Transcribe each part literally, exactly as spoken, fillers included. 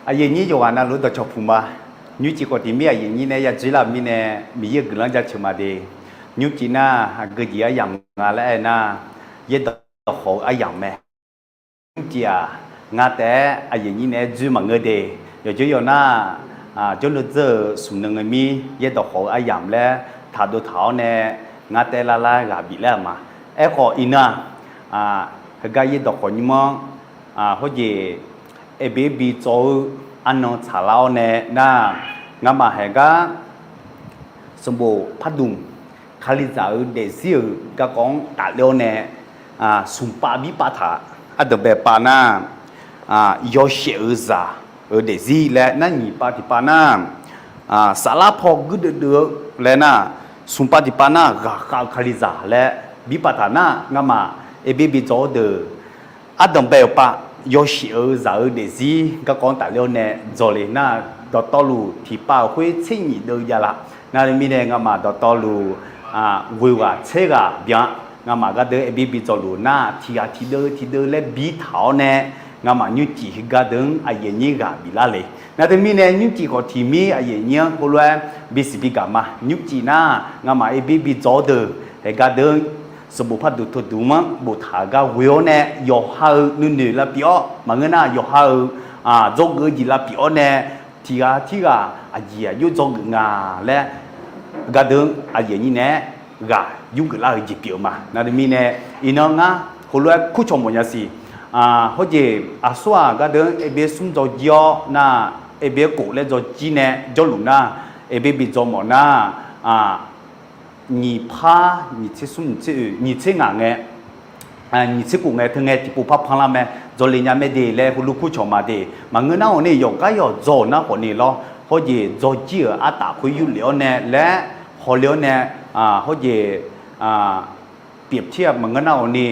Aqyuif aqnyir yawqghaq navluf dawqcawq puq ma. Nymrcif khawf tiq mir aqyuif aqnyir nae ya dzoerlar-euq mirnae, Miqyaer-euq guiqlanq jaceuq ma de. Nymrcif nar, aqgeu jeq aryamq nga laer aer nar, yaerdawq khawf-eu aryamq mae. Nymrcif-aq, nga taef-aer aqyuif aqnyir naeq-aer dzoer maqngeur de. Yawqjawr yawq nar, jawrluf dzeur-euq smq nan ngae mir yaerdawq khawf-eu aryamq laer taqdov taq-awr nae, nga taef-aer lar lar ghaq bif laer-euq ma. Aerkhawf iqnan-aq, heugar yaerdawq khawf nymr-anr, hawjeq, aerbe bi dzaw-eu arnan tsaqlar-awr nae nar, ngamaf haeq gar sanqbof pardmq, Kalizaq-euq daefzir-euq garkawv-anr tafler-awr nae, smq pav bir pav taq, ardanqbae pav nar, yawshaef-eu zaq-euq daefzir laer nar, nyiq pav tiqpav nar, saflar paw guirdeuv deuv-eu laer nar, smq pav tiqpav nar, ghaqkhav-eu Kalizaq laer bir pav taq nar, ngamaf aerbe bi dzaw-awr deuq, ardanqbae-euq pav, yawshaef-eu zaq-euq daefzir garkawv-anr tafler-awr nae dzawle nar, dawqtawvluf tiqpav-euq khoer tser nyiq deuv jav laf. Nar teumirnae ngamaf dawqtawvluf ghoeq ghaq tser ghaq byan, ngamaf gardeuv aerbe bi dzaw luf nar, tiq ghaq tiq deuv tiq deuv laer bi taq-awr nae, ngamaf nymrcif heugar deuq-anr aqyuif aqnyir ghaq bif lar le. Nar teumirnae nymrcif khawf tiq mir aqyuif aqnyir-anr heulof-aer bisiq bi gaq ma. Nymrcif nar, ngamaf aerbe bi dzaw-awr deuq, haeq gardeuq-anr sanqbof pardmq teuduq-anr boftaq-euq gar ghoe-awr nae, yawqha-euq nuinoeq lavpyeuf-awr maqngeur nar, yawqha-euq dzawgeuf-eu jeq lavpyeuf-awr nae, tiq ghaq tirghaq aqjeq aqjox dzawgeuf nga laer, gardeuq-anr aqyuif aqnyir naeq-aer ghaq yurgeuf lar-eu jeq pyeuf-eu ma. Nar teumirnae, iqnan ngar heulof-aer kurcawq mawf nya siq. Hawjeq aqsur-aq gardeuq-anr aerbe smr dzaw jir-awr nar, aerbe khof laer dzaw jir nae jawrluf nar, aerbe bi dzaw mawf nar, nyiq par nyiq tser smr nyiq tser oe nyiq tser ngaq ngae, nyiq tser khof ngae teu ngae tiqpov par panlar mae, dzawle nya mae de laer heulof kurcawq ma de. Maqngeur nar awq ni yawqgar yawq dzaw-euq nar khawf ni lawr, hawjeq dzaw jir-euq artaf khoer yurlef-awr nae laer hawle-awr nae, hawjeq pyeuf tir-aq maqngeur nar awq ni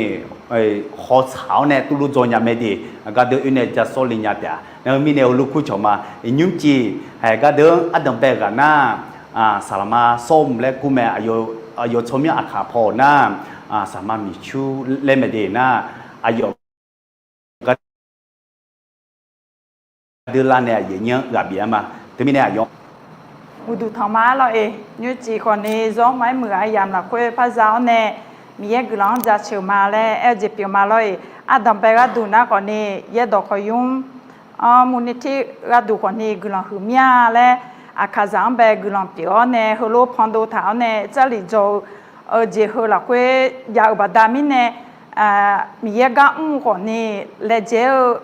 hawtsaq-awr nae tuvluf dzaw nya mae de. Gardeuq oe nae ja sawr le nya taef-a. Nar-eu mirnae heulof kurcawq ma. Iqnymr cif haeq gardeuq-anr ardanqbae ghaq nar, saqlaqma sawr mq laer kur mae. Aqyawf tsawrmyanr aqkaq paw-awq nar, saqlaqma miqcur laer mae de nar, aqyawf gar deuq lar nae aqyuif aqnyir-anr ghaq bif-aer ma. Teumirnae aqyawf uqduq tanq ma-ar lawr-eq. Nymrcif khawf ni zawr ma-aer muiq-eu aryamq lafkhoer par za-awr nae, Miqyaer guiqlanq-anr jaceuq ma laer aer-eu jeq pyeuf ma lawr-eq. Ardanqbae gharduq nar khawf ni, yaerdawq khawqnymr-anr murni tir gharduq khawf ni guiqlanq huiq mir-a laer, aqkaqzaq-anr bae guiqlanq pyeuf-awr nae heulof pandov taq-awr nae jarlif dzaw-eu jeq heu lafkhoer jav-euq baqda mirnae, Miqyaer gar mr-eu khawf ni laejae-eu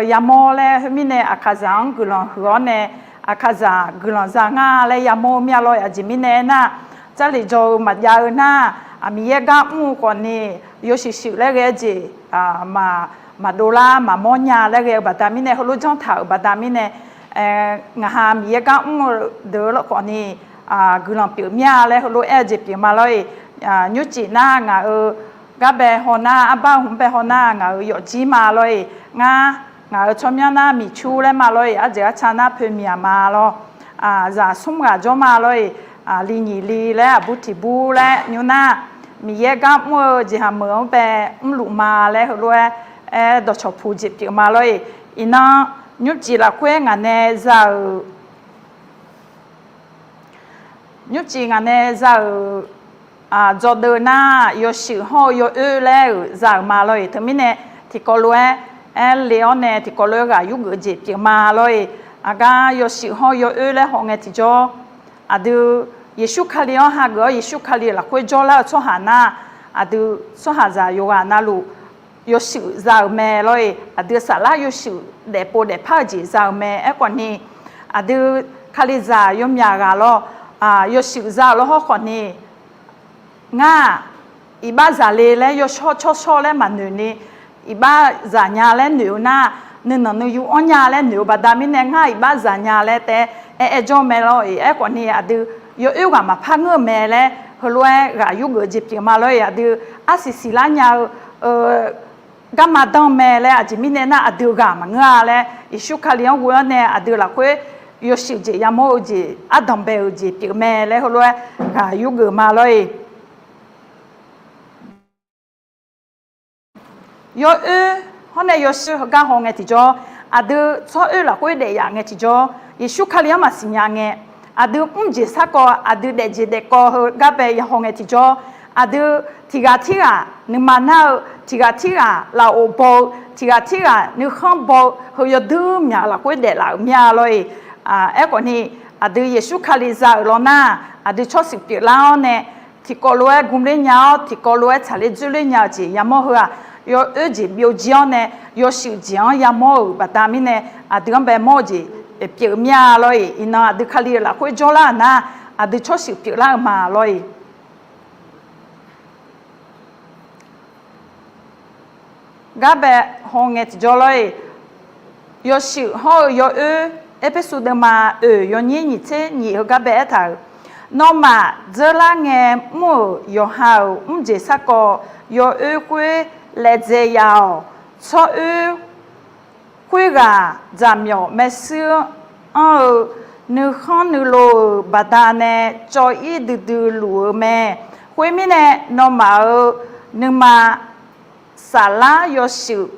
yamawr laer khoermirnae aqkaqzaq-anr guiqlanq huiq-awr nae, aqkaqzaq guiqlanq za ngar laer yamawr-eu mir-a lawr-eq. Aqjeq mirnae aernar, jarlif dzaw-eu maqjav-eu nar, Miqyaer gar mr-eu khawf ni yawshuif shuif laer ghae-eu jeq maqdov lar maqmawr nya laer ghae-eu baqda mirnae, heulof janr taq-euq baqda mirnae, ngaq ha Miqyaer gar mr-eu deuq-eu lafkhawf ni guiqlanq pyeuf mir-a laer heulof aer-eu jeq pyeuf ma lawr-eq. Nymrcif nar ngaq-euq gar bae haw nar, arbar hmq bae haw nar ngaq-euq yawfjir ma lawr-eq. Ngar ngaq-euq tsawrmyanr nar miqcur laer ma lawr-eq. Arjeuq arca nar poeqmiq aqma lawr. Zaq smr ghaq jawr ma lawr-eq. Li nyiq li laer aqbur tiq bur laer nymr nar, Miqyaer gar mr-eu jeqhaq meuq-anr bae mrluf ma laer heulof-aer aer dawqcawq puq jeq pyeuf ma lawr-eq. Iqnan nymrcif lafkhoer ngaq nae za-euq nymrcif ngaq nae za-euq dzawdeuv nar, yawshuif hawr-eu yawoer laer-euq za-euq ma lawr-eq. Teumirnae tiqkawv lof-aer aer le-awr nae tiqkawv lof-aer ghaq yurgeuf jeq pyeuf ma lawr-eq. Aqgar yawshuif hawr-eu yawoer laer haw ngae tiqjawr, aqdui Yeqsur Kali-anr hageuf-awr Yeqsur Kali lafkhoer jawrlar-eu tsawrhaq nar, aqdui tsawrhaqzaq yawqghaq navluf yawshuif za-euq mae lawr-eq. Aqdui saflar yawshuif daefpov daefpar-eu jeq za-euq mae. Aerkhawf ni, aqdui Kalizaq yawmyaq ghaq lawr, yawshuif za-euq lawr hawrkhawf ni, ngar-aq, iqbax zaq le laer yawshawr tsawrshawr laer maqnoeq ni, iqbax zaq nya laer noeq-eu nar, nuinanq nuiyu anr nya laer noeq-eu baqda mirnae, ngar iqbax zaq nya laer taef-aer aer-aer jawr mae lawr-eq. Aerkhawf ni aqdui yawoer ghaq maqpar ngeur-eu mae laer heulof-aer ghaq yurgeuf jeq pyeuf ma lawr-eq. Aqdui arsiq siqlar nya-eu garma danr mae laer, aqjeq mirnae nar aqdui ghaq maqngeur-a laer, Yeqsur Kali-anr ghoe-awr nae aqdui lafkhoer yawshuif jeq yamawr-eu jeq ardanq bae-euq jeq pyeuf mae laer heulof-aer ghaq yurgeuf ma lawr-eq. Yawoer hawr nae yawshuif heugar haw ngae tiqjawr, aqdui tsawroer lafkhoer daef yaf ngae tiqjawr, Yeqsur Kali-anr maqsiq nya ngae, aqdui mrjeq sarkawv, aqdui daefjeq daefkawv heugar bae yahaw ngae tiqjawr, aqdui tiq ghaq tirghaq nuima nar-eu, tiq ghaq tirghaq lafov baw-eu, tiq ghaq tirghaq nuikhanr baw-eu heu yawdui myaq-eu lafkhoer daeflaf-euq mir-a lor-eq. Aerkhawfni, aqdui Yeqsur Kali za-euq lawnar, aqdui tsawrshuif pyeuflar-awr nae, tiqkawv lof-aer gmler nya-awr, tiqkawv lof-aer tsaqler dzoerler nya-eu jeq yamawr heu-aq, yawoer jeq byovjir-awr nae, yawshuif jeq-anr yamawr-euq baqda mirnae, aqdui-anr bae mawr-eu jeq pyeuf mir-a lor-eq. Iqnan aqdui Kali-euq lafkhoer jawrlar-euq nar, aqdui tsawrshuif pyeuflar-eu ma lor-eq. Gar bae haw ngae tiqjawr lor-eq. Yawshuif hawr-eu yawoer, Erpersu deuvma oeq yawnyir nyiq tser nyiq heugar bae aertaq-euq, nawmaf dzeurlar ngae mr-euq yawqha-euq mrjeq sarkawv yawoer khoer laejae ya-awq. Tsawroer khoerghaq jaqmyawf maershuir anr-eu nuikhanr nuilov-euq baqdanae cawv-ir duidui luf-eu mae. Khoermirnae, nawmaf-euq nuima saflar yawshuif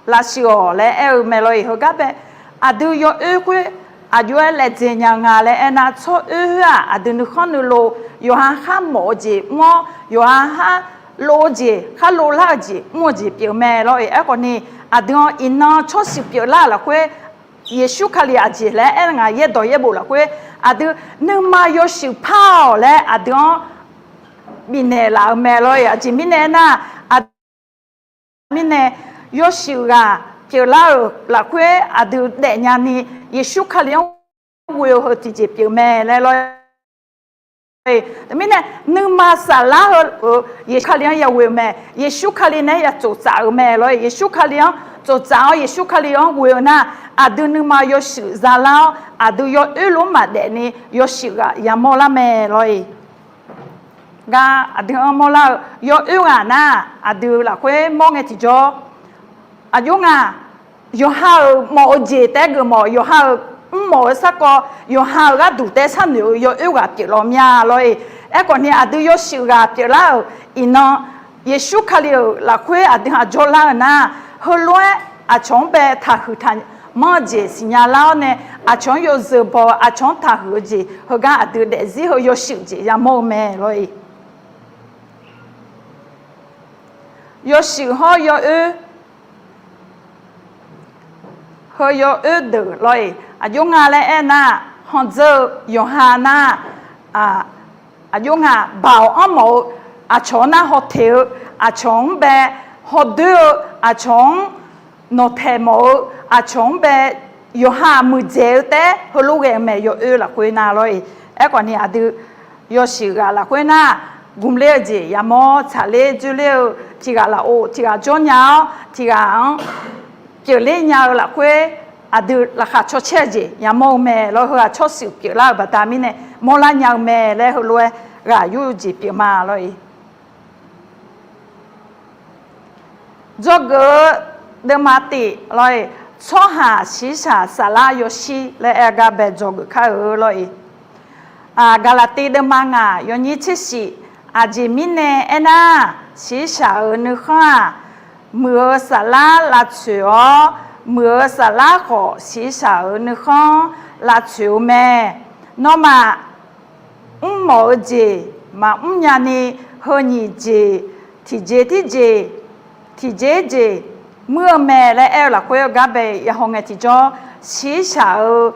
lavshuif-awq laer aer-eu mae lor-eq. Heugar bae aqdui yawoer khoer aqjox-aer laejae nya-eu nga laer aernar, tsawroer khoer-aq, aqdui nuikhanr nuilov, yawqha khar mawf-eu jeq mr-awr, yawqha khar lov-eu jeq, khar lovlar-eu jeq mr-eu jeq pyeuf mae lor-eq. Aerkhawfni, aqdui-anr iqnan tsawrshuif pyeuflar-euq lafkhoer, Yeqsur Kali aqjeq laer aer nga, yaerdawq yaerbof lafkhoer aqdui nuima yawshuif par-awq laer aqdui-anr bifnaeq laf-eu mae lor-eq. Aqjeq mirnae aernar, aqdui mirnae yawshuif ghaq pyeuflar-euq lafkhoer aqdui daefnya ni, Yeqsur Kali-anr ghoe-eu heu tiqjeq pyeuf mae laer lor-eq. Teumirnae, nuima saflar heu-euq Yeqsur Kali-anr yaghoe-eu mae. Yeqsur Kali nae ya tsoftsaf-euq mae lor-eq. Yeqsur Kali-anr tsoftsaf-awr, Yeqsur Kali-anr ghoe-eu nar, aqdui nuima yawshuif zalar-awr, aqdui yawoer lof-anr maqdaef ni yawshuif ghaq yamawr lar mae lor-eq. Gar aqdui-anr mawrlar-eu yawoer ghaq nar, aqdui lafkhoer mawr ngae tiqjawr, aqjox nga, yawqha-euq mawf-eu jeq taef-aer geufmawf, yawqha-euq mrmawf-eu sarkawv, yawqha-euq gharduq taef-aer sharnoeq-eu yawoer ghaq pyeuf law mir-a lor-eq. Aerkhawfni, aqdui yawshuif ghaq pyeuflar-euq iqnan, Yeqsur Kali-euq lafkhoer aqdui haq jawrlar-euq nar, heulof-aer aqcawq-anr bae taqhuiq taqmanr-eu jeq siqnya lar-awr nae, aqcawq-anr yawzeu baw-eu, aqcawq-anr taqhuiq-eu jeq heugar aqdui daefzir heu yawshuif jeq yamawr-eu mae lor-eq. Yawshuif hawr yawoer, heu yawoer deuq lor-eq. Aqjox nga laer aernar, handzeur-eu yawqha nar, aqjox nga, baoq anrmawf-eu, aqcawq-anr nar hawteq-eu, aqcawq-anr bae hawdoer-eu, aqcawq-anr nawqtaeq mawf-eu, aqcawq-anr bae yawqha muiqdzaeq-eu taef-aer heulof ghae-eu mae, yawoer lafkhoer nar lor-eq. Aerkhawfni aqdui yawshuif ghaq lafkhoer nar, gmqler-eu jeq yamawr, tsaqler dzoerler-eu, tiq ghaq lafov tiq ghaq jawrnya-awr, tiq ghaq-anr pyeufler nya-eu lafkhoer, aqdui laqkhaq cawcaer-eu jeq yamawr-eu mae lor. Heu-aq tsawrshuif pyeuflar-euq baqda mirnae mawrlar nya-eu mae laer heulof-aer ghaq yur-eu jeq pyeuf ma lor-eq. Dzawgeuf-eu deuvma tif lor-eq, tsawrhaq shiqshaq saflar yawshir laer aer-eu gar bae dzawgeuf kar-eu lor-eq. Gaqlaqtiv deuvma ngaq yawnyir tser shif, aqjeq mirnae aernar, shiqshaq-euq nuikhanr-aq, muiq-eu saflar lavtsoeq-awr, muiq-eu saflar khawf shiqshaq-euq nuikhanr lavtsoeq-eu mae. Nawmaf mrmawf-eu jeq maqmr nyani, heu nyiq jeq, tiqjeq tirjeq, tiqjeq-ir jeq muir-eu mae laer aer-eu lafkhoer gar bae yahaw ngae tiqjawr, shiqshaq-eu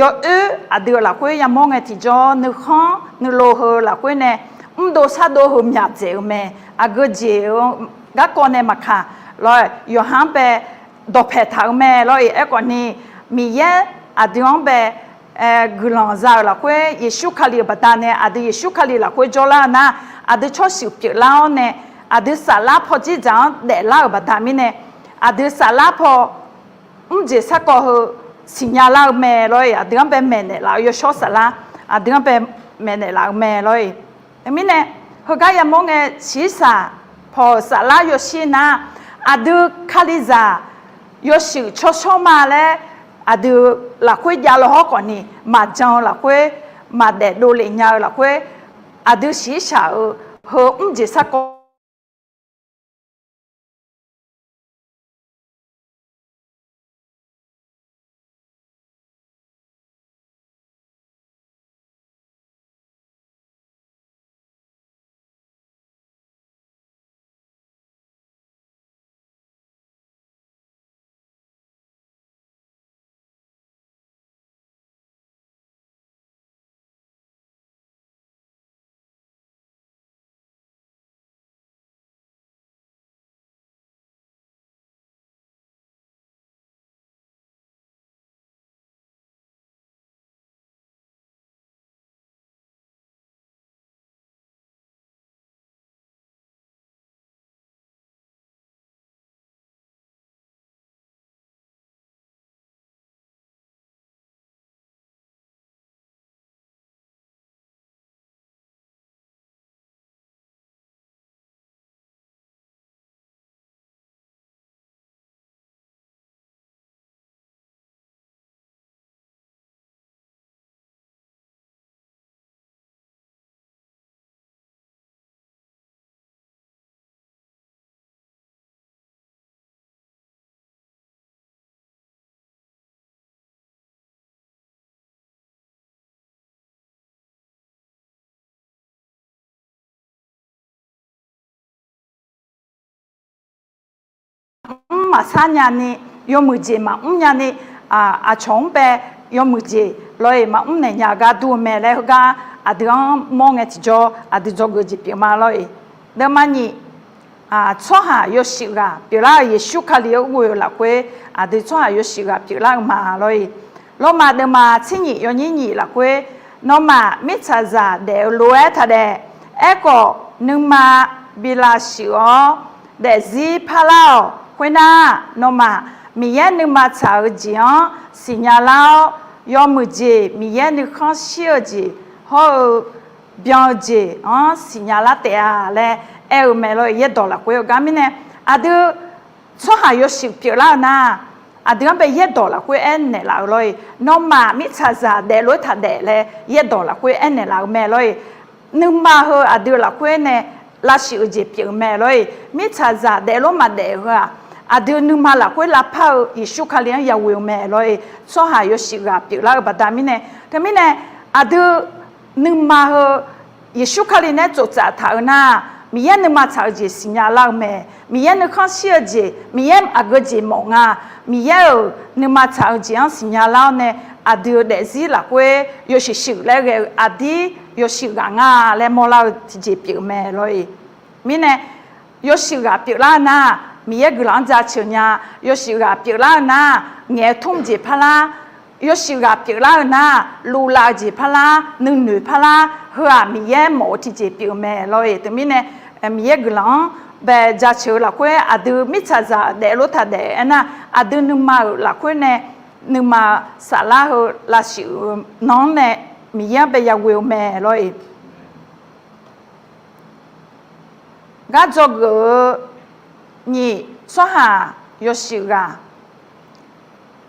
yawoer aqdui-euq lafkhoer yamawr ngae tiqjawr, nuikhanr nuilov heu lafkhoer nae mrdov shardov heu myaq dzaeq-eu mae. Aqgeu jeq-eu garkawv nae maqkaq lor, yawqha-anr bae dawqpaeq taq-eu mae lor-eq. Aerkhawfni, Miqyaer aqdui-anr bae guiqlanq za-euq lafkhoer, Yeqsur Kali-euq baqdanae aqdui Yeqsur Kali lafkhoer jawrlar-eu nar, aqdui tsawrshuif pyeuflar-awr nae, aqdui saflar pawjir dzaq-anr daeflar-euq baqda mirnae, aqdui saflar paw mrjeq sarkawv heu siqnya lar-eu mae lor-eq. Aqdui-anr bae maeqnaeq laf-eu yawshawr saflar, aqdui-anr bae maeqnaeq laf-eu mae lor-eq. Teumirnae, heugar yamawr ngae shiqshaq paw-euq saflar yawshir nar, aqdui Kalizaq yawshuif tsawrshawr ma laer aqdui lafkhoer javlaw hawr khawfni, maqjan-eu lafkhoer, maqdaef dovlef nya-eu lafkhoer, aqdui shiqshaq-eu heu mrjeq sarkawv maqsar nyani, yawmuiq jeq maqmr nyani, aqcawq-anr bae yawmuiq jeq lawr-iq maqmr naeq nya-eu gar dur-eu mae laer heugar aqdui-anr mawr ngae tiqjawr aqdui dzawgeuf jeq pyeuf ma lawr-iq. Deuvma nyiq, tsawrhaq yawshuif ghaq pyeuflar-euq Yeqsur Kali-anr ghoe-eu lafkhoer aqdui tsawrhaq yawshuif ghaq pyeuflar-eu ma lawr-iq. Lormav deuvma tsernyiq yawnyir nyiq lafkhoer, nawmaf mirtsaqzaq daef-eu lof-aer taqdaef. Aerkhawf, nuima bi lavshuif-awr daefzir parlar-awq. Khoernar, nawmaf Miqyaer nuima tsaq-eu jeq-anr siqnya lar-awr, yawmuiq jeq, Miqyaer nuikhanr shir-eu jeq hawr-eu byan-eu jeq-anr siqnya lar taef-a laer aer-eu mae lawr-iq. Yaerdawq lafkhoer-eu gar mirnae, aqdui tsawrhaq yawshuif pyeuflar-eu nar, aqdui-anr bae yaerdawq lafkhoer aernaeq laf-eu lawr-iq. Nawmaf mirtsaqzaq daeflof-aer taqdaef laer yaerdawq lafkhoer aernaeq laf-eu mae lawr-iq. Nuima heu aqdui lafkhoer nae lavshuif-eu jeq pyeuf-eu mae lawr-iq. Mirtsaqzaq daeflof maqdaef-eu heu-aq, aqdui nuima lafkhoer lavpar-eu Yeqsur Kali-anr yaghoe-eu mae lawr-iq. Tsawrhaq yawshuif ghaq pyeuflar-eu baqda mirnae, teumirnae aqdui nuima heu Yeqsur Kali nae tsoftsaf taq-eu nar, Miqyaer nuima tsaq-eu jeq siqnya lar-eu mae. Miqyaer nuikhanr shir-eu jeq, Miqyaer aqgeu jeq mawf nga. Miqyaer-euq nuima tsaq-eu jeq-anr siqnya lar-awr nae, aqdui-euq daefzir lafkhoer yawshuif shuif laer ghae-eu aqdir yawshuif ghaq nga laer mawrlar-eu tiqjeq pyeuf-eu mae lawr-iq. Mirnae, yawshuif ghaq pyeuflar-eu nar, Miqyaer guiqlanq-anr jaceuq nya. Yawshuif ghaq pyeuflar-eu nar, ngaeq-eu tmr jeq parlar, yawshuif ghaq pyeuflar-eu nar, luvlav-eu jeq parlar, nuinoeq parlar, heu-aq Miqyaer mawf-eu tiqjeq pyeuf-eu mae lawr-iq. Teumirnae, Miqyaer guiqlanq-anr bae jaceuq-eu lafkhoer aqdui mirtsaqzaq daeflof taqdaef aernar, aqdui nuima-euq lafkhoer nae nuima saflar heu lavshuif-eu nan-anr nae Miqyaer-anr bae yaghoe-eu mae lawr-iq. Gar dzawgeuf-eu nyiq tsawrhaq yawshuif ghaq,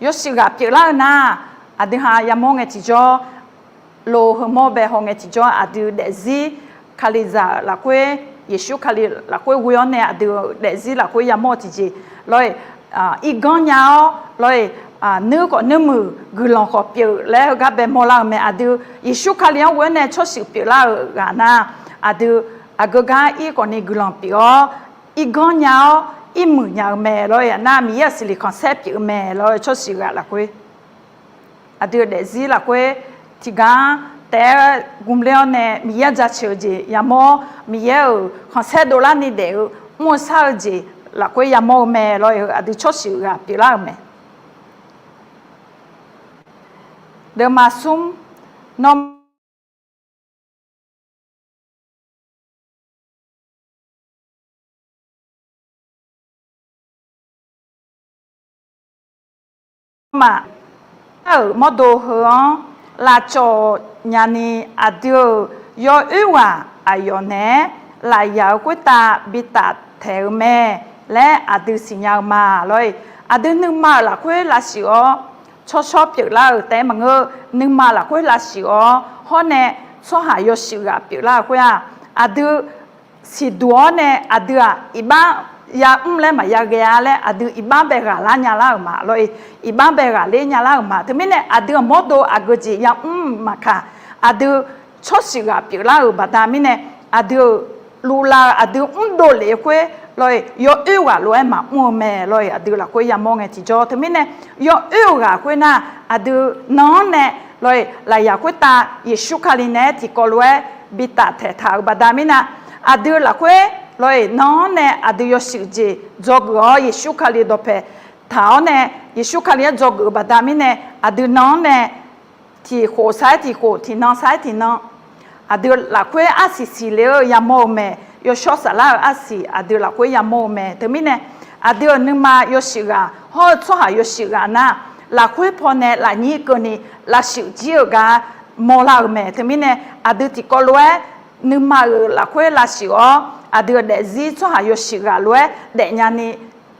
yawshuif ghaq pyeuflar-eu nar, aqdui ha yamawr ngae tiqjawr, lo heumawr bae haw ngae tiqjawr aqdui daefzir Kalizaq-euq lafkhoer, Yeqsur Kali lafkhoer ghoe-awr nae aqdui-euq daefzir lafkhoer yamawr-eu tiqjeq lawr-iq. Irganr nya-awr lawr-iq, nuir khawf nuirmuiq guiqlanq khawf pyeuf laer heugar bae mawrlar-eu mae. Aqdui Yeqsur Kali-anr ghoe-awr nae tsawrshuif pyeuflar-euq ghaq nar, aqdui aqgeu gar ir khawfni guiqlanq pyeuf-awr, irganr nya-awr irmuiq nya-eu mae lawr-iq. Nar Miqyaer-euq siqliq khanqsaer pyeuf-eu mae lawr-iq. Tsawrshuif ghaq lafkhoer aqdui-euq daefzir lafkhoer tiqgar taef-aer gmler-awr nae Miqyaer-anr jaceuq-eu jeq yamawr, Miqyaer-euq khanqsaer dovlarni daef-eu mr-eu shar-eu jeq lafkhoer yamawr-eu mae lawr-iq. Aqdui tsawrshuif ghaq pyeuflar-euq mae. Deuvma smr, nawr maf, nar-euq mawrdo heu-anr lavcawv nyani aqdui-euq yawoer ghaq aqyawf naeq-aer lafyaq-eu khoertav bi taftaeq-eu mae laer aqdui siqnya-eu ma lawr-iq. Aqdui nuima-euq lafkhoer lavshuif-awr tsawrshawr pyeuflar-euq taef-aer maqngeur, nuima lafkhoer lavshuif-awr hawr nae tsawrhaq yawshuif ghaq pyeuflar-euq khoer-aq, aqdui siqduq-awr nae aqdui-aq iqbax yamr laer maqya ghae-a laer aqdui iqbax bae ghaqlar nyalar-euq ma lawr-iq. Iqbax bae ghaqler nyalar-euq ma. Teumirnae aqdui-euq mawrdo aqgeu jeq yamr maqkaq, aqdui tsawrshuif ghaq pyeuflar-euq baqda mirnae, aqdui-euq luvlav-eu aqdui mrdov lef-eu khoer lawr-iq, yawoer ghaq lof-aer maqmr-eu mae lawr-iq. Aqdui lafkhoer yamawr ngae tiqjawr teumirnae, yawoer-euq ghaq khoernar, aqdui nan-anr nae lawr-iq lafyaq khoertav Yeqsur Kali naeq-aer tiqkawv lof-aer bi taftaeq taq-euq baqda mirnae, aqdui lafkhoer lawr-iq nan-anr nae aqdui yawshuif jeq dzawgeuf-awr Yeqsur Kali dawqpae taq-awr nae, Yeqsur Kali-anr dzawgeuf-eu baqda mirnae, aqdui nan-anr nae tiqkhof sar-aer tiqkhof, tiqnan sar-aer tiqnan, aqdui lafkhoer arsiq siqle-eu yamawr-eu mae. Yawshawr saflar-euq arsiq aqdui lafkhoer yamawr-eu mae. Teumirnae, aqdui-euq nuima yawshuif ghaq hawr-eu tsawrhaq yawshuif ghaq nar, lafkhoer pawnae lafnyir keuvni lavshuif jir-euq gar mawrlar-eu mae. Teumirnae, aqdui tiqkawv lof-aer nuima-euq lafkhoer lavshuif-awr, aqdui-euq daefzir tsawrhaq yawshuif ghaq lof-aer daefnya ni,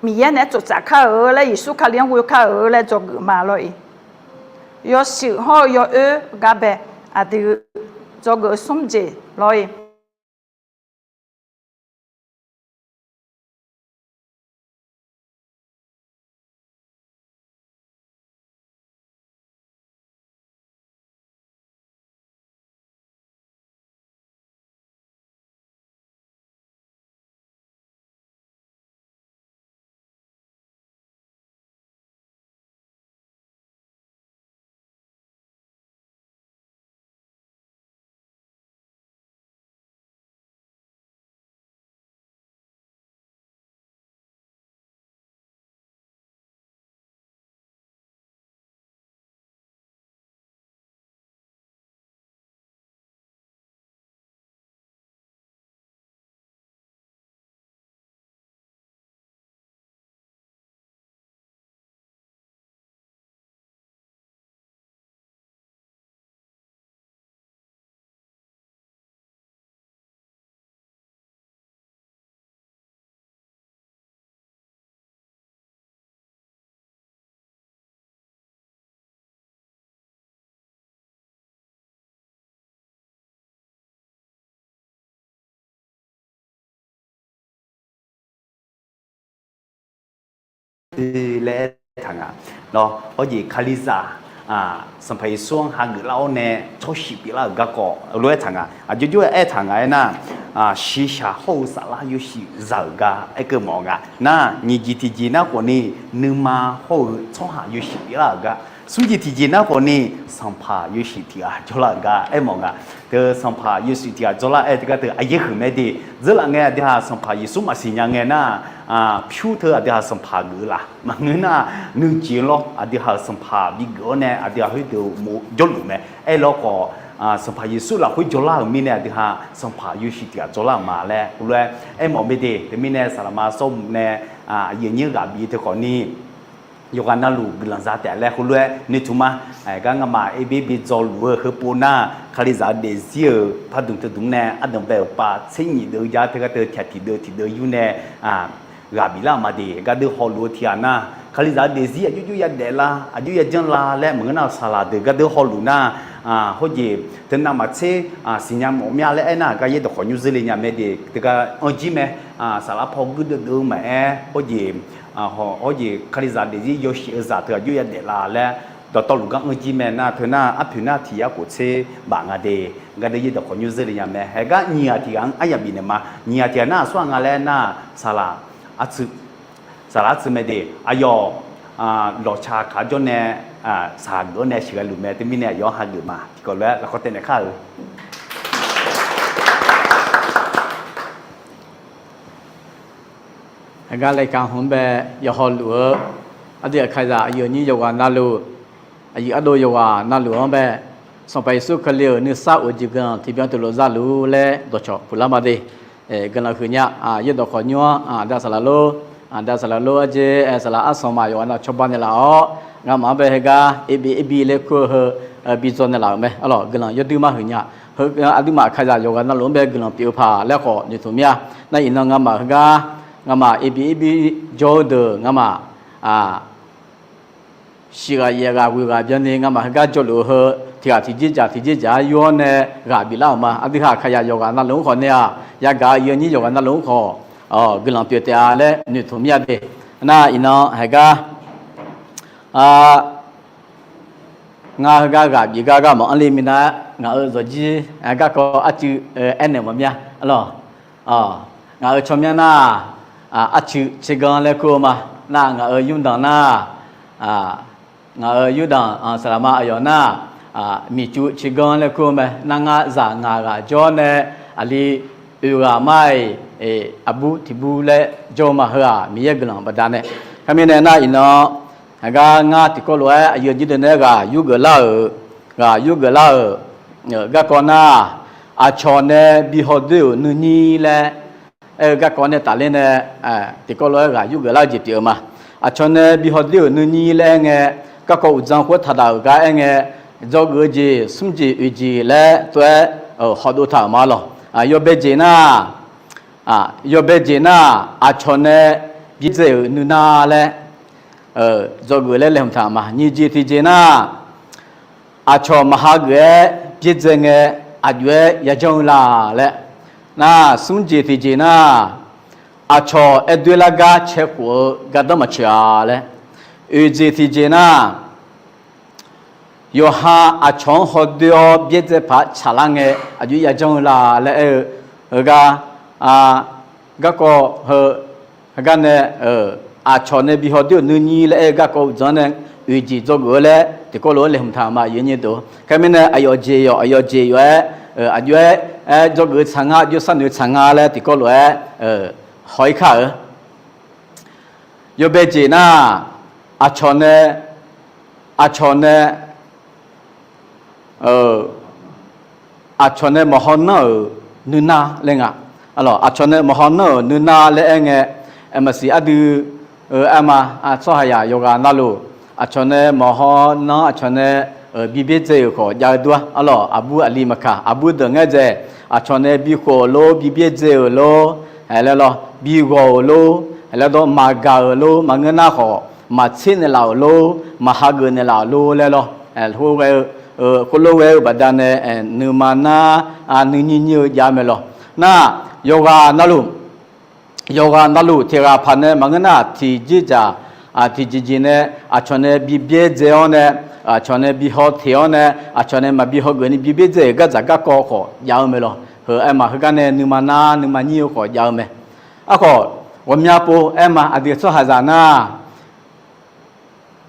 Miqyaer naeq-aer tsoftsaf kar-eu laer, Yeqsur Kali-anr ghoe kar-eu laer dzawgeuf ma lawr-iq. Yawshuif hawr-eu yawoer gar bae aqdui dzawgeuf-eu smr jeq lawr-iq. doer laer aertaq nga. Nawr hawjeq Kalizaq, Sanqpaq Yeqsur-anr hageuf lar-awr nae tsawrshif pyeuflar-euq garkawv lof-aer taq nga. Aqjox jov-aer aertaq nga aernar, shiqshaq hawr-eu saflar yawshuif za-euq gar aerkeuv mawf-eu nga. Nar, nyiq jeq tiqjeq nar khawfni, nuima hawr-eu tsawrhaq yawshuif pyeuflar-euq gar. Smr jeq tiqjeq nar khawfni, Sanqpaq yawshuif tiq ghaq jawrlar-euq gar aermawf nga. Teu Sanqpaq yawshuif tiq ghaq jawrlar-aer teugar teu aqyaer huiq mae de. Dzeurlaf ngae aqdui ha Sanqpaq Yeqsur maqsiq nya ngae nar, pyur teu aqdui ha Sanqpaq geuf-eu laf maqngeur nar, nuijeq lawr aqdui ha-euq Sanqpaq bigeuf-awr nae aqdui ha khoerdeuq mov jawrluf mae. Aerlawr khawf, Sanqpaq Yeqsur lafkhoer jawrlar-euq mirnae aqdui ha Sanqpaq yawshuif tiq ghaq jawrlar-euq ma laer heulof-aer aermawf mae de. Teumirnae saqlaqma sawr nae aqyuif aqnyir ghaq bif teu khawfni, yawqghaq navluf guiqlanq za taef laer heulof-aer noeqtmq ma. Aqgar ngamaf erbir bi dzawluf-eu heupov nar, Kalizaq-eu daefzir-euq pardmq teudmq nae ardanq bae-euq pav tser nyiq deuv jar teugar teu tiq tiq deuv tiq deuv yur nae ghaq biflar-euq ma de. Gardeur hawluf-eu tiq ghaq nar, Kalizaq-eu daefzir aqjox jox yadaef la, aqjox yajanr la laer maqngeur nar, saqlaq deuq gardeur hawluf nar, hawjeq teu navmaqtser siqnya mawf mya laer aernar, gar yaerdawq khawf nymr zeur le nya mae de. Teugar anr jir mae. Saflar paw guirdeuv deuv-eu maqaer, hawjeq, hawjeq Kalizaq daefzir yawshuif-eu zaq teu aqjox yadaef la laer dawqtawvluf gar anr jir mae nar, teu nar arpoeq nar tiq yar khof tser baf nga de. Gardeur yaerdawq khawf nymr zeur le nya mae. Haegar nyiq ghaq tiq ghaq-anr aryaq bifnaeq ma. Nyiq ghaq tiq ghaq nar aqsur-a nga laer nar, saqlaq artsu, saqlaq artsu mae de. Aqyawf lawqtsa kaq jawr nae saqlaq geuf-awr nae sheuqghae luf mae. Teumirnae aqyawf-anr hageuf ma. Tiqkawv lof-aer lafkawr taev naeq kar-eu Aqgar laeqkaq hmq-anr bae yawqhaw luf-eu, aqdui aqkaqzaq aqyuif aqnyir yawqghaq navluf, aqyuif ardov yawqghaq navluf-anr bae, Sanqpaq Yeqsur Kali-euq nuisar of-eu jeq guiqlanq tiqbyan teulof za luf laer dawqcawq puq lar ma de. Guiqlanq huiq nya. Yaerdawq khawf nymr-anr, aqda saqlaq lor, aqda saqlaq lor, arjeq saqlaq arsanq ma yawqghaq navluf cawba naeqlaf-awr, ngamaf-anr bae heugar erbif erbif laer kur-eu heu bi dzaw naeqlaf-euq mae. Arlawq guiqlanq yawduir mar huiq nya. Heu aqduimaf aqkaqzaq yawqghaq navluf-anr bae guiqlanq pyeuf-eu paq laer khawf noeqtmq mir-a. Nar iqnan ngamaf heugar, ngamaf erbif erbif jawr-eu deuq ngamaf shiq ghaq yaef ghaq ghoeq ghaq byanni ngamaf heugar jawrluf-eu heu tiq ghaq tiqjir dzaq tiqjir dzaq-aer yur-awr nae ghaq biflar-euq ma. Aqdui ha aqkaqzaq yawqghaq navluf-anr khawf nae-aq, yagaq-eu aqyuif aqnyir yawqghaq navluf-anr khawf guiqlanq pyeuf taef-a laer noeqtmq mir-a de. Nar iqnan haiq gar ngar heugar ghaq bif gar gar maqanr le minav-aer ngaq-euq zawqjir garkawv arcuiv aernaeq mawf mir-a. Arlawq, ngaq-euq tsawrmyanr nar, arcuiv tserganr laer kur-eu ma. Nar ngaq-euq yurdanq nar, ngaq-euq yurdanq saqlaqma aqyawf nar, miqcuv tserganr laer kur-eu mae. Nar ngar zaq ngaq ghaq jawr nae aqli oeq ghaq mar-iq, aqbur tiqbur laer jawr-eu ma. Heu-aq Miqyaer guiqlanq baqdanae. Khoermirnae nar iqnan, haiq gar ngar tiqkawv lof-aer aqyuif aqnyir deuq nae ghaq yurgeuf lar-euq, ghaq yurgeuf lar-euq garkawv nar, aqcawq nae bi hawdoer-euq nuinyir laer aer-eu garkawv nae tafler nae, tiqkawv lof-aer ghaq yurgeuf lar-eu jeq pyeuf-eu ma. Aqcawq nae bi hawdoer-euq nuinyir laer aer ngae, garkawv uqdzan khoer taqdaq-euq gar aer ngae, dzawgeuf-eu jeq smr jeq oeq jeq laer tov-aer hawdov taq-euq ma lawq. Yawbae jeq nar, yawbae jeq nar, aqcawq nae byaerdzae-euq nuinar laer dzawgeuf laer laeqhmq taq-euq ma. Nyiq jeq tiqjeq nar, aqcawq maqha geuf-aer byaerdzae ngae, aqjox-aer yajanr-eu la laer. Nar smr jeq tiqjeq nar, aqcawq aer doer lar gar cae khof-eu gardanr maqtsoeq-a laer. Oeq jeq tiqjeq nar, yawqha aqcawq-anr hawdoer-awr byaerdzae paq-aer tsaqlar ngae, aqjox-aer yajanr-eu la laer aer-eu heugar, garkawv heu heugar nae, aqcawq nae bi hawdoer-euq nuinyir laer aer-eu garkawv uqdzan nae oeq jeq dzawgeuf-eu laer tiqkawv lof-aer laeqhmq taq-euq ma, aqyuif aqnyir deuq. Khoermirnae aqyawf jeq yawq, aqyawf jeq yawq-aer, aqjox-aer, aer dzawgeuf-eu tsaq nga, aqjox sharnoeq tsaq nga laer tiqkawv lof-aer haw-ir kar-eu. Yawbae jeq nar, aqcawq nae, aqcawq nae, aqcawq nae maqhaw nanr-euq nuinar laer nga. Aqcawq nae maqhaw nanr-euq nuinar laer aer ngae, maqsiq ardui-eu aer ma, tsawrhaqzaq yawqghaq navluf, aqcawq nae maqhaw nanr, aqcawq nae bi byaerdzae-euq khawf jav-eu dur-a. Arlawq, aqbur aqli maqkaq, aqbur deuq ngaer dzaeq, aqcawq nae bi khof-euq lor, bi byaerdzae-euq lor, laer lawr, bi ghawq-euq lor, laer dawr, maqgaq-euq lor, maqngeur nar khawf maqtser naeqlaf-euq lor, maqhageuf naeqlaf-euq lor laer lawr. Khoerghae-eu, khoerlof ghae-eu baqdanae, nuima nar, nuinyir nyir-eu jav mae lawr. Nar, yawqghaq navluf, yawqghaq navluf tiq ghaq paq nae maqngeur nar, tiqjeq dzaq tiqjeqjeq nae aqcawq nae bi byaerdzae-awr nae, aqcawq nae bi haw teq-awr nae, aqcawq nae maqbi hawgeuf ni bi byaerdzae-euq gardzaq garkawv khawf jav-eu mae lawq. Heu aerma heugar nae nuima nar nuima nyir-eu khawf jav-eu mae. Aerkhawf, ghawqmya pov aerma aqdui tsawrhaqzaq nar,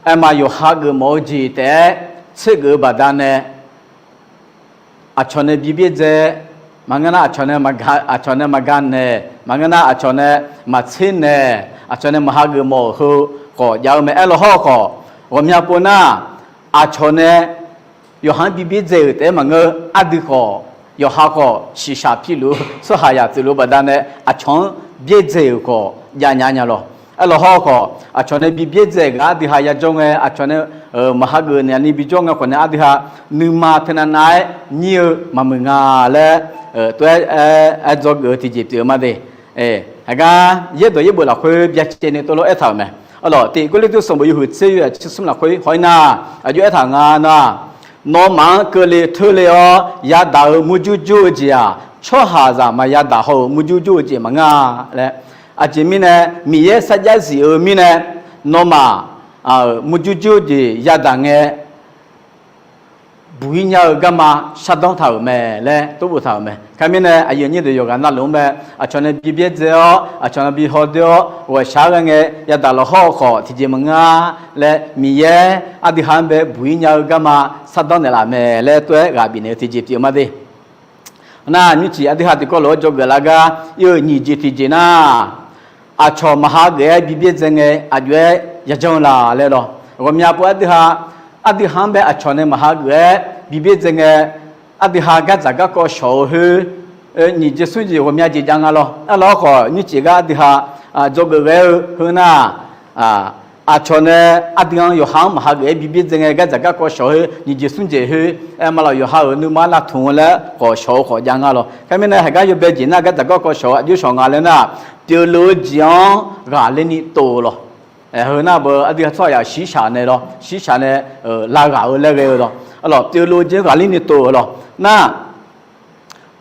aerma yawqha geufmawf-eu jeq taef-aer tsergeuf-eu baqdanae, aqcawq nae bi byaerdzae, maqngeur nar aqcawq nae maqga, aqcawq nae maqga naeq, maqngeur nar aqcawq nae maqtser naeq, aqcawq nae maqha geufmawf-euq heu khawf jav-eu mae. Aerlaw hawr khawf, ghawqmya pov nar, aqcawq nae yawqha-anr bi byaerdzae-euq taef-aer maqngeur, aqdui khawf, yawqha khawf shiqshaq piluf-eu tsawrhaqzaq pyeufluf-eu baqdanae, aqcawq-anr byaerdzae-euq khawf jav nya nya lawq. Aerlaw hawr khawf, aqcawq nae bi byaerdzae-euq gaq aqdui ha yajanr ngae, aqcawq nae maqha geuf naeq ni bijawr ngae khawf nae aqdui ha nuima teunav nav-aer nyir-eu maqmuiq nga laer, tov-aer aer dzawgeuf-eu tiqjeq pyeuf-eu ma de. Haqgar yaerdawq yaerbof lafkhoer byacaevni tov lof aertaq-euq mae. Arlawq, tiq Gawrliqtu sanqbof yawhuiq tser yawzaq tser smr lafkhoer haw-ir nar, aqjox aertaq nga nar, nawmaf-anr keuvle teurle-awr yadaq-euq murjur jur-eu jeq-aq, tsawrhaqzaq maqyadaq haw-euq murjur jur-eu jeq maqngeur-a laer. Aqjeq mirnae, Miqyaer sarjax zif-eu mirnae, nawmaf murjur jur-eu jeq yadaq ngae, buq-ir nya-eu garma shardanr taq-euq mae laer tov boftaq-euq mae. Khar mirnae, aqyuif aqnyir deuq yawqghaq navluf-anr mae, aqcawq nae bi byaerdzae-awr, aqcawq nae bi hawdoer-awr, ghawqshaq-aer ghae ngae yadaq lawqhawr-eu khawf tiqjeq maqngeur-a laer, Miqyaer aqdui ha-anr bae buq-ir nya-eu garma shardanr naeqlaf mae laer tov-aer ghaq bifnaeq-eu tiqjeq pyeuf-eu ma de. Nar, nymrcif aqdui ha tiqkawv lof-aer dzawgeuf lar gar ir-eu nyiq jeq tiqjeq nar, aqcawq maqha geuf-aer bi byaerdzae ngae aqjox-aer yajanr-eu la laer lawr. Ghawqmya pov aqdui ha, aqdui ha-anr bae aqcawq nae maqha geuf-aer bi byaerdzae ngae, aqdui ha gardzaq garkawv shawq-eu khoer, nyiq jeq smr jeq ghawqmya jeq jav nga lawr. Aerlawr khawf, nymrcif gar aqdui ha dzawgeuf ghae-eu heu nar, aqcawq nae aqdui-anr yawqha-anr maqha geuf-aer bi byaerdzae ngae gardzaq garkawv shawq-eu khoer, nyiq jeq smr jeq khoer, aerma lawq yawqha-euq nuima lavtmq-eu laer khawf shawq-eu khawf jav nga lawr. Khar mirnae, haqgar yawbae jeq nar gardzaq garkawv shawq-eu aqjox shawq nga laer nar, pyeufluf-eu jeq-anr ghaqler ni tov-eu lawr. Heu nar beu aqdui ha tsawrhaq yaq shirshaq nae lawr, shirshaq nae lav ghaq-eu laer ghae-eu lawr. Arlawq, pyeufluf-eu jeq-anr ghaqler ni tov-eu lawr. Nar,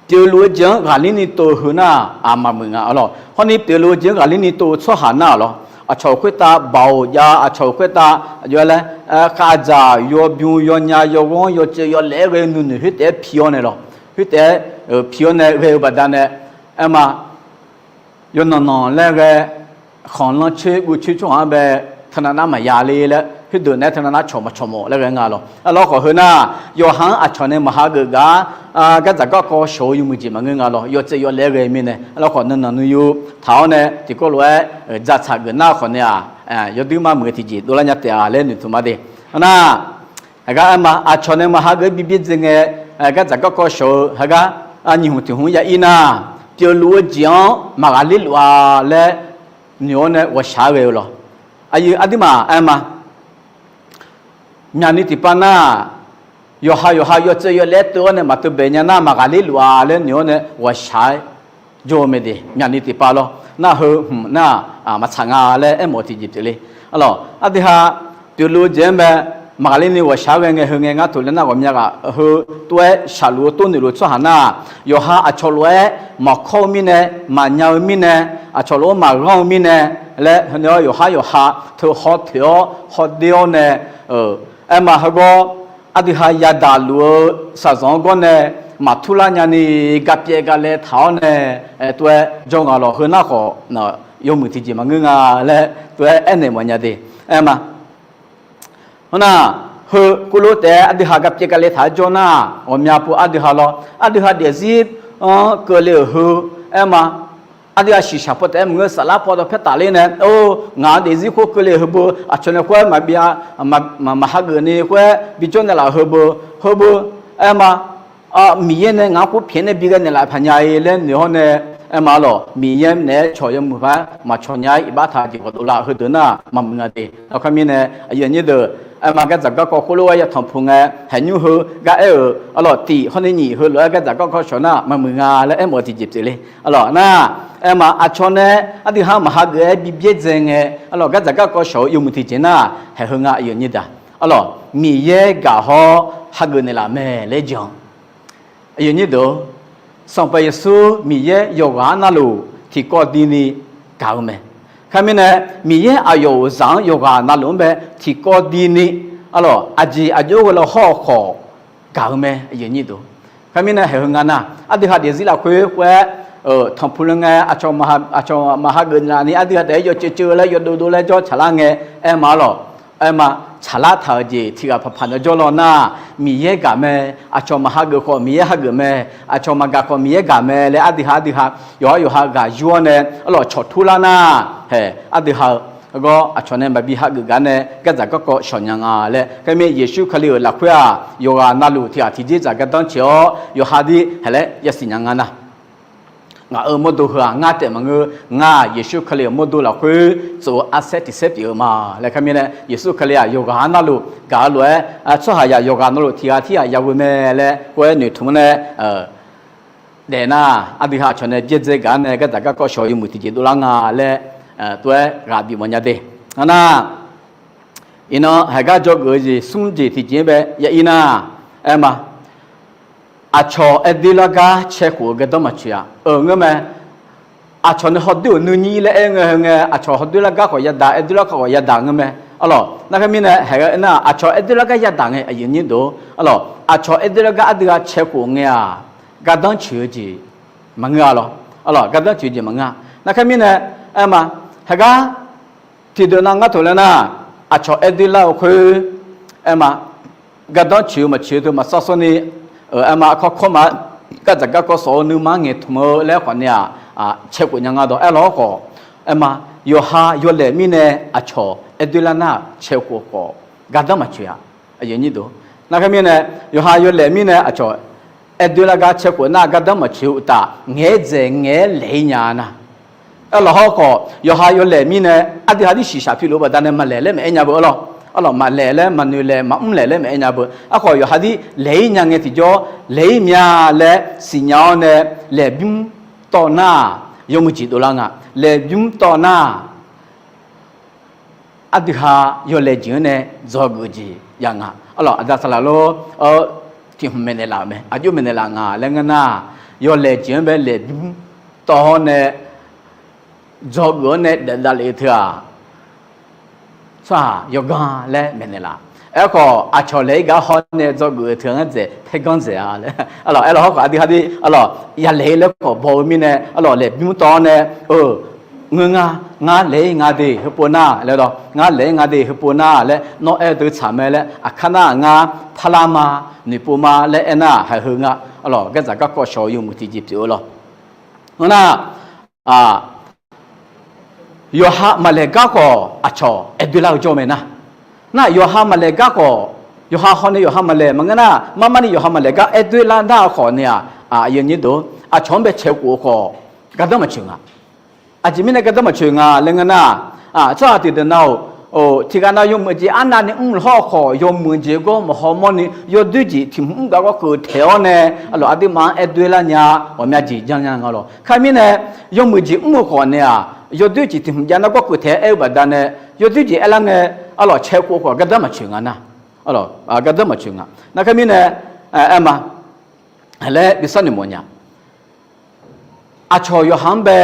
pyeufluf-eu jeq-anr ghaqler ni tov-eu heu nar, aq maqmuiq nga lawr. Hawr ni pyeufluf-eu jeq-anr ghaqler ni tov-eu tsawrhaq nar lawr, aqcawq khoertav baoq jav, aqcawq khoertav aqjox-aer laer, khavdzaq yawbym yawnya yawghanr yawcaev yawlaef-aer ghae-eu nuinoeq khoertaef-aer pi-awr nae lawr, khoertaef-aer pi-awr nae ghae-eu baqdanae, aerma yawqnan nan laer ghae, khanqlanr coer guv coer tsawrhaq-anr bae teunav nar maqya le laer, khoerdeuq naeq-aer teunav nar cawq maqcawq mawf laer ghae nga lawr. Aerlawr khawf heu nar, yawqha-anr aqcawq nae maqha geuf gar gardzaq garkawv shawq-eu yawmuiq jeq maqngeur nga lawr. Yawcaev yawlaef-aer ghae mirnae, aerlawr khawf nan nan nuiyu taq-awr nae tiqkawv lof-aer dzaqtsaq geuf nar khawf nae-aq, yawduir mar muiq-eu tiqjeq dovlar nya taef-a laer noeqtmq ma de. Nar, haqgar aerma aqcawq nae maqha geuf-aer bi byaerdzae ngae, gardzaq garkawv shawq-eu haqgar nyiq hmq tiq hmq-anr ya ir nar, pyeufluf-eu jeq-anr maqghaqler luf-a laer noeq-awr nae ghawqshaq-aer ghae-eu lawr. Aqyuif aqduimaf aerma, myaqni tiqpav nar, yawqha yawqha yawcaev yawlaef-aer teuv-awr nae maqteuv bae nya nar maqghaqler luf-a laer noeq-awr nae ghawqshaq-aer jawr-eu mae de. Myaqni tiqpav lawr nar heu hmq nar maqtsaq nga laer aermawf-eu tiqjeq pyeuf le. Arlawq, aqdui ha pyeufluf-eu jeq-anr bae maqghaqler ni ghawqshaq-aer ghae ngae heu ngae ngar taq laer nar ghawqmya ghaq heu tov-aer shaqluf-eu tov noeqluf-eu tsawrhaq nar, yawqha aqcawq lof-aer maqkawr-eu mirnae, maqnya-eu mirnae, aqcawq lof-aer maqghanr-eu mirnae laer heu nae-awr yawqhar yawqha teu haw toeq-awr hawdoer-awr nae, aerma heugawr aqdui ha yadaq luf-eu shaqzanq-anr gawr nae maqtur lar nyani, gapyaev galae taq-awr nae tov-aer jawr nga lawr. Heu nar khawf yawmuiq tiqjeq maqngeur nga laer tov-aer aernaeq mawf nya de. Aerma, hawr nar, heu kurlof taef-aer aqdui ha gapyaev galae taq-aer jawr nar, ghawqmya pov aqdui ha lawr, aqdui ha daefzir-anr keuvle-euq heu, aerma, aqdui ha shiqshaq paw taef-aer maqngeur, saflar paw dawqpaer tafler nae, or, ngaq-anr daefzir khoer keuvle-euq heubeu, aqcawq nae khoer maqbyav, maqha geuf ni khoer bijawr naeqlaf-euq heubeu, heubeu, aerma, Miqyaer nae ngaq-anr khoer pyaeq nae bi ghae naeqlaf paq nya-i laer noeq-awr nae, aerma lawq, Miqyaer naeq-aer cawq yawmuiq paq-aer maqcawq nya-aer iqbax taq jeq ghawqdov lar heudeuq nar maqmuiq nga de. Lawqkar mirnae aqyuif aqnyir deuq, aerma gardzaq garkawv khoerlof-aer yatanq puq ngae, haeqnymr heu gar aer-euq arlawq tiq hawr ni nyiq heulof-aer gardzaq garkawv shawq nar maqmuiq nga laer aermawf-eu tiqjeq pyeuf le. Arlawq nar, aerma aqcawq nae aqdui ha maqha geuf-aer bi byaerdzae ngae, arlawq gardzaq garkawv shawq-eu yawmuiq tiqjeq nar haeq heu nga aqyuif aqnyir deuq. Arlawq Miqyaer gaq hawr hageuf naeqlaf mae laer jan. Aqyuif aqnyir deuq, Sanqpaq Yeqsur Miqyaer yawqghaq-anr navluf tiqkawv dui ni gaq-eu mae. Khar mirnae, Miqyaer aqyawf-euq zaq-anr yawqghaq navluf-anr bae tiqkawv dini, arlawq, aqjeq aqjox ghae law hawr-eu khawf gaq-eu mae. Khar mirnae, haeq heu nga nar, aqdui ha daefzir lafkhoer khoer-aer, tanqpuq le ngae, aqcawq maqha geuf laf ni aqdui ha taef-aer yawceuv ceuv laer yawdov dov laer jawr tsaqlar ngae, aer ma arlawq. Aer ma, tsaqlar taq-euq jeq tiq ghaq paq paq nae jawr law nar, Miqyaer gaq mae. Aqcawq maqha geuf khawf Miqyaer hageuf mae. Aqcawq maqgaq khawf Miqyaer gaq mae laer aqdui ha aqdui ha yawqha yawqha ghaq yur-awr nae arlawq cawq tur lar nar, haeq aqdui ha-eu gawr aqcawq nae maqbi hageuf gar nae gardzaq garkawv shawq nya nga laer. Khar mirnae Yeqsur Kali-euq lafkhoer-aq, yawqghaq navluf tiq ghaq tiqjeq dzaq gardanr tsoeq-awr yawqha dir haeq laer yasiq nya nga nar, ngaq-euq mawrdo heu-aq ngar taef maqngeur. Ngar-aq Yeqsur Kali-euq mawrdo lafkhoer tsof-eu arsaer tiq saer pyeuf-eu ma laer. Khar mirnae Yeqsur Kali-aq yawqghaq-anr navluf gaq-eu lof-aer, tsawrhaqzaq yawqghaq navluf tiq ghaq tirghaq yaghoe mae laer khoer-aer noeqtmq-anr nae daef nar, aqdui ha aqcawq nae byaerdzae gaq-anr nae gardzaq garkawv shawq-eu yawmuiq tiqjeq dovlar nga laer tov-aer ghaq bif mawf nya de. Nar, iqnan haeq gar dzawgeuf-eu jeq smr jeq tiqjeq-anr bae ya ir nar, aer ma, aqcawq aer doer lar gar cae khof-eu gardanr maqtsoeq-a. Euq ngeur mae. Aqcawq nae hawdoer-euq nuinyir laer aer ngae heu ngae, aqcawq hawdoer lar gar khawf yadaq, aer doer lar khawf yadaq ngeur mae. Arlawq, nar khar mirnae haeq-aer nar, aqcawq aer doer lar gar yadaq ngae aqyuif aqnyir deuq, arlawq, aqcawq aer doer lar gar aqdui ha cae khof ngae-aq, gardanr tsoeq-eu jeq maqngeur-a lawr. Arlawq, gardanr tsoeq-eu jeq maqngeur-a. Nar khar mirnae, aer ma, haeq gar tiqdeuq nav ngar taq laer nar, aqcawq aer doer lar-eu khoer, aer ma, gardanr tsoeq-eu maqtsoeq-eu teu maqsar sawr ni, aer ma, kawrkawr ma, gardzaq garkawv shawq-eu nuima-anr ngaeqtmq-eu laer khawf nae-aq, cae khof nya nga dawq. Aerlawq khawf, aer ma, yawqha yawlaeq mirnae aqcawq aer doer lar nar cae khof khawf gardanr maqtsoeq-a. Nar khar mirnae, yawqha yawlaeq mirnae aqcawq aer doer lar gar cae khof nar gardanr maqtsoeq-eu uqtaf, ngaeq-aer dzaeq ngaeq-aer laeq-ir nya nar, aerlawq hawr khawf, yawqha yawlaeq mirnae aqdui ha dir shiqshaq piluf-eu baqdanae maqlaeq laer maqaer nya beu arlawq. Arlawq, maqlaeq laer maqnoeq laeq maqmr laeq laer maqaer nya beu. Aerkhawf, yawqha dir laeq-ir nya ngae tiqjawr laeq-ir mya laer siqnya-awr nae laeqbymr tawv nar, yawmuiq jeq dovlar nga. Laeqbymr tawv nar, aqdui ha yawlaeq jeq-anr nae dzawgeuf-eu jeq ya nga. Arlawq, aqda saqlaq lor, tiq hmq maeqnaeq laf-euq mae, aqjox maeqnaeq laf nga laer ngeur nar, yawlaeq jeq-anr bae laeqbymr tawv-awr nae dzawgeuf-awr nae daefdav lef-eu teu-aq, tsawrhaq yawganr laer maeqnaeq laf. Aerkhawf, aqcawq laeq-ir gar hawr nae dzawgeuf-eu teu-anr dzaeq paerganr dzaeq-a laer. Arlawq, aerlawq hawr khawf aqdui ha dir arlawq, yalaeq-ir laer khawf baw-eu mirnae arlawq, laeqbymr tawv-awr nae, ngeur nga, ngar laeq-ir nga de heupov nar laer dawq, ngar laeq-ir nga de heupov nar laer nawr aer-eu deuq tsaq mae laer aqkar nar ngar parlar ma, noeqpov ma laer aernar, haeq heu nga. Arlawq, gardzaq garkawv shawq-eu yawmuiq tiqjeq pyeuf-eu lawr. Ngeur nar, yawqha maqlaeq gar khawf aqcawq aer doer lar-eu jawr mae nar. Nar, yawqha maqlaeq gar khawf, yawqha hawnae yawqha maqlaeq maqngeur nar, marmarni yawqha maqlaeq gar aer doer lar nar-eu khawf nae-aq, aqcawq-anr bae cae khof-eu khawf gardanr maqtsoeq nga. Aqjeq mirnae gardanr maqtsoeq nga laer ngeur nar, tsawrhaq tiqdeuq nav-awq, tiqghaq nav yawmuiq jeq arnavni mr-eu hawr-eu khawf, yawmuiq jeq gawr maqhaw mawrni yawdoer jeq tiq hmq mr gar gawr keuv taeq-awr nae, arlawq, aqduimaf-anr aer doer lar nya, ghawqmya jeq janr nya nga lawq. Khar mirnae, yawmuiq jeq mr-eu khawf nae-aq, yawdoer jeq tiq hmq jav nar gawr keuv taeq-aer aer-eu baqdanae, yawdoer jeq aer lar ngae, arlawq, cae khof khawf gardanr maqtsoeq nga nar. Arlawq, gardanr maqtsoeq nga. Nar khar mirnae, aer ma, laer bi sharnoeq mawf nya. Aqcawq yawqha-anr bae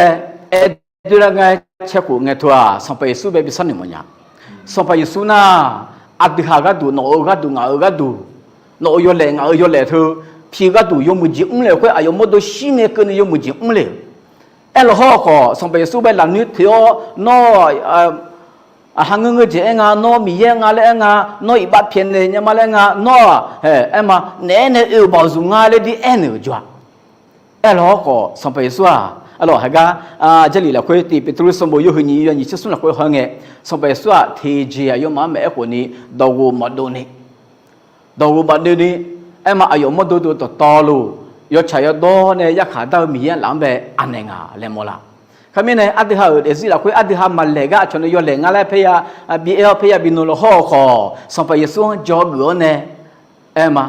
aer doer lar ngae cae khof ngae teu-aq, Sanqpaq Yeqsur bae bi sharnoeq mawf nya. Sanqpaq Yeqsur nar, aqdui ha gharduq, nawq-euq gharduq, ngaq-euq gharduq, nawq-euq yawlaeq ngaq-euq yawlaeq teu, pi-eu gharduq yawmuiq jeq mr le-euq khoer, aqyawf mawrdo shir ngae keuvni yawmuiq jeq mr le-euq. Aerlawq hawr-eu khawf, Sanqpaq Yeqsur bae lafnoer toeq-awr, nawr, aqha ngeur ngeur jeq aer nga, nawr Miqyaer nga laer aer nga, nawr iqbax pyaeqnaeq nya ma laer nga, nawr-aq, aer ma, naeq-aer nae oe-euq baoq zmq nga laer dir aernaeq-euq jawr-a. Aerlawq hawr khawf, Sanqpaq Yeqsur-aq, arlawq, haigar, Jarlif lafkhoer tiq Beqtuvluv sanqbof yawhuiq nyiq yawnyif tser smr lafkhoer haw ngae, Sanqpaq Yeqsur-aq, teqjeq aqyawfmaf-anr maqaer khofni, dawqghof maqdov ni, dawqghof maqdov ni, aer ma, aqyawf mawrdo dov dawqtawvluf, yawtsaq yawdawr nae yarkhaq dar-eu Miqyaer laf-anr bae anaeq ngaq laer mawrlar. Khar mirnae, aqdui ha-euq daefzir lafkhoer aqdui ha maqlaeq gar aqcawq nae yawlaeq nga laer paerya bi aer-awr paerya bi noeq lawq hawr-eu khawf, Sanqpaq Yeqsur-anr dzawgeuf-awr nae, aer ma,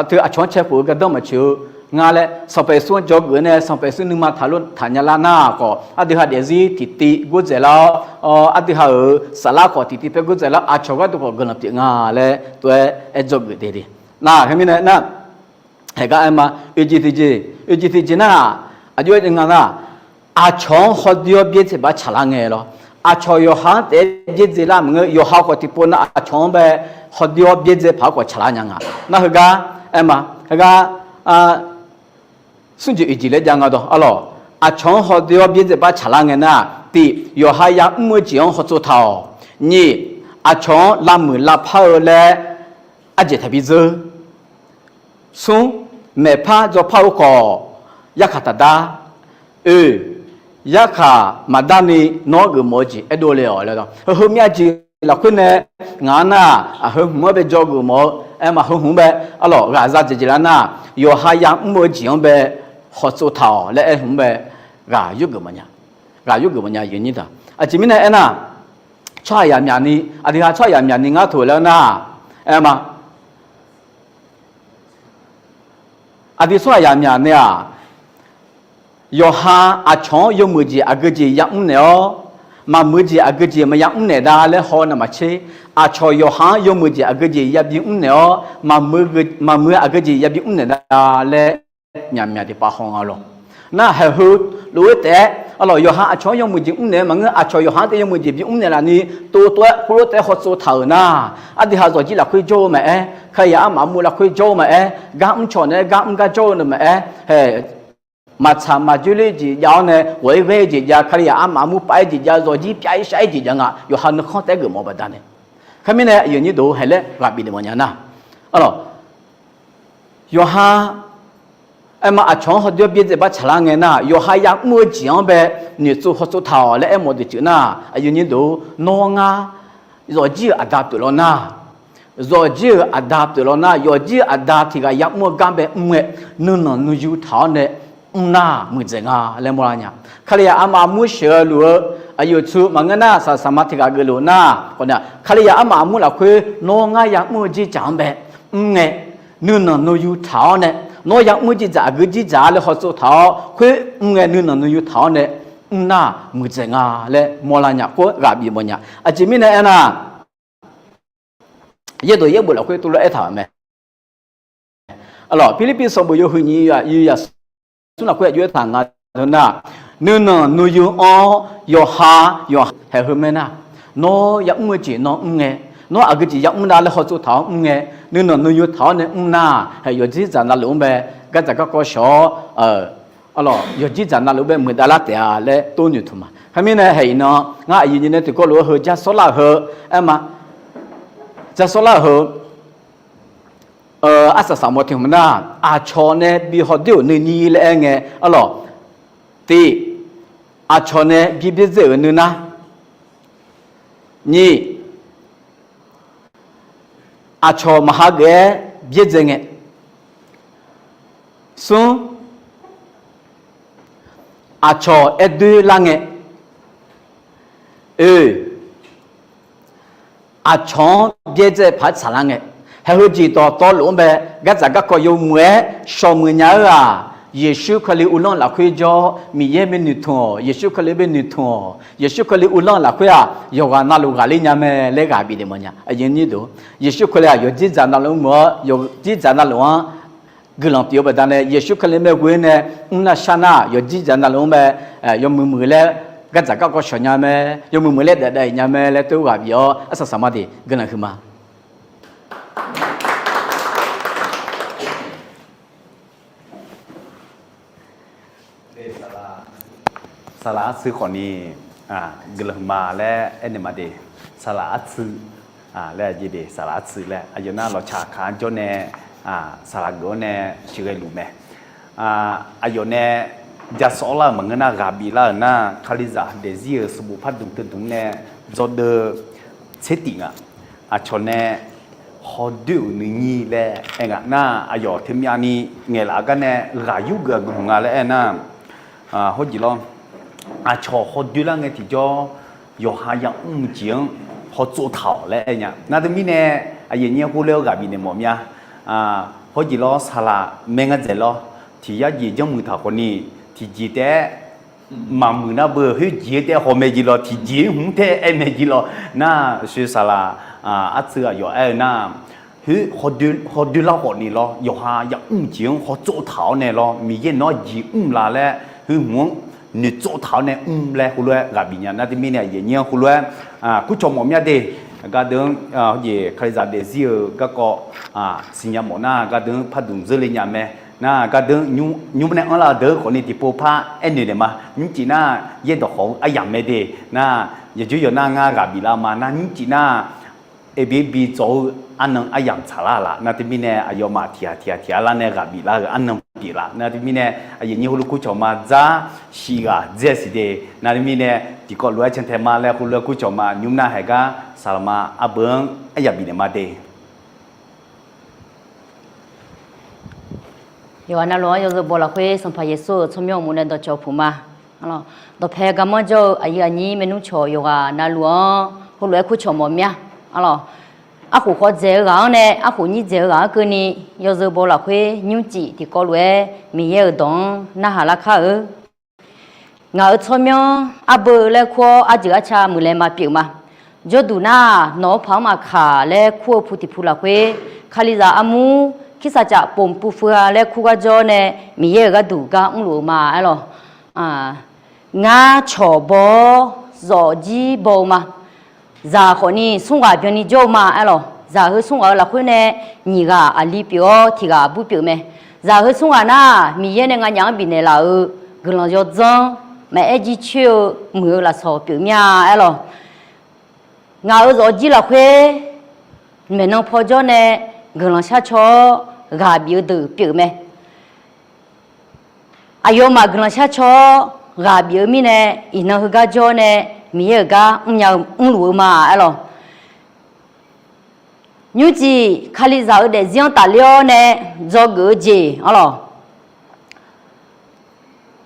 teu aqcawq-anr cae khof-eu gardanr maqtsoeq-eu nga laer, Sanqpaq Yeqsur-anr dzawgeuf-awr nae Sanqpaq Yeqsur nuima taqlof taqnya lar nar khawf, aqdui ha daefzir tiqtiv gordzaeq lar-awr, aqdui ha-euq saflar khawf tiqtiv paer gordzaeq lar, aqcawq gharduq khawf guiqlanq pyeuf nga laer tov-aer aer dzawgeuf daef de. Nar, khar mirnae nar, haigar aer ma, oeq jeq tiqjeq, oeq jeq tiqjeq nar, aqjox-aer nga nar, aqcawq-anr hawdoer-awr byaerdzae bar tsaqlar ngae lawr. Aqcawq yawqha-anr taef-aer byaerdzae lar maqngeur, yawqha khawf tiqpov nar aqcawq-anr bae hawdoer-awr byaerdzae paq-aer khawf tsaqlar nya nga. Nar heugar aer ma, heugar smrjeq oeq jeq laer jav nga dawq arlawq. Aqcawq-anr hawdoer-awr byaerdzae bar tsaqlar ngae nar, tiq, yawqha ya'mr-eu jeq-anr hawtsov taq-awq. Nyiq, aqcawq-anr lavmuiq lavpar-eu laer ardzaeq taqbi dzeur. Smr, maeqpar dzawpar-eu khawf yarkhaq taqdar. Oe, yarkhaq maqdarni nawr geufmawf-eu jeq aerdov le-awq laer. Heu heu myav jeq lafkhoer nae ngaq-anr nar, aqheu hmq-anr bae jawr geufmawf-eu aer ma, heu hmq-anr bae arlawq ghaq za dzaeq dzaeq lar nar, yawqha ya'mr-eu jeq-anr bae hawtsov taq-awq laer aer hmq-anr bae ghaq yurgeuf mawfnya. Ghaq yurgeuf mawfnya yawnyir daq. Aqjeq mirnae aernar, tsawrhaq yaq myaq ni, aqdui ha tsawrhaq yaq myaq ni ngar toq laer nar, aer ma. Aqdui tsawrhaq yaq myaq ni-aq, yawqha aqcawq-anr yawmuiq jeq aqgeu jeq ya'mr naeq-awr, maqmuiq jeq aqgeu jeq maqya mr naeq da laer haw-eu navmaqtser, aqcawq yawqha-anr yawmuiq jeq aqgeu jeq yabi mr naeq-awr, maqmuiq aqgeu jeq yabi mr naeq da laer myaqmyaq tiqpav haw nga lawq. Nar haeq heu lof-aer taef-aer arlawq, yawqha aqcawq-anr yawmuiq jeq mr naeq-eu maqngeur, aqcawq yawqha-anr taef yawmuiq jeq bi mr naeq laf ni, tov tov-aer khoerlof taef-aer hawtsov taq-euq nar, aqdui ha zawqjir lafkhoer jawr-eu maqaer, Kalizaq armaf armur lafkhoer jawr-eu maqaer, gar mr cawq naeq-aer gar mr gar jawr-eu nae maqaer, haeq maqtsaq maqjoer ler jeq jav-awr nae ghawq-ir ghae-eu jeq jav, Kalizaq armaf armur pav-aer jeq jav, zawqjir pyav-ir shar-ir jeq jav nga, yawqha nuikhanr taef-aer geufmawf-eu baqdanae. Khoermirnae aqyuif aqnyir deuq haeq laer ghaq bif naeq mawfnya nar, arlawq, yawqha aer ma, aqcawq-anr hawdoer-awr byaerdzae bar tsaqlar ngae nar, yawqha ya'mr-eu jeq-anr bae noeqtsov hawtsov taq-awq laer aermawf deuq ceuq nar, aqyuif aqnyir deuq nawr ngar zawqjir-euq aqda pyeuf lawr nar, zawqjir-euq aqda pyeuf lawr nar, yawqjir-euq aqda tiq ghaq ya'mr-eu gar bae mr ngae, nuinanq nuiyu taq-awr nae mr nar muiqdzaeq nga laer mawrlar nya. Kalizaq armaf armur sheuq-eu luf-eu aqyuif tsu maqngeur nar, saqsaq ma tiq ghaq geufluf nar, Kalizaq armaf armur lafkhoer nawr ngar ya'mr-eu jirdzaq-anr bae mr ngae, nuinanq nuiyu taq-awr nae, nawr ya'mr jirdzaq aqgeu jirdzaq-a laer hawtsov taq-awr khoer mr ngae, nuinanq nuiyu taq-awr nae mr nar muiqdzaeq nga laer mawrlar nya, khoer ghaq bif mawfnya. Aqjeq mirnae aernar, yaerdawq yaerbof lafkhoer tuvlar aertaq-euq mae. Arlawq, Pirlirpiv sanqbof yawhuiq nyiq yaq yaq smr lafkhoer aqjox aertaq nga deuq nar, nuinanq nuiyu-anr yawqha yawqha haeq heu mae nar, nawr ya'mr-eu jeq nawr mr ngae, nawr aqgeu jeq ya'mr nar laer hawtsov taq-awr mr ngae, nuinanq nuiyu taq-awr nae mr nar, haeq yawqjir dzaq navluf-anr bae gardzaq garkawv shawq-awr, arlawq, yawqjir dzaq navluf bae muiqdav lar taef-a laer tov noeqtmq ma. Khoermirnae haeq iqnan ngar aqyuif nyiq nae tiqkawv lof-aer heu jar sawrlar-eu heu, aer ma, jar sawrlar-eu heu, arsaq saqmawf tiq hmq nar, aqcawq nae bi hawdoer-euq nuinyir laer aer ngae, arlawq, tiq, aqcawq nae bi byaerdzae-euq nuinar, nyiq, aqcawq maqha geuf-aer byaerdzae ngae, smr, aqcawq aer doer lar ngae, oe, aqcawq-anr byaerdzae paq-aer tsaqlar ngae, haeq heu jeq dawqtawvluf-anr bae gardzaq garkawv yawmuiq-aer shawqmuiq nya-eu-aq, Yeqsur Kali uvlanr lafkhoer jawr-awr Miqyaer bae noeqtmq-awq, Yeqsur Kali bae noeqtmq-awq, Yeqsur Kali uvlanr lafkhoer-aq yawqghaq navluf ghaqler nya mae laer ghaq bif naeq mawfnya. Aqyuif aqnyir deuq, Yeqsur Kali-aq yawqjir dzaq navluf mr-awr, yawqjir dzaq navluf-anr guiqlanq pyeuf-eu baqdanae, Yeqsur Kali mae ghoe nae mr nar shar nar, yawqjir dzaq navluf-anr mae, yawmuiq muiq laer gardzaq garkawv shawq nya mae, yawmuiq muiq laer daef daef-iq nya mae laer tov ghaq bif-awr arsaq saqma deuq guiqlanq huiqma. Saqlaq artsuiv khawfni guiqlanq huiqma laer aernaeq ma de. Saqlaq artsuiv laer aqjeq de, saqlaq artsuiv laer aqyawf nar lawqcaq kaq-anr jawr nae saqlaq geuf-awr nae sheuqghae luf mae. Aqyawf nae ja sawr lar-euq maqngeur nar, ghaq bif lar-euq nar, Kalizaq daefzir-euq sanqbof pardmq teudmq nae dzawdeuv tser tif nga. Aqcawq nae hawdoer-euq nuinyir laer aer nga nar, aqyawf teumyavni ngaeqlaf-eu gar nae ghaq yurgeuf-aq guiqlanq nga laer aer nar, hawjeq lawr, aqcawq hawdoer lar ngae tiqjawr yawqha ya'mr-eu jeq-anr hawtsov taq-awq laer aer nya. Nar teumirnae aqyawf nyaer hov laer-awr ghaq bifnaeq mawf mya. Hawjeq lawr, saqlaq mae nga dzaeq lawr, tiq yar jeq janrmuiq taq khawfni, tiqjeq taef-aer maqmuiq nar beu khoerjeq taef-aer haw mae jeq lawr, tiqjeq hmq taef-aer aer mae jeq lawr. Nar saqlaq artsuiv aqyawf aer-eu nar, hawdoer lar khawfni lawr, yawqha ya'mr jeq-anr hawtsov taq-awr nae lawr, Miqyaer nawq-anr jeq mr la laer, heu hmq-anr noeqtsov taq-awr nae mr laer heulof-aer ghaq bif nya. Nar teumirnae aqyuif aqnyir-anr heulof-aer kurcawq mawf mir-a de. Gardeuv-anr, aqjeq Kalizaq daefzir-eu garkawv siqnya mawf nar, gardeuv-anr par duq dzeur le nya mae. Nar gardeuv nymr nae anrlar-eu deuq khawfni tiqpov par aernoeq naeq ma. Nymrcif nar yaerdawq khawf-eu aryamq mae de. Nar yawqjawr yawq nar ngar ghaq biflar ma. Nar nymrcif nar, eqbi bi dzawq-eu arnan aryamq tsaqlar laf. Nar teumirnae aqyawfmaf tiq ghaq tiq ghaq tiq ghaq lar nae ghaq biflar-euq arnan pyeuf laf. Nar teumirnae aqyuif aqnyir heulof kurcawq ma dzar shiq ghaq dzae siq de. Nar teumirnae tiqkawv lof-aer cantae ma laer heulof-aer kurcawq ma nymr nar haiq gar saqlaqma arbeuv-anr aryamq bifnaeq ma de. Yawqghaq navluf-anr yawzeu baw lafkhoer Sanqpaq Yeqsur-euq tsawrmyanr uqmov nae dawqcawq puq ma. Dawqpae garmanr jawr-eu aqyuif aqnyir maernmr cawq yawqghaq navluf-anr heulof-aer kurcawq mawf mir-a. Arlawq, arkhof khawf dzaeq-eu ghaq-anr nae arkhof nyir dzaeq-eu ghaq-anr keuvni yawzeu baw lafkhoer nymrcif tiqkawv lof-aer Miqyaer-euq dawq-anr narhaq lar kar-eu. Ngaq-euq tsawrmyanr arbeu laer kur-awr arjeuq arca muiqlaeq maqpyeuf ma. Jawrduq nar-aq, nawq-anr paq-anr maqkaq laer kur-eu pu tiq pu lafkhoer, Kalizaq armur kirsaqcaf pov puvfuv-a laer kur gar jawr nae, Miqyaer-euq gharduq gar mrluf-eu ma aerlawq. Ngar cawq baw-awr zawfjir baw-eu ma. Zaq khawfni smr ghaq byanni jawr-eu ma aerlawq. Zaq heu smr ghaq-eu lafkhoer nae nyiq ghaq aqli pyeuf-awr tiq ghaq aqbur pyeuf mae. Zaq heu smr ghaq nar, Miqyaer nae nganyaf-anr bifnaeq laf-euq guiqlanq yawdzanr maqaer jircoer-eu muiq-eu lafsawq pyeuf mir-a aerlawq. Ngaq-euq zawfjir lafkhoer maeqnan paw jawr nae guiqlanq sharcaw-awr ghaq bif-eu deuq pyeuf mae. Aqyawfmaf guiqlanq sharcaw-awr ghaq bif-eu mirnae, iqnan heugar jawr nae Miqyaer-euq gar mrnya-eu mrluf-eu ma aerlawq. Nymrcif Kalizaq-euq daefzir-anr tafler-awr nae dzawgeuf-eu jeq aerlawq.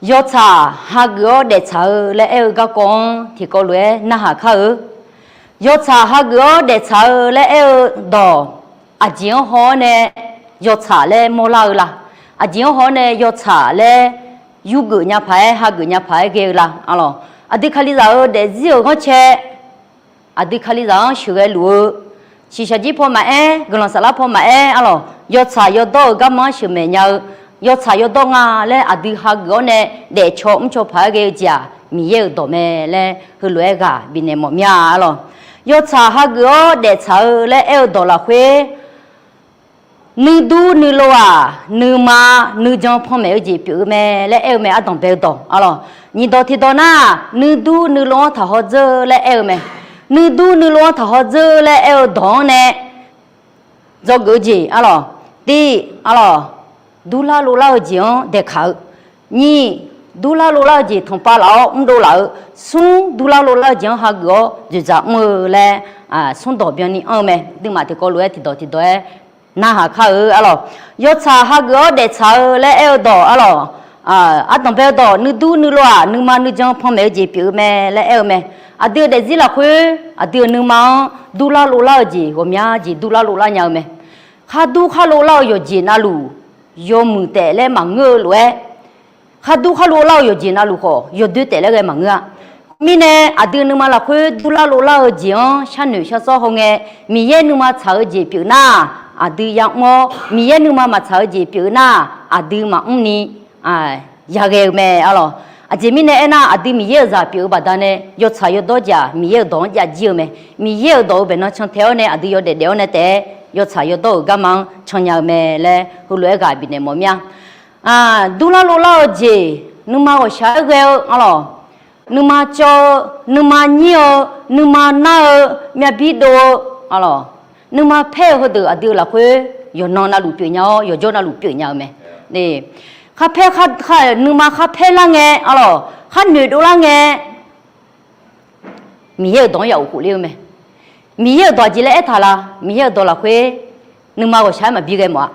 Yawtsaq hageuf-awr daeftsaq-eu laer aer-eu garkawv-anr tiqkawv lof-aer narhaq kar-eu. Yawtsaq hageuf-awr daeftsaq-eu laer aer-eu dawq, aqjeq-anr haw-awr nae yawtsaq laer mawrlar-eu la? Aqjeq-anr haw-awr nae yawtsaq laer yurgeuf nya paq-aer hageuf nya paq-aer ghae-eu la? Aerlawq, aqdui Kalizaq-euq daefzir-euq ghanrcae aqdui Kalizaq-anr sheuqghae luf-eu, shiqshaq jir paw maqaer, guiqlanq saflar paw maqaer aerlawq, yawtsaq yawdawr-euq garma-anr sheuqmaeq nya-eu, yawtsaq yawdawr nga laer aqdui hageuf-awr nae daefcaw mrcaw paq-aer ghae-eu jeq-aq, Miqyaer-euq dawq mae laer heulof-aer ghaq bifnaeq mawf mir-a aerlawq. Yawtsaq hageuf-awr daeftsaq-eu laer aer-eu dawq lafkhoer, nuidur nuilov-aq, nuima nuijan panmaeq-eu jeq pyeuf-eu mae laer aer-eu mae. Ardanqbae-eu dawq aerlawq. Nyiq dawq tiqdawq nar, nuidur nuilov-anr taqhaw dzeur laer aer-eu mae. Nuidur nuilov-anr taqhaw dzeur laer aer-eu dawq-anr nae dzawgeuf-eu jeq aerlawq. Tiq aerlawq, durlar lovlar-eu jeq-anr daeqkaq-eu. Nyiq, durlar lovlar-eu jeq tanqpav laf-awr mrdov laf-eu. Smr, durlar lovlar-eu jeq-anr hageuf-awr dzoeqdzaq mr-eu laer smr dawq byanni anr-eu mae. Aqduimaf tiqkawv lof-aer tiqdawq tiqdawq-aer narhaq kar-eu aerlawq. Yawtsaq hageuf-awr daeftsaq-eu laer aer-eu dawq aerlawq. Ardanqbae-eu dawq, nuidur nuilov-aq, nuima nuijan panmaeq-eu jeq pyeuf-eu mae laer aer-eu mae. Aqdui-euq daefzir lafkhoer aqdui-euq nuima-anr durlar lovlar-eu jeq ghawqmya jeq durlar lovlar nya-eu mae. Khardur kharlov lar-eu yawqjeq navluf, yawmuiq taef laer maqngeur-eu lof-aer, khardur kharlov lar-eu yawqjeq navluf khawf yawdoer taef laer ghae maqngeur-a. Khoermirnae, aqdui nuima lafkhoer durlar lovlar-eu jeq-anr sharnoeq sharsawr hawngae, Miqyaer nuima tsaq-eu jeq pyeuf nar, aqdui yamr-awr, Miqyaer nuima maqtsaq-eu jeq pyeuf-eu nar, aqdui maqmr ni yaghae-eu mae aerlawq. Aqjeq mirnae aernar, aqdui Miqyaer-euq zaq pyeuf-eu baqdanae yawtsaq yawdawr jeq-aq, Miqyaer-euq dawq-anr jav jir-eu mae. Miqyaer-euq dawq-euq baeqnan cantae-awr nae aqdui yawdaef daef-awr nae taef-aer yawtsaq yawdawr-euq garma-anr can nya-eu mae laer heulof-aer ghaq bifnaeq mawf mir-a. Durlar lovlar-eu jeq, nuima ghawqshaq-aer ghae-eu aerlawq. Nuima cawv-eu, nuima nyir-eu, nuima nar-eu, myavbir dov-eu aerlawq. Nuima paer-eu heudeuq aqdui-eu lafkhoer yawqnan navluf pyeuf nya-awr, yawqjawr navluf pyeuf nya-eu mae. Nuima khar paer lar ngae aerlawq, khar noeqdov lar ngae, Miqyaer-euq dawq-anr ya of khof ler-eu mae. Miqyaer-euq dawq aqjeq laer aertaq la? Miqyaer-euq dawq lafkhoer nuima ghawqshaq-aer maqbi ghae mawf-a.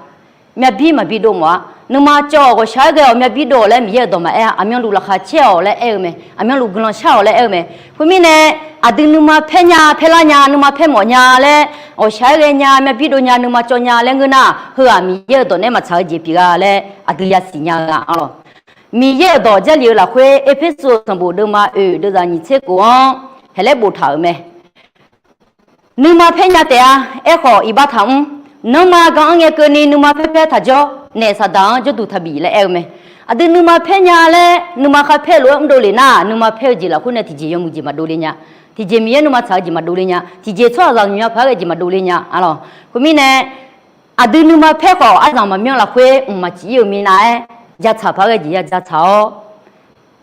Myavbir maqbi dov mawf-a. Nuima cawv-awq, ghawqshaq-aer ghae-awq, myavbir dov-awq laer Miqyaer-euq dawq maqaer-a. Aqmyanluf laqkhaq caer-awq laer aer-eu mae. Aqmyanluf guiqlanq shar-awq laer aer-eu mae. Khoermirnae, aqdui nuima paer nya, paer lar nya, nuima paer mawf nya laer, ghawqshaq-aer ghae nya, myavbir dov nya, nuima cawv nya laer ngeur nar, heu-aq Miqyaer-euq dawq nae maqtsaq-eu jeq pyeuf-a laer aqdui yasiq nya-eu-a aerlawq. Miqyaer-euq dawq Jarlif-eu lafkhoer Erpersu-euq sanqbof deuvma oeq deuvzaq nyiq tser khof-anr haeq laer boftaq-euq mae. Nuima paer nya taef-a. Aerkhawf, iqbax taqmr. Nanrma ganr-anr ngae keuvni nuima paer paer taqjawr. Naef Saqdaq-anr jawrduq taqbif laer aer-eu mae. Aqdui nuima paer nya laer nuima kharpaer lof-aer mrdov lef nar, nuima paer-eu jeq lafkhoer nae tiqjeq yawmuiq jeq maqdov le nya. Tiqjeq Miqyaer nuima tsaq-eu jeq maqdov le nya. Tiqjeq tsawrhaqzaq nymq nya paq-aer ghae jeq maqdov le nya. Arlawq, khoermirnae, aqdui nuima paer khawf aryamq maqmyanr lafkhoer mqmaq cif-ir-euq minav-aer, jatsaq paq-aer ghae jeq ya jatsaq-awr,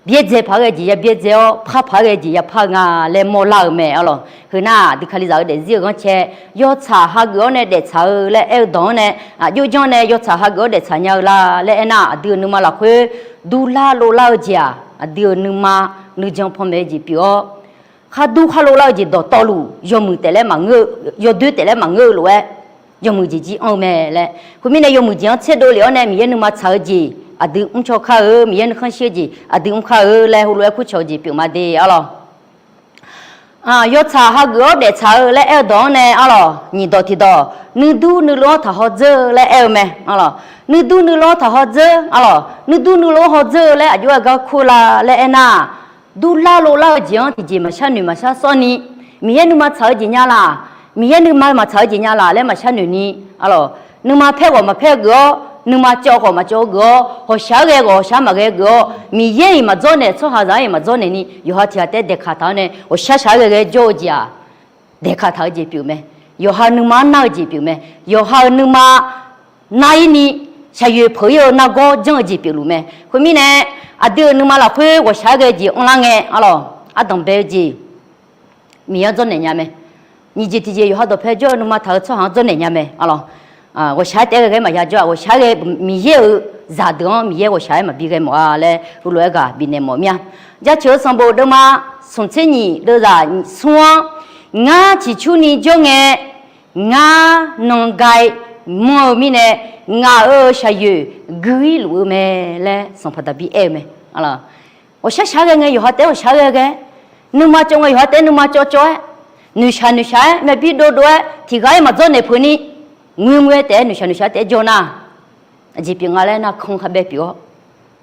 byaerdzae paq-aer ghae jeq ya byaerdzae-awr, par paq-aer ghae jeq ya par-eu nga laer mawrlar-euq mae. Arlawq, heunar aqdui Kalizaq-eu daefzir-eu ghanrcae, yawtsaq hageuf-awr nae daeftsaq-eu laer aer-eu dawq-anr nae, aqjox janr nae yawtsaq hageuf-awr daeftsaq nya-eu la laer aernar, aqdui-euq nuima lafkhoer durlar lovlar-eu jeq-aq, aqdui-euq nuima nuijan panmaeq-eu jeq pyeuf-awr, khar dur khar lovlar-eu jeq dawqtawvluf yawmuiq taef laer maqngeur-eu, yawdoer taef laer maqngeur-eu lof-aer, yawmuiq jeq jir anr-eu mae laer. Khoermirnae, yawmuiq jeq-anr tserdov lef-awr nae Miqyaer nuima tsaq-eu jeq aqdui mrcaw kar-eu, Miqyaer nuikhanr shir-eu jeq aqdui mr kar-eu laer heulof-aer kurcawq-eu jeq pyeuf ma de. Arlawq, yawtsaq hageuf-awr daeftsaq-eu laer aer-eu dawq-anr nae, arlawq, nyiq dawq tiqdawq, nuidur nuilov-anr taqhaw dzeur-eu laer aer-eu mae. Arlawq, nuidur nuilov-anr taqhaw dzeur, arlawq, nuidur nuilov-anr haw dzeur-eu laer aqjox-aer gar kur-eu la laer aernar, durlar lovlar-eu jeq-anr tiqjeq maqshar noeq maqshar sawrni, Miqyaer nuima tsaq-eu jeq nya laq, Miqyaer nuima maqtsaq-eu jeq nya laq laer maqshar noeqni, arlawq, nuima paer khawf maqpaer-eu geuf-awr, nuima cawv khawf maqcawv-eu geuf-awr, hawqshaq-aer ghae khawf hawqshaq-aer maqghae geuf-awr, Miqyaer-iq maqdzawrnaeq, tsawrhaqzaq-anr-iq maqdzawrnaeqni, yawqha tiq ghaq taef-aer daeqkaq taq-awr nae, ghawqshaq shaq-aer ghae ghae jawr-eu jeq-aq, daeqkaq taq-eu jeq pyeuf mae. Yawqha nuima-anr nar-eu jeq pyeuf mae. Yawqha-euq nuima nar-ir ni, shaqyoeq peuq-ir-eu nargawr janr-eu jeq pyeufluf mae. Khoermirnae, aqdui-euq nuima lafkhoer ghawqshaq-aer ghae jeq anrlar ngae, arlawq, ardanq bae-eu jeq Miqyaer-anr dzawrnaeq nya mae. Nyiq jeq tiqjeq yawqha dawqpae jawr-eu nuima taq-eu tsawrhaq-anr dzawrnaeq nya mae. Arlawq, ghawqshaq-aer taef-aer ghae ghae maqya jawr-aq, ghawqshaq-aer ghae Miqyaer-euq zaqdeuq-anr Miqyaer ghawqshaq-aer maqbi ghae mawf-a laer heulof-aer ghaq bifnaeq mawf mir-a. Jaceuq-eu sanqbof deuvma smq tser nyiq deuvzaq smr-anr, ngar ciqcurni jawr ngae, ngar nanqghae manr-eu mirnae, ngaq-euq shaqyoeq gui-ir luf-eu mae laer sanqpaq Daqbir aer-eu mae. Ghawqshaq shaq-aer ghae ngae yawqha taef-aer ghawqshaq-aer ghae ghae, nuima cawv ngae yawqha taef-aer nuima cawv cawv-aer, noeqshaq noeqshaq-aer myavbir dov dov-aer tiq ghaq-aer maqdzawrnaeq peuqni, ngoer ngoer-aer taef-aer noeqshaq noeqshaq-aer taef-aer jawr nar, aqjeq pyeuf nga laer nar, kan khabae pyeuf-awr,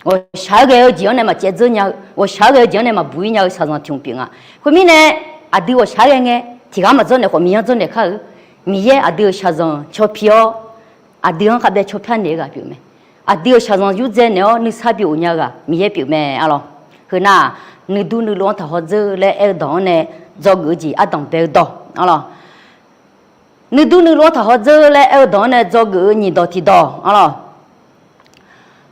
ghawqshaq-aer ghae-eu jeq-anr nae maqcaev dzeur nya-eu, ghawqshaq-aer ghae-eu jeq-anr nae maqbuq-ir nya-eu shaqzanq tiq hmq pyeuf nga. Khoermirnae, aqdui ghawqshaq-aer ghae ngae tiq ghaq maqdzawrnaeq khawf Miqyaer-anr dzawrnaeq kar-eu. Miqyaer aqdui-euq shaqzanq cawpir-awr, aqdui-anr khabae cawpyar naeq-eu ghaq pyeuf mae. Aqdui-euq shaqzanq yurdzaq naeq-awr nuisar bi of nya-eu ghaq Miqyaer pyeuf mae. Arlawq, heunar-aq, nuidur nuilov-anr taqhaw dzeur laer aer-eu dawq-anr nae dzawgeuf-eu jeq ardanq bae-eu dawq. Arlawq, nuidur nuilov-anr taqhaw dzeur laer aer-eu dawq-anr nae dzawgeuf-eu nyiq dawq tiqdawq. Arlawq,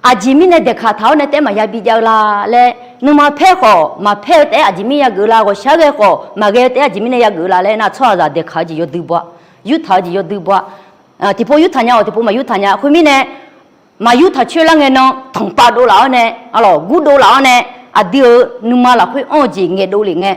aqjeq mirnae daeqkaq taq-awr nae taef-aer maqya bijav-eu la laer, nuima paer khawf maqpaer-eu taef-aer aqjeq mirnae yageuf-eu la, ghawqshaq-aer ghae khawf maqghae-eu taef-aer aqjeq mirnae yageuf-eu la laer nar, tsawrhaqzaq daeqkaq-eu jeq yawdui baw-a, yurtaq-eu jeq yawdui baw-a. Tiqpov yurtaq nya-awq, tiqpov maqyurtaq nya. Khoermirnae, maqyurtaq coer lar ngae nan tanqpav dovlaf-awr nae, arlawq, gurdov laf-awr nae, aqdui-euq nuima lafkhoer anr-eu jeq ngaeqdov lef ngae,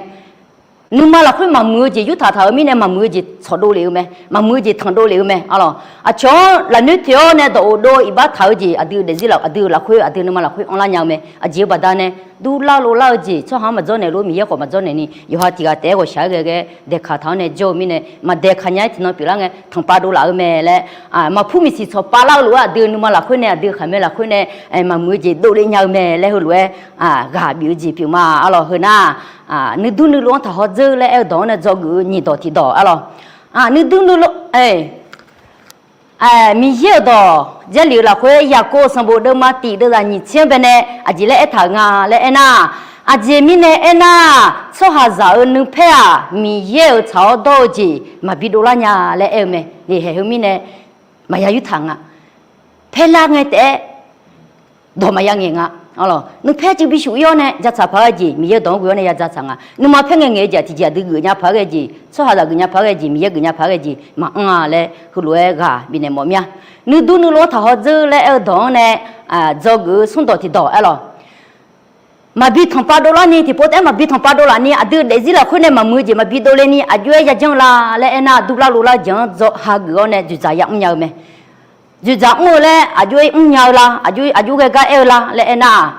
nuima lafkhoer maqmuiq-eu jeq yurtaq taq-euq mirnae maqmuiq-eu jeq tsawqdov lef-eu mae, maqmuiq-eu jeq tanqdov lef-eu mae. Arlawq, aqcawq-anr lafnoer toeq-awr nae dawq of dov iqbax taq-eu jeq aqdui-euq daefzir aqdui-euq lafkhoer aqdui-euq nuima lafkhoer anrlar nya-eu mae. Aqjeq-eu baqda nae, durlar lovlar-eu jeq tsawrhaq-anr maqdzawrnaeq lof Miqyaer khawf maqdzawrnaeq ni, yawqha tiq ghaq taef-aer ghawqshaq-aer ghae ghae daeqkaq taq-awr nae jawr-eu mirnae, maqdaeqkaq nya-aer tiqnan pyeuflar ngae tanqpav dovlaf-eu mae laer, maqpur miqsiq tsawqpav lar-eu lof-aer aqdui-euq nuima lafkhoer nae aqdui-euq khaqmae lafkhoer nae maqmuiq-eu jeq dovle nya-eu mae laer heulof-aer ghaq bif-eu jeq pyeuf ma. Arlawq, heunar, nuidur nuilov-anr taqhaw dzeur laer aer-eu dawq-anr nae dzawgeuf-eu nyiq dawq tiqdawq. Arlawq, nuidur nuilov Miqyaer-euq dawq Jarlif-eu lafkhoer Yaqkov-euq sanqbof deuvma tiq deuvzaq nyiq tser-anr baenae aqjeq laer aertaq-euq nga laer aernar, aqjeq mirnae aernar, tsawrhaqzaq-euq nuipaer-aq Miqyaer-euq tsaq-awr dawr-eu jeq maqbi dovlar nya laer aer-eu mae. Haeq heu mirnae maqya yurtaq nga. Paerlar ngae taef-aer dawq maqya ngaeq nga. Nuipaer cuiv bishuf-ir-awr nae jatsaq paq-aer ghae jeq Miqyaer-eu dawq-anr ghoe-awr nae ya jatsaq nga. Nuima paer ngae ngaeq-eu jeq tiqjeq aqdui geufnya paq-aer ghae jeq, tsawrhaqzaq geufnya paq-aer ghae jeq, Miqyaer geufnya paq-aer ghae jeq maqanr-a laer heulof-aer ghaq bifnaeq mawf mir-a. Nuidur nuilov-anr taqhaw dzeur laer aer-eu dawq-anr nae dzawgeuf-eu smr dawq tiqdawq aer lawq. Maqbi tanqpav dovlar ni, tiqpov taef-aer maqbi tanqpav dovlaf ni, aqdui-euq daefzir lafkhoer nae maqmuiq-eu jeq maqbi dovle ni aqjox-aer yajanr-eu la laer aernar, durlar lovlar-eu jeq-anr hageuf-awr nae dzoeqdzaq yamr nya-eu mae. Dzoeqdzaq mr-eu laer aqjox-aer mrnya-eu la, aqjox ghae gar aer-eu la laer aernar-aq,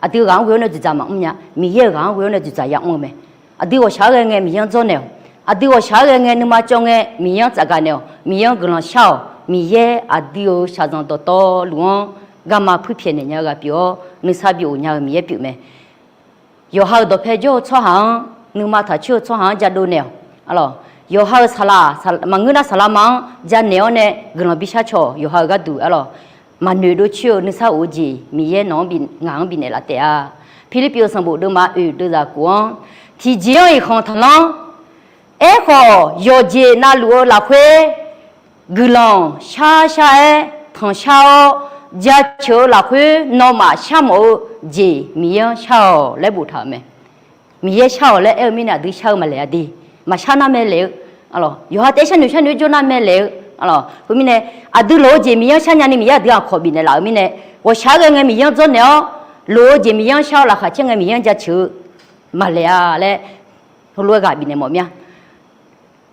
aqdui ghaq-anr ghoe-awr nae dzoeqdzaq maqmr nya. Miqyaer-euq ghaq-anr ghoe-awr nae dzoeqdzaq yamr-eu mae. Aqdui ghawqshaq-aer ghae ngae Miqyaer-anr dzawrnaeq-awq. Aqdui ghawqshaq-aer ghae ngae nuima cawv ngae Miqyaer-anr tsafgaq naeq-awq. Miqyaer-anr guiqlanq shar-awq. Miqyaer aqdui-euq shaqzanq dawqtawvluf-anr garma puirpyaeq naeq nya-eu ghaq pyeuf-awr nuisar bi of nya-eu Miqyaer pyeuf mae. Yawqha-euq dawqpae jawr-eu tsawrhaq-anr, nuima taq coer-eu tsawrhaq-anr jadov naeq-awq. Arlawq, yawqha-euq saqlaq, maqngeur nar saqlaqma-anr janaeq-awr nae guiqlanq bishar caw-awq. Yawqha-euq gharduq arlawq, maqnoeq dov coer-eu nuisar of-eu jeq Miqyaer nawq-anr bi, ngaq-anr bifnaeq laf taef-a. Pirlirpiv-eu sanqbof deuvma oeq deuvzaq kof-anr, tiqjeq-anr iqkhanq taqlanr. Aerkhawf, yawqjeq navluf-eu lafkhoer guiqlanq sharshar-aer tanqshar-awr, jaceuq-eu lafkhoer nawmaf sharmawf-eu jeq Miqyaer-anr shar-awq laer boftaq-euq mae. Miqyaer shar-awq laer aer-eu mirnae aqdui shar-eu maqlaeq-a de. Maqshar nar mae laeq-eu, yawqha taef-aer sharnoeq sharnoeq-aer jawr nar mae laeq-eu. Khoermirnae, aqdui lof-eu jeq Miqyaer-anr shar nyani Miqyaer aqdui-anr aqkawq bifnaeq laf-euq mirnae, ghawqshaq-aer ghae ngae Miqyaer-anr dzawrnaeq-awr, lof-eu jeq Miqyaer-anr shar-awr laqkhaq caer ngae Miqyaer-anr jaceuq-eu maqlaeq-a laer heulof-aer ghaq bifnaeq mawf mir-a.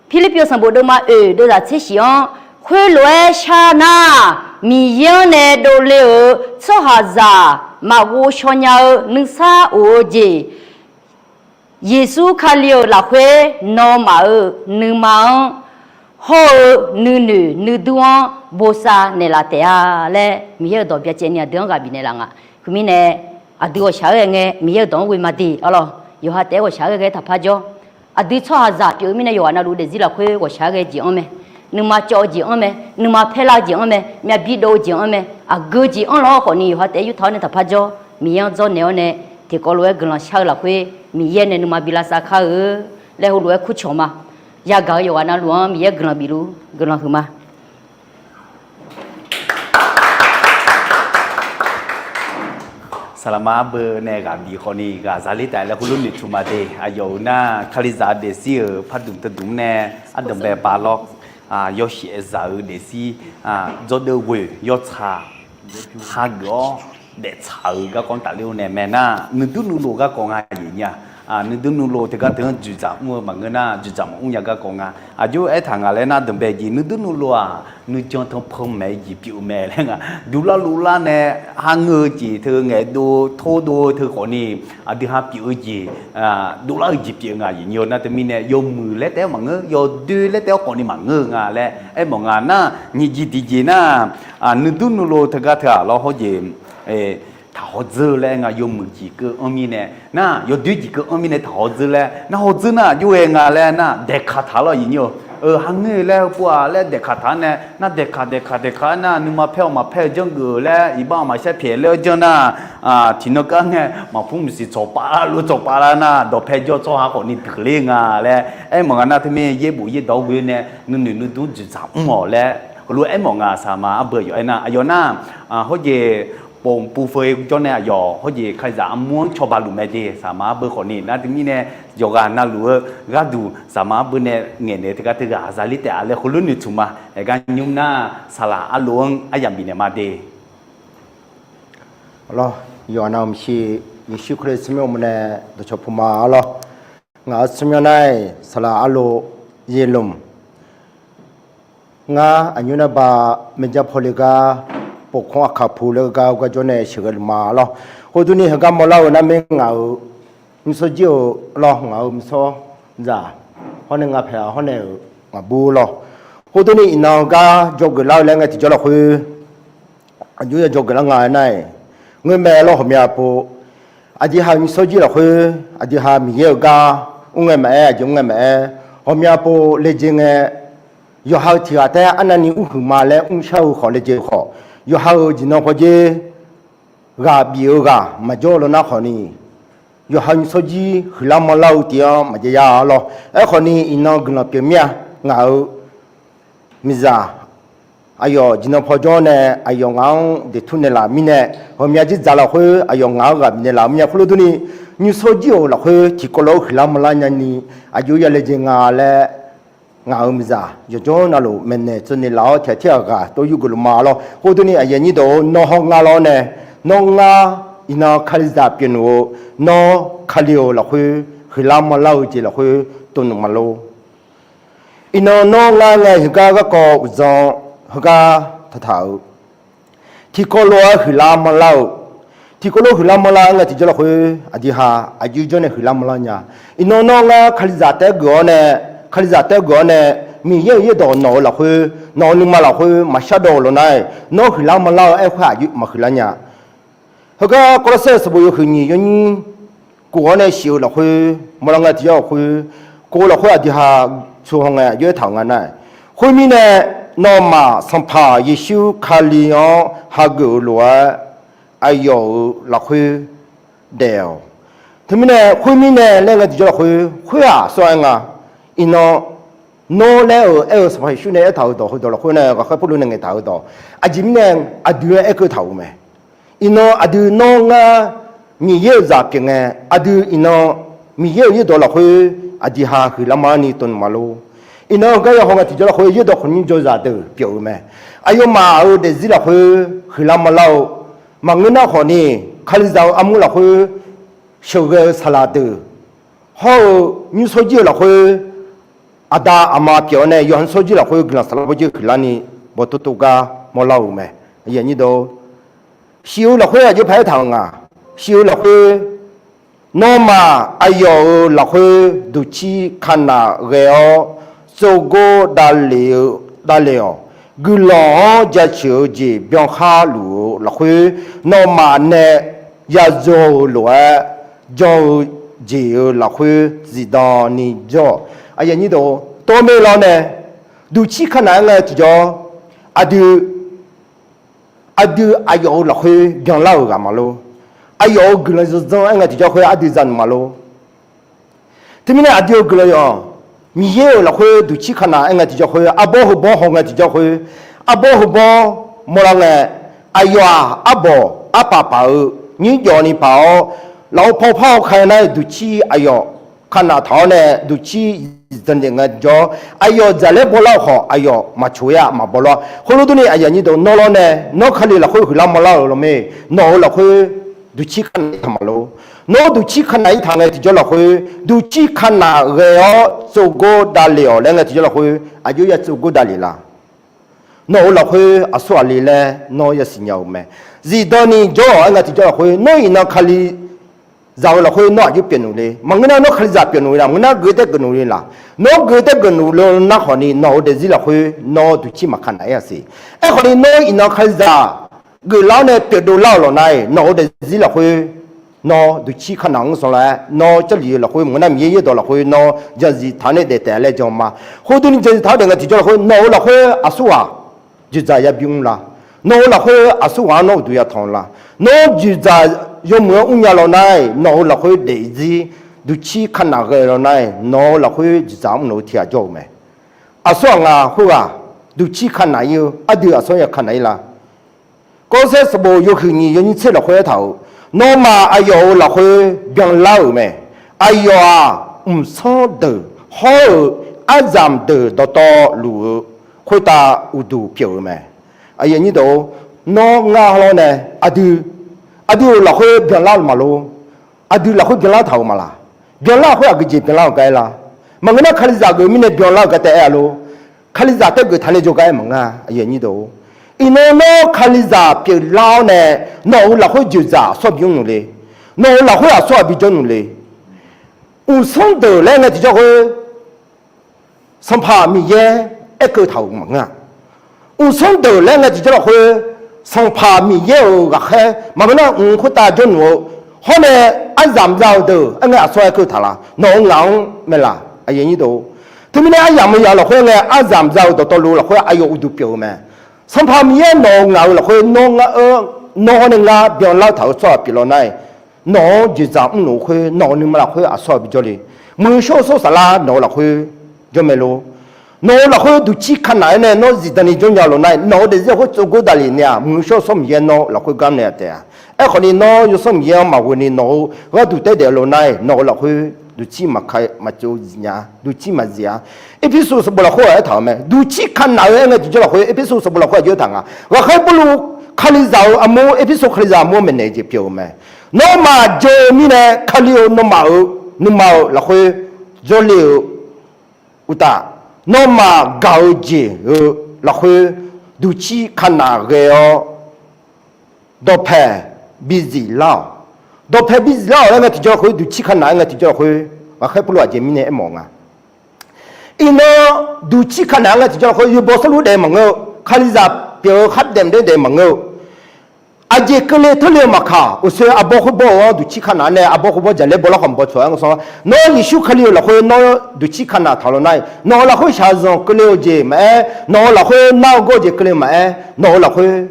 Pirlirpiv-eu sanqbof deuvma oeq deuvzaq tser shif-anr, khoerlof-aer shar nar, Miqyaer-anr nae dovle-euq tsawrhaqzaq maqghov shaw nya-eu nuisar of-eu jeq, Yeqsur Kali-euq lafkhoer nawmaf-euq nuima-anr hawr-eu nuinoeq nuidur-anr bosav naeqlaf taef-a laer Miqyaer-euq dawq byacaevni aqdui-anr ghaq bifnaeq laf nga. Khoermirnae, aqdui ghawqshaq-aer ghae ngae Miqyaer-euq dawq-anr ghoe ma de. Arlawq, yawqha taef-aer ghawqshaq-aer ghae ghae taqpar jawr. Aqdui tsawrhaqzaq pyeuf-eu mirnae yawqghaq navluf daefzir lafkhoer ghawqshaq-aer ghae jeq-anr mae. Nuima cawv-eu jeq-anr mae. Nuima paerlar-eu jeq-anr mae. Myavbir dov-eu jeq-anr mae. Aqgeu jeq-anr lawr khawfni yawqha taef-aer yurtaq-awr nae taqpar jawr. Miqyaer-anr dzawrnaeq-awr nae, tiqkawv lof-aer guiqlanq shar-eu lafkhoer Miqyaer nae nuima bi lavsav kar-eu laer heulof-aer kurcawq ma. Yagaq-eu yawqghaq navluf-anr Miqyaer guiqlanq bifluf guiqlanq huiqma. Saqlaqma arbeu nae ghaq bif khawfni ghaq zaler taef laer heulof noeqtmq ma de. Aqyawf-euq nar Kalizaq daefzir-euq pardmq teu dmq nae ardanq bae ba lawr, yawshaef zaq-eu daefzir, dzawrdeuv ghoeq yawtsaq hageuf-awr daeftsaq-euq garkawv tafler-eu nae mae nar, nuidur nuilov garkawv nga jeq nya. Nuidur nuilov teugar teu-anr dzoeqdzaq mr-eu maqngeur nar, dzoeqdzaq maqmr nya garkawv nga. Aqjox aertaq nga laer nar, danqbae jeq nuidur nuilov-aq, nuijan tanqpanq maeq-eu jeq pyeuf-eu mae laer nga. Dovlar lovlar nae ha ngeur-eu jeq teu ngaeqdov tordov-eu teu khawfni, aqdui ha pyeuf-eu jeq, dovlar-eu jeq pyeuf nga jeq nya-eu nar teumirnae, yawmuiq laer taef-aer maqngeur, yawdoer laer taef-aer khawfni maqngeur-eu nga laer aermawf nga nar, nyiq jeq tiqjeq nar, nuidur nuilov teugar teu-aq lawr hawr jeq taqhaw dzeur laer nga. Yawmuiq jeq keuv-anr mirnae nar, yawdoer jeq keuv-anr mirnae taqhaw dzeur laer nar, haw dzeur nar aqjox ghae nga laer nar, daeqkaq taq lawr jeq nya-eu. Heu ha ngeur laer heupov-aq laer daeqkaq taq-anr nae nar, daeqkaq daeqkaq daeqkaq-aer nar, nuima paer-awq maqpaer-eu janrgeuf-eu laer, iqbax-awq maqshar pyaeq laer-eu janr nar, tiqnan kar ngae maqpur maqsiq tsawqpav lar lof tsawqpav lar nar, dawqpae jawr tsawrhaq khawfni deuq ler nga laer aermawf nga nar, teumirnae yaerbof yaerdawq ghoe nae nuinoeq nuidur dzoeqdzaq mr-awq laer heulof aermawf nga. Saqlaqma arbeu aqyawf aernar, aqyawf nar, hawr jeq pov puvfeu jawr nae aqyawf hawr jeq Kalizaq armur-anr cawba luf mae de. Saqlaqma arbeu khawfni nar teumirnae yawqghaq navluf-eu gharduq saqlaqma arbeu nae ngaeqnaeq teugar teughaq zaler taef-a laer heulof noeqtmq ma. Aergar nymr nar, saqlaq arlof-anr aryamq bifnaeq ma de. Arlawr, yawqha navmaqshi Yeqsur Kali tsawrmyanr uqmov nae dawqcawq puq ma arlawr. Ngaq-euq tsawrmyanr nar-aq, saqlaq arlof Yeqlmq. Ngar aqnymr nar ba, maeqja pawle gar, pofkmr aqkaq pu laer gar, gar jawr nae sheuqghae luf ma arlawr. Khoerdurni heugar mawrlar-eu nar maer ngaq-euq nymrshawr jir-euq lawr, ngaq-euq nymrshawr zaq hawr nae nga paeq-a hawr nae-euq ngaqbur lawr. Khoerdurni iqnan gar jawrgeuf lar-eu laer ngae tiqjawr lafkhoer aqjox ya jawrgeuf lar nga aernar-aq, ngeur mae lawr ghawqmya pov. Aqdui ha nymrshawr jir lafkhoer aqdui ha Miqyaer-euq gar mr ngae maqaer, aqjeq mr ngae maqaer, ghawqmya pov laejae ngae, yawqha-euq tiq ghaq taef-aer arnavni mrhuiq ma laer mrshar-eu khawf laejae-eu khawf, yawqha-euq jeq nan pawdzer ghaq bif-eu ghaq maqjawr-eu lawr nar khawfni, yawqha nymrshawr jir huiqlar manrlar-eu tiv-anr maqjav ya lawr. Aerkhawfni iqnan guiqlanq pyeuf mir-a. Ngaq-euq miqzaq aqyawf jeq nan paw jawr nae aqyawf ngaq-anr deqtur naeqlaf mirnae, ghawqmya jir dzaq lafkhoer aqyawf ngaq-anr ghaq bifnaeq laf-eu mirnae khoerlof durni, nymrshawr jir-euq lafkhoer tiqkawv lof-aer huiqlar manrlar nyani aqjox ya laejae nga laer ngaq-euq miqzaq yawqjawr navluf maeqnaeq tsovnaeq laf-awr tiq ghaq tirghaq ghaq tov yurgeuf luf ma lawr. Khoerdurni aqyuif aqnyir deuq-or, nawr hawr ngar lawr nae, nawr ngar iqnan Kalizaq pyeuf nmr-eu, nawr Kali-euq lafkhoer huiqlar manrlar-eu jeq lafkhoer tov nmr ma lor. Iqnan nawr ngar ngae heugar garkawv uqdzan heugar taqtaq-euq tiqkawv lof-aer huiqlar manrlar-euq, tiqkawv lof huiqlar manrlar-eu ngae tiqjawr lafkhoer aqdui ha aqjox jawr nae huiqlar manrlar nya. Iqnan nawr ngar Kalizaq taef-aer geuf-awr nae, Kalizaq taef-aer geuf-awr nae, Miqyaer-euq yaerdawq nawq-eu lafkhoer, nawq-eu nuima lafkhoer maqshar dawv-eu lawr nar-aq, nawr huiqlar manrlar-eu aer khoer aqjox maqhuiqlar nya. Heugar Kawrlawrsaer-euq sanqbof yawhuiq nyiq yawnyir kov-awr nae shif-eu lafkhoer, mawrlar ngae tiqjawr lafkhoer, kov-eu lafkhoer aqdui ha tsu haw ngae aqjox aertaq-euq nga nar-aq, khoermirnae, Nawmaf Sanqpaq Yeqsur Kali-anr hageuf-eu lof-aer, aqyawf-euq lafkhoer daef-awq. Teumirnae khoermirnae laer ngae tiqjawr lafkhoer khoer-aq sawr-aer nga. Iqnan, nawr laer-euq aer-eu Sanqpaq Yeqsur nae aertaq-euq dawq heudawq lafkhoer nae ghaqkhaer Pawrluv nae ngaeqtaq-eu dawq aqjeq mirnae aqdui-anr aer keuv taq-euq mae. Iqnan aqdui nawr ngar Miqyaer-euq zaq pyeuf ngae, aqdui iqnan Miqyaer-euq yaerdawq lafkhoer aqdui ha huiqlar maqlar ni tov nmq ma lor. Iqnan heugar ya haw ngae tiqjawr lafkhoer yaerdawq khawqnymr jawrzaq deuq pyeuf-eu mae. Aqyawfmaf-euq daefzir lafkhoer huiqlar maqlar-eu maqngeur nar khawf ni, Kalizaq-euq armur lafkhoer sheuqghae-eu saqlaq deuq hawr-eu nymr sawrjir-eu lafkhoer aqda aqma pyeuf-awr nae yawqha nymr sawrjir lafkhoer guiqlanq saqlaq bawrjir huiqlar ni bawqtov tov gar mawrlar-euq mae. Shiq-eu lafkhoer aqjox paq-aer taq-euq nga. Shiq-eu lafkhoer, nawmaf aqyawf-euq lafkhoer duqcir kanaq ghae-awr tsovgor davlef-eu davlef-awq. Guiqlanq-anr jaceuq-eu jeq byankhar luf-eu lafkhoer, nawmaf nae yajaw-eu lof-aer jan-eu jeq-euq lafkhoer zifdan ni jawr-awq. Tov mir lawr nae, duqcir kanaq-aer ngae tiqjawr, aqdui aqdui aqyawf-euq lafkhoer byanlar-euq ghaq ma lor. Aqyawf-euq guiqlanq zanr-aer ngae tiqjawr khoer aqdui za nmq ma lor. Teumirnae aqdui-euq guiqlanq yawq, Miqyaer-euq lafkhoer duqcir kanaq-aer ngae tiqjawr khoer arbawr heubawr haw ngae tiqjawr khoer, arbawr heubawr mawrlar ngae, aqyawf-aq arbawq arpaf paf-eu nyir jawf ni paf-awr, lafov paw par haw ka nar-aer duqcir aqyawf kanaq taq-awr nae duqcir zanqdaef ngae jawr, aqyawf dzaqlaer bawlar-euq khawf aqyawf maqcoq-ir-a maqbaw lawr. Khoerlof durni aqyuif aqnyir deuq nawr lawr nae, nawr Kali lafkhoer huiqlar mawrlar-euq lawr mae. Nawq-euq lafkhoer duqcir kanaq-ir taq ma lor. Nawr duqcir kanaq-ir taq ngae tiqjawr lafkhoer, duqcir kanaq ghae-awr tsovgor davlef-awq laer ngae tiqjawr lafkhoer, aqjox ya tsovgor davlef la? Nawq-euq lafkhoer aqsur ghaq le laer nawr yasiq nya-euq mae. Zifdan ni jawr-awq-aer ngae tiqjawr lafkhoer, nawr iqnan Kalizaq-euq lafkhoer nawr aqjox pyeuf nmq le. Maqngeur nar nawr Kalizaq pyeuf nmq le la, maqngeur nar geu taer geuf nmq le la. Nawr geu taer geuf nmq le nar khawf ni, nawq-euq daefzir lafkhoer nawr duqcir maqkanaq-ir-a siq. Aerkhawf ni nawr iqnan Kalizaq geuflar-awr nae pyeufdov lar-euq lawqnar-iq, nawq-euq daefzir lafkhoer nawr duqcir kanaq-anr sanqlar-aer, nawr Jarlif-eu lafkhoer maqngeur nar Miqyaer yaerdawq lafkhoer nawr janzif taq-awr nae daef taef laer jan ma. Khoer durni janzif taq-awr daef ngae tiqjawr lafkhoer, nawq-euq lafkhoer aqsur ghaq dzoeqdzaq yabi mr la? Nawq-euq lafkhoer aqsur ghaq-anr nawr uqduq yatanq la? Nawr dzoeqdzaq yawmuiq-anr mrnya lawqnar-iq, nawq-euq lafkhoer daefzir duqcir kanaq ghae lawqnar-iq, nawq-euq lafkhoer dzoeqdzaq mrluf-eu tiq ghaq jawr-euq mae. Aqsur ghaq nga khoerghaq duqcir kanaq-ir-eu ardui aqsur ya kanaq-ir la? Gawrsaer sanqbof yawhuiq nyiq yawnyir tser lafkhoer aertaq-euq, nawmaf aqyawf-euq lafkhoer byanlar-euq mae. Aqyawf-aq, mqsanr deuq hawr-eu arzamq deuq dawqtawvluf-eu khoertav uqduq pyeuf-eu mae. Nawr ngar lawr nae, aqdui, aqdui-euq lafkhoer byanlar-eu ma lor? Aqdui lafkhoer byanlar taq-euq ma laq? Byanlar khoer aqgeujeq byanlar-euq gar aer la? Maqngeur nar Kalizaq geuf mirnae byanlar-euq gar taef aer-a lor? Kalizaq taer geuf taq nae jawrgar aer maqnga. Iqnan nawr Kalizaq pyeuflar-awr nae, nawq-euq lafkhoer dzoeqdzaq aqsur bi mr nmq le. Nawq-euq lafkhoer aqsur aq bi jawr nmq le. Mqsanr deuq laer ngae tiqjawr khoer, Sanqpaq Miqyaer aerkeuv taq-euq maqngeur-a. Mqsanr deuq laer ngae tiqjawr lafkhoer, Sanqpaq Miqyaer-euq ghaqkhaer maqngeur nar mq khoertav jawr nmq-eu hawr nae, arzamq za-eu deuq aer ngae aqsur aerkeuv taq la? Nawq-euq ngaq-anr mae laq? Teumirnae aryamq maqya lafkhoer ngae, arzamq za-eu dawqtawvluf lafkhoer aqyawf uqduq pyeuf-eu mae. Sanqpaq Miqyaer nawq-euq ngaq-euq lafkhoer nawr, nawr hawr nae ngar byanlar taq-eu tsawrhaq pyeuf lawqnar-iq, nawq-anr dzoeqdzaq mrluf-eu khoer, nawq-euq nuima lafkhoer aqsur aq bi jawr le. Muiq-eu shawr-eu shawr saflar nawq-euq lafkhoer jawr mae lor? Nawq-euq lafkhoer duqcir kanaq-aer nae nawr zifdan ni jawr nya lawqnar-iq, nawq-euq daefzir lafkhoer tsovgor davlef nae-aq, muiq-eu shawr-eu shawr Miqyaer nawr lafkhoer gar naeq-a taef-a. Aerkhawf ni nawr yawsanr Miqyaer-anr maqghoe ni nawq-euq gharduq taer daef-eu lawqnar-iq, nawq-euq lafkhoer duqcir maqka maqtsov zif nya, duqcir maqzif-a. Erpersu sanqbof lafkhoer-aq aertaq-euq mae. Duqcir kanaq-eu aer ngae tiqjawr lafkhoer Erpersu sanqbof lafkhoer aqjox aertaq nga. Ghaqkhaer Pawrluv Kalizaq-euq armur, Erpersu Kalizaq armur-anr maeqnaeq jeq pyeuf-eu mae. Nawmaf jawr-eu mirnae Kali-euq nawmaf-euq nuima-euq lafkhoer jawrle-eu uqtaf, nawmaf gaq-eu jeq-euq lafkhoer duqcir kanaq ghae-awr dawqpae bizif lar-awq. Dawqpae bizif lar-awq laer ngae tiqjawr lafkhoer, duqcir kanaq-aer ngae tiqjawr lafkhoer, ghaqkhaer Pawrluv aqjeq mirnae aermawf nga. Iqnan duqcir kanaq-aer ngae tiqjawr lafkhoer, yawbaw sawrluf daef maqngeur-eu, Kalizaq pyeuf-eu khardaef maqdaef daef maqngeur-eu, Aqjeq keuvle teurle-eu maqkaq, uqshoe arbawr khoerbawr-eu-anr duqcir ka naq-anr nae arbawr khoerbawr jaqlaer bawlar khawf maqbaw tsoeq-aer ngeur sanr, nawr Yeqsur Kali-euq lafkhoer nawr duqcir ka naq taq-eu law nar-iq, nawq-euq lafkhoer shaqzanq keuvle-eu jeq maqaer, nawq-euq lafkhoer nar-eu gawr jeq keuvle maqaer, nawq-euq lafkhoer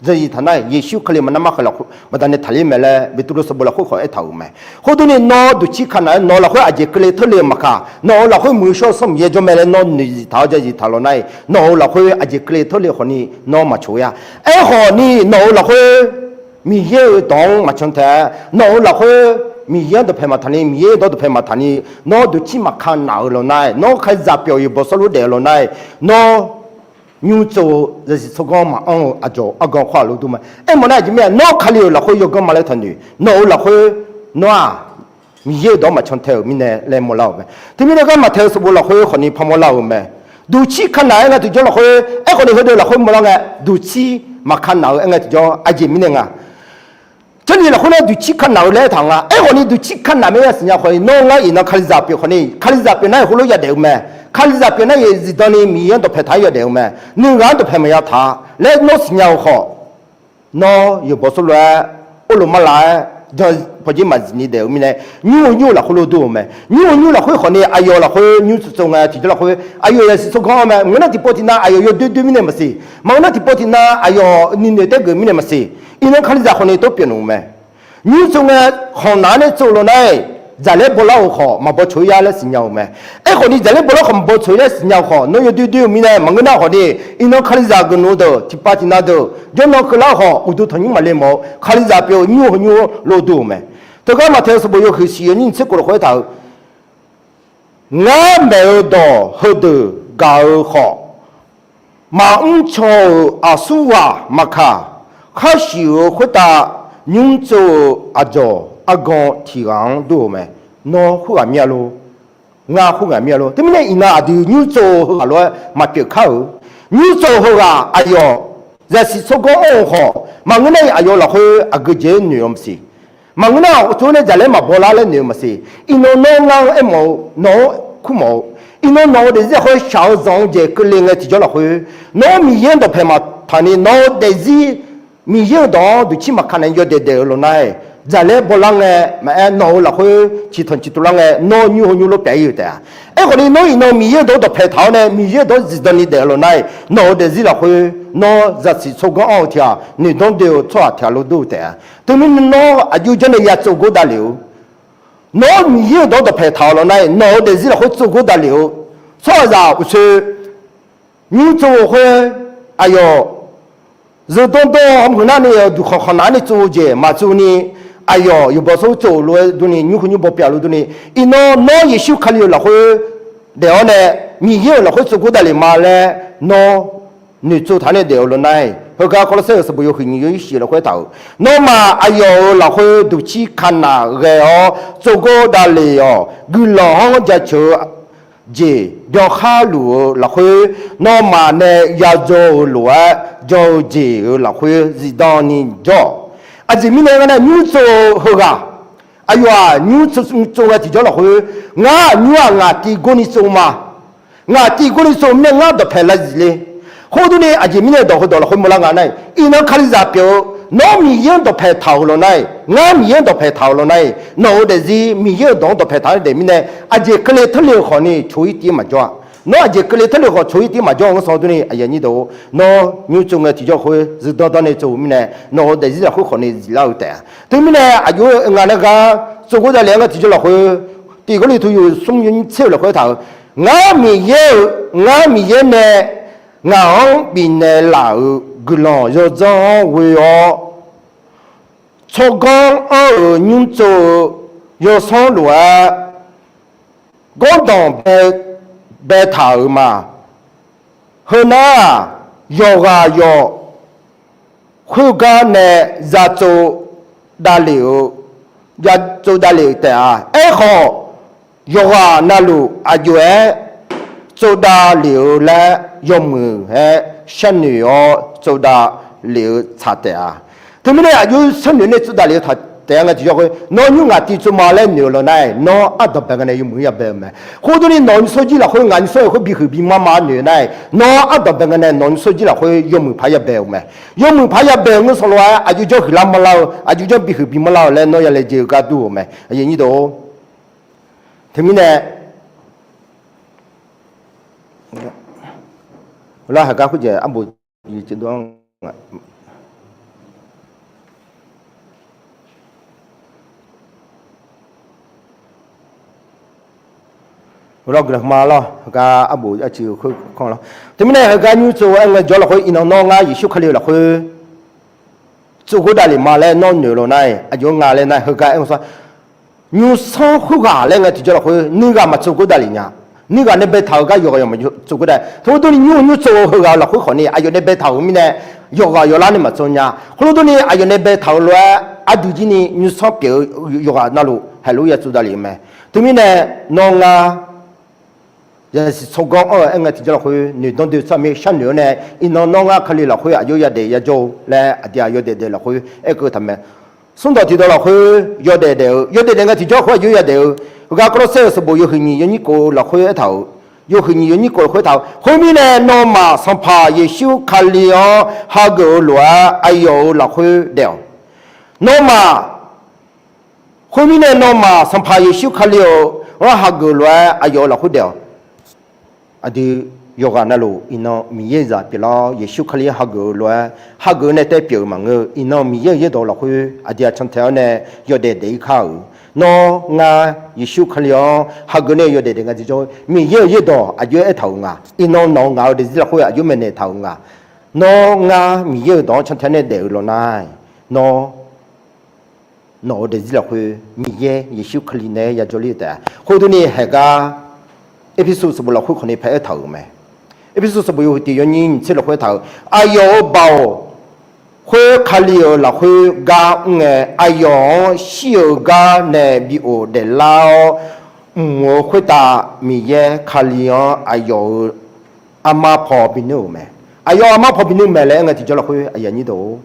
zaqyiq taq nar-iq, Yeqsur Kali maqnar mar khaeq lafkhoer baqdanae taqler mae laer Beqtuvluv sanqbof lafkhoer khawf aertaq-euq mae. Khoerdur ni nawr duqcir ka naq-aer nawq-euq lafkhoer aqjeq keuvle teurle-eu maqkaq, nawq-euq lafkhoer muiq-eu shawr-eu sanr Miqyaer jawr mae laer nawr noeqzif taq-awr jaqzif taq law nar-iq, nawq-euq lafkhoer aqjeq keuvle teurle khawfni nawr maqcoq-ir-a. Aerkhawfni nawq-euq lafkhoer Miqyaer-euq dawq-anr maqcan tae-aer, nawq-euq lafkhoer Miqyaer-anr dawqpaeq maqtaq ni, Miqyaer-euq dawq dawqpaeq maqtaq ni, nawr duqcir maqka naq-euq law nar-iq, nawr Kalizaq pyeuf-awq yawqbaw sawrluf daef-eu law nar-iq, nawr nymr tsov-eu zaqsiq tsawrganr maqanr-eu aqdzawq argan khawr-aq lof dur ma. Aermawf nar aqjeq mirnae nawr Kali-euq lafkhoer yawganr ma laer taqnoeq, nawq-euq lafkhoer nawr-aq Miqyaer-euq dawq-anr maqcan tae-euq mirnae laer mawrlar-euq mae. Teumirnae gar maqtae-eu sanqbof lafkhoer khawfni parmawr lar-euq mae. Duqcir ka naq-aer ngae tiqjawr lafkhoer, aerkhawfni heudeuq lafkhoer mawrlar ngae, duqcir maqka naq-eu aer ngae tiqjawr aqjeq mirnae nga. Jarlif lafkhoer nar duqcir ka naq-eu laer aertaq nga. Aerkhawfni duqcir ka naq mae-aer yasiq nya khawfni, nawr ngar iqnan Kalizaq pyeuf khawfni, Kalizaq pyeuf nar-iq heulof yadef-eu mae. Kalizaq pyeuf nar-iq zifdan ni Miqyaer-anr dawqpaeq taq-aer yawdaef-eu mae. Nuighaq-anr dawqpaeq maqya taq laer nawr siqnya-eu khawf, nawr yawqbaw sawrluf-aer, orlof marlaf-aer, jan pawqjir maqzif ni daef-eu mirnae, nymr-eu nymr-eu lafkhoer lof dur-eu mae. Nymr-eu nymr lafkhoer khawfni aqyawf lafkhoer nymr tsov tsov ngae tiqjawr lafkhoer aqyawf zaqsiq tsawrganr-anr mae. Ngeur nar tiqpov tiqnav aqyawf yawdoer doer mirnae maqsiq. Maqngeur nar tiqpov tiqnav aqyawf nuinoeq taergeuf mirnae maqsiq. Iqnan Kalizaq khawfni tov pyeuf nmr-eu mae. Nymr tsov ngae khanq naq-anr nae tsov-eu law nar-iq, jaqlaer bawlar-euq khawf maqbaw coq-ir yar laer siqnya-euq mae. Aerkhawfni jaqlaer bawlar khawf maqbaw coq-ir laer siqnya-eu khawf, nawr yawdoer doer-eu mirnae maqngeur nar khawfni, iqnan Kalizaq geufnmr-eu deuq tiqpav tiqnav deuq jawrnan keuvlar-eu khawf, uqduq tanqnymr maqle mawf-eu Kalizaq pyeuf-eu nymr-eu heu nymr-eu lof dur-euq mae. Teugar maqtae-eu sanqbof yawhuiq siq yawnyir nyiq tser khof lafkhoer aertaq-eu, Ngar maeq-eu dawq heudeuq gaq-eu khawf, maqmr caw-euq aqsurghaq maqkaq, khar shuif-eu khoertav nymr tsov-eu aqdzawq argan tiq ghaq-anr dur-eu mae. Nawr khoerghaq mir-a lor. Ngar khoerghaq mir-a lor. Teumirnae iqnan aqdui nymr tsov-eu heughaq lof-aer maqpyeuf kar-euq. Nymr tsov-eu heughaq aqyawf zaqsiq tsawrganr anr-eu khawf, maqngeur nar-iq aqyawf lafkhoer aqgeu jeq-aer noeq-eu maqsiq. Maqngeur nar-aq, tsov-aer nae jaqlaer maqbaw lar laer noeq-eu maqsiq. Iqnan nawr ngar-anr aermawf-eu, nawq-anr kurmawf-eu, iqnan nawq-euq daefzir lafkhoer shaq-eu zanq-eu jeq keuvle ngae tiqjawr lafkhoer, nawr Miqyaer-anr dawqpaeq maqtaq ni nawq-euq daefzir Miqyaer-euq dawq-anr duqcir maqka naeq-aer yawdaef daef-eu law nar-iq, jaqlaer bawlar ngae maqaer, nawq-euq lafkhoer ciqtanq ciqtuv lar ngae, nawr nymr heu nymr lof pyaeq-ir-euq taef-a. Aerkhawfni nawr iqnan Miqyaer-euq dawq-anr dawqpaeq taq-awr nae Miqyaer-euq dawq-anr zifdan ni daef-eu law nar-iq, nawq-euq daefzir lafkhoer nawr zaqsiq tsawrganr anr-eu tiq ghaq, noeqdanr doe-eu tsawrhaq tiq ghaq lof dur-eu taef-a. Teumirnae nawr aqjox janrnae ya tsov gor davlef-eu, nawr Miqyaer-euq dawq-anr dawqpaeq taq-eu law nar-iq, nawq-euq daefzir lafkhoer tsov gor davlef-eu tsawrhaqzaq uqshoe nymr tsov-eu khoer, aqyawf zeudanr danr-awr maqngeur nar ni duqkhanq khanq naq-anr nae tsov-eu jeq maqtsov ni, aqyawf yawqbaw sawr tsov-euq lof-aer durni, nymr khoer nymr baw pyav lof durni, iqnan nawr Yeqsur Kali-euq lafkhoer daef-awr nae Miqyaer-euq lafkhoer tsov gor davlef ma laer nawr noeqtsov taq-awr nae daef-eu law nar-iq, heugar Kawrlawrsaer-euq sanqbof yawhuiq nyiq yawnyir shif lafkhoer aertaq-euq, nawmaf aqyawf-euq lafkhoer duqcir ka naq ghae-awr tsov gor davlef-awq. Guiqlanq-anr jaceuq-eu jeq byankhar luf-eu lafkhoer, nawmaf nae yadzaw-eu lof-aer jan-eu jeq-euq lafkhoer zifdan ni jawr-awq. Aqjeq mirnae aernar, nymr tsov-eu heughaq, aqyawf-aq nymr tsov tsov ngae tiqjawr lafkhoer, ngar nymr-aq ngaq tiv gor ni tsov ma. Ngaq tiv gor ni tsov mirnae ngar dawqpaeq lav zif le. Khoer durni aqjeq mirnae dawq heudawq lafkhoer mawrlar nga nar-iq, iqnan Kalizaq pyeuf-eu, nawr Miqyaer-anr dawqpaeq taq-euq law nar-iq, ngar Miqyaer-anr dawqpaeq taq-euq law nar-iq, nawq-euq daefzir Miqyaer-euq dawq-anr dawqpaeq taq-anr daef mirnae, aqjeq keuvle teurle-eu khawfni coq-ir tiv maqjawr-a. Nawr aqjeq keuvle teurle-eu khawf coq-ir tiv maqjawr-a ngeur sanr durni, aqyuif aqnyir deuq-or, nawr nymr tsov ngae tiqjawr khoer zifdan dan nae tsov-eu mirnae, nawq-euq daefzir lafkhoer khawfni ziflar-eu taef-a. Teumirnae aqjox-aer nga nar gar, tsov gor davlef-aer ngar tiqjawr lafkhoer, tiq Gawrliqtu yawhuiq smr yawnyir tser-eu lafkhoer aertaq-euq, ngar Miqyaer-euq, ngar Miqyaer nae ngaq-anr bifnaeq laf-euq guiqlanq yawdzanr-anr ghoe-awr, tsawrganr anr-euq nymr tsov-eu yawsanr lof-aer gawrdanq baetaq-euq ma. Heunar-aq, yawqghaq yawq khoergar nae ya tsov davlef-eu, ya tsov davlef-eu taef-a. Aerkhawf, yawqghaq navluf aqjox-aer tsov davlef-eu laer yawmuiq-aer sharnoeq-awr tsov davlef-eu tsaq taef-a. Teumirnae aqjox sharnoeq nae tsov davlef-eu taq taef-aer ngae tiqjawr khoer, nawr nymr ngaq tiv tsov ma laer noeq-eu lawq nar-aq, nawr ardanq bae ngae nae yawmuiq-anr ya bae-eu mae. Khoer durni nawq-euq nymrshawr jir lafkhoer ngaq nymrshawr-euq khoer bi huiq bi mar ma noeq nar-aq, nawr ardanq bae ngae nae nawq nymrshawr jir lafkhoer yawmuiq paq ya bae-euq mae. Yawmuiq paq ya bae-euq ngeur sanqlof-aer aqjox janr huiqlar manrlar-eu, aqjox janr bi huiq bi manrlar-eu laer nawr ya laejae-eu gar dur-euq mae. Aqyuif aqnyir deuq-or, teumirnae lar haq gar khoerjeq arbof Heugar arbof arciv khoer kanr lawr. Teumirnae heugar nymr tsov-aer ngae jawr lafkhoer iqnan nawr ngar Yeqsur Kali-euq lafkhoer tsov gor davlef ma laer nawr noeq lawq nar-aq, aqjox nga laer nar-aq, heugar aer-eu sar, nymrsanr khoerghaq laer ngae tiqjawr lafkhoer nuighaq maqtsov gor davlef nya. Nuighaq nae baetaq-euq gar yawqghaq yawqma tsov gor dav. Tov durni nymr-eu nymr tsov-eu heughaq-euq lafkhoer khawfni aqyawf nae baetaq-euq mirnae, yawqghaq yawqlar nae maqtsov nya. Khoerlof durni aqyawf nae baetaq-euq lof-aer aqdui jir ni nymrsanr pyeuf-eu yawqghaq navluf haiq lof ya tsov davlef-eu mae. Teumirnae nawr ngar yasiq tsawrganr anr-eu aer ngae tiqjawr lafkhoer noeqdanr doe tsawrhaq mir sharnoeq-awr nae, iqnan nawr ngar Kali lafkhoer aqjox yadaef yajawr-eu laer aqdui-aq yawdaef daef lafkhoer aerkeuv taq mae. Smrdawq tiqdawq lafkhoer yawdaef daef-eu, yawdaef daef ngae tiqjawr lafkhoer aqjox yadaef-eu, heugar Kawrlawrsaer-euq sanqbof yawhuiq nyiq yawnyir kof lafkhoer aertaq-euq, yawhuiq nyiq yawnyir kof lafkhoer aertaq-euq, khoermirnae nawmaf Sanqpaq Yeqsur Kali-anr hageuf-eu lof-aer aqyawf-euq lafkhoer daef-awq. Nawmaf, khoermirnae nawmaf Sanqpaq Yeqsur Kali-euq-anr hageuf lof-aer aqyawf-euq lafkhoer daef-awq. Aqdui yawqghaq navluf iqnan Miqyaer-euq zaq pyeuflar-awr Yeqsur Kali-anr hageuf-eu lof-aer hageuf nae taer pyeuf-eu maqngeur-eu, iqnan Miqyaer-euq yaerdawq lafkhoer aqdui-aq cantae-awr nae yawdaef daef-ir kar-euq. Nawr ngar Yeqsur Kali-anr hageuf nae yawdaef daef ngae tiqjawr Miqyaer-euq yaerdawq aqjox-aer aertaq-euq nga. Iqnan nawq-eu ngaq-eu daefzir lafkhoer aqjox maeqnaeq taq-euq nga. Nawr ngar Miqyaer-euq dawq-anr cantae nae daef-eu lawq nar-aq, nawr nawq-eu daefzir lafkhoer Miqyaer Yeqsur Kali naeq-aer yajawr ler-eu taef-a. Khoerdurni haiq gar Erpersu sanqbof lafkhoer khawfni pae aertaq-euq mae. Erpersu sanqbof yawhuiq tiq yawnyir nyiq tser lafkhoer aertaq-euq, aqyawf-euq baoq khoer Kali-euq lafkhoer gar mr ngae, aqyawf-anr shir-eu gar nae bi of daeflar-awr mq-euq khoertav Miqyaer Kali-anr aqyawf-euq armar paw binuir-euq mae. Aqyawf armar paw binuir mae laer aer ngae tiqjawr lafkhoer aqyuif aqnyir deuq-or,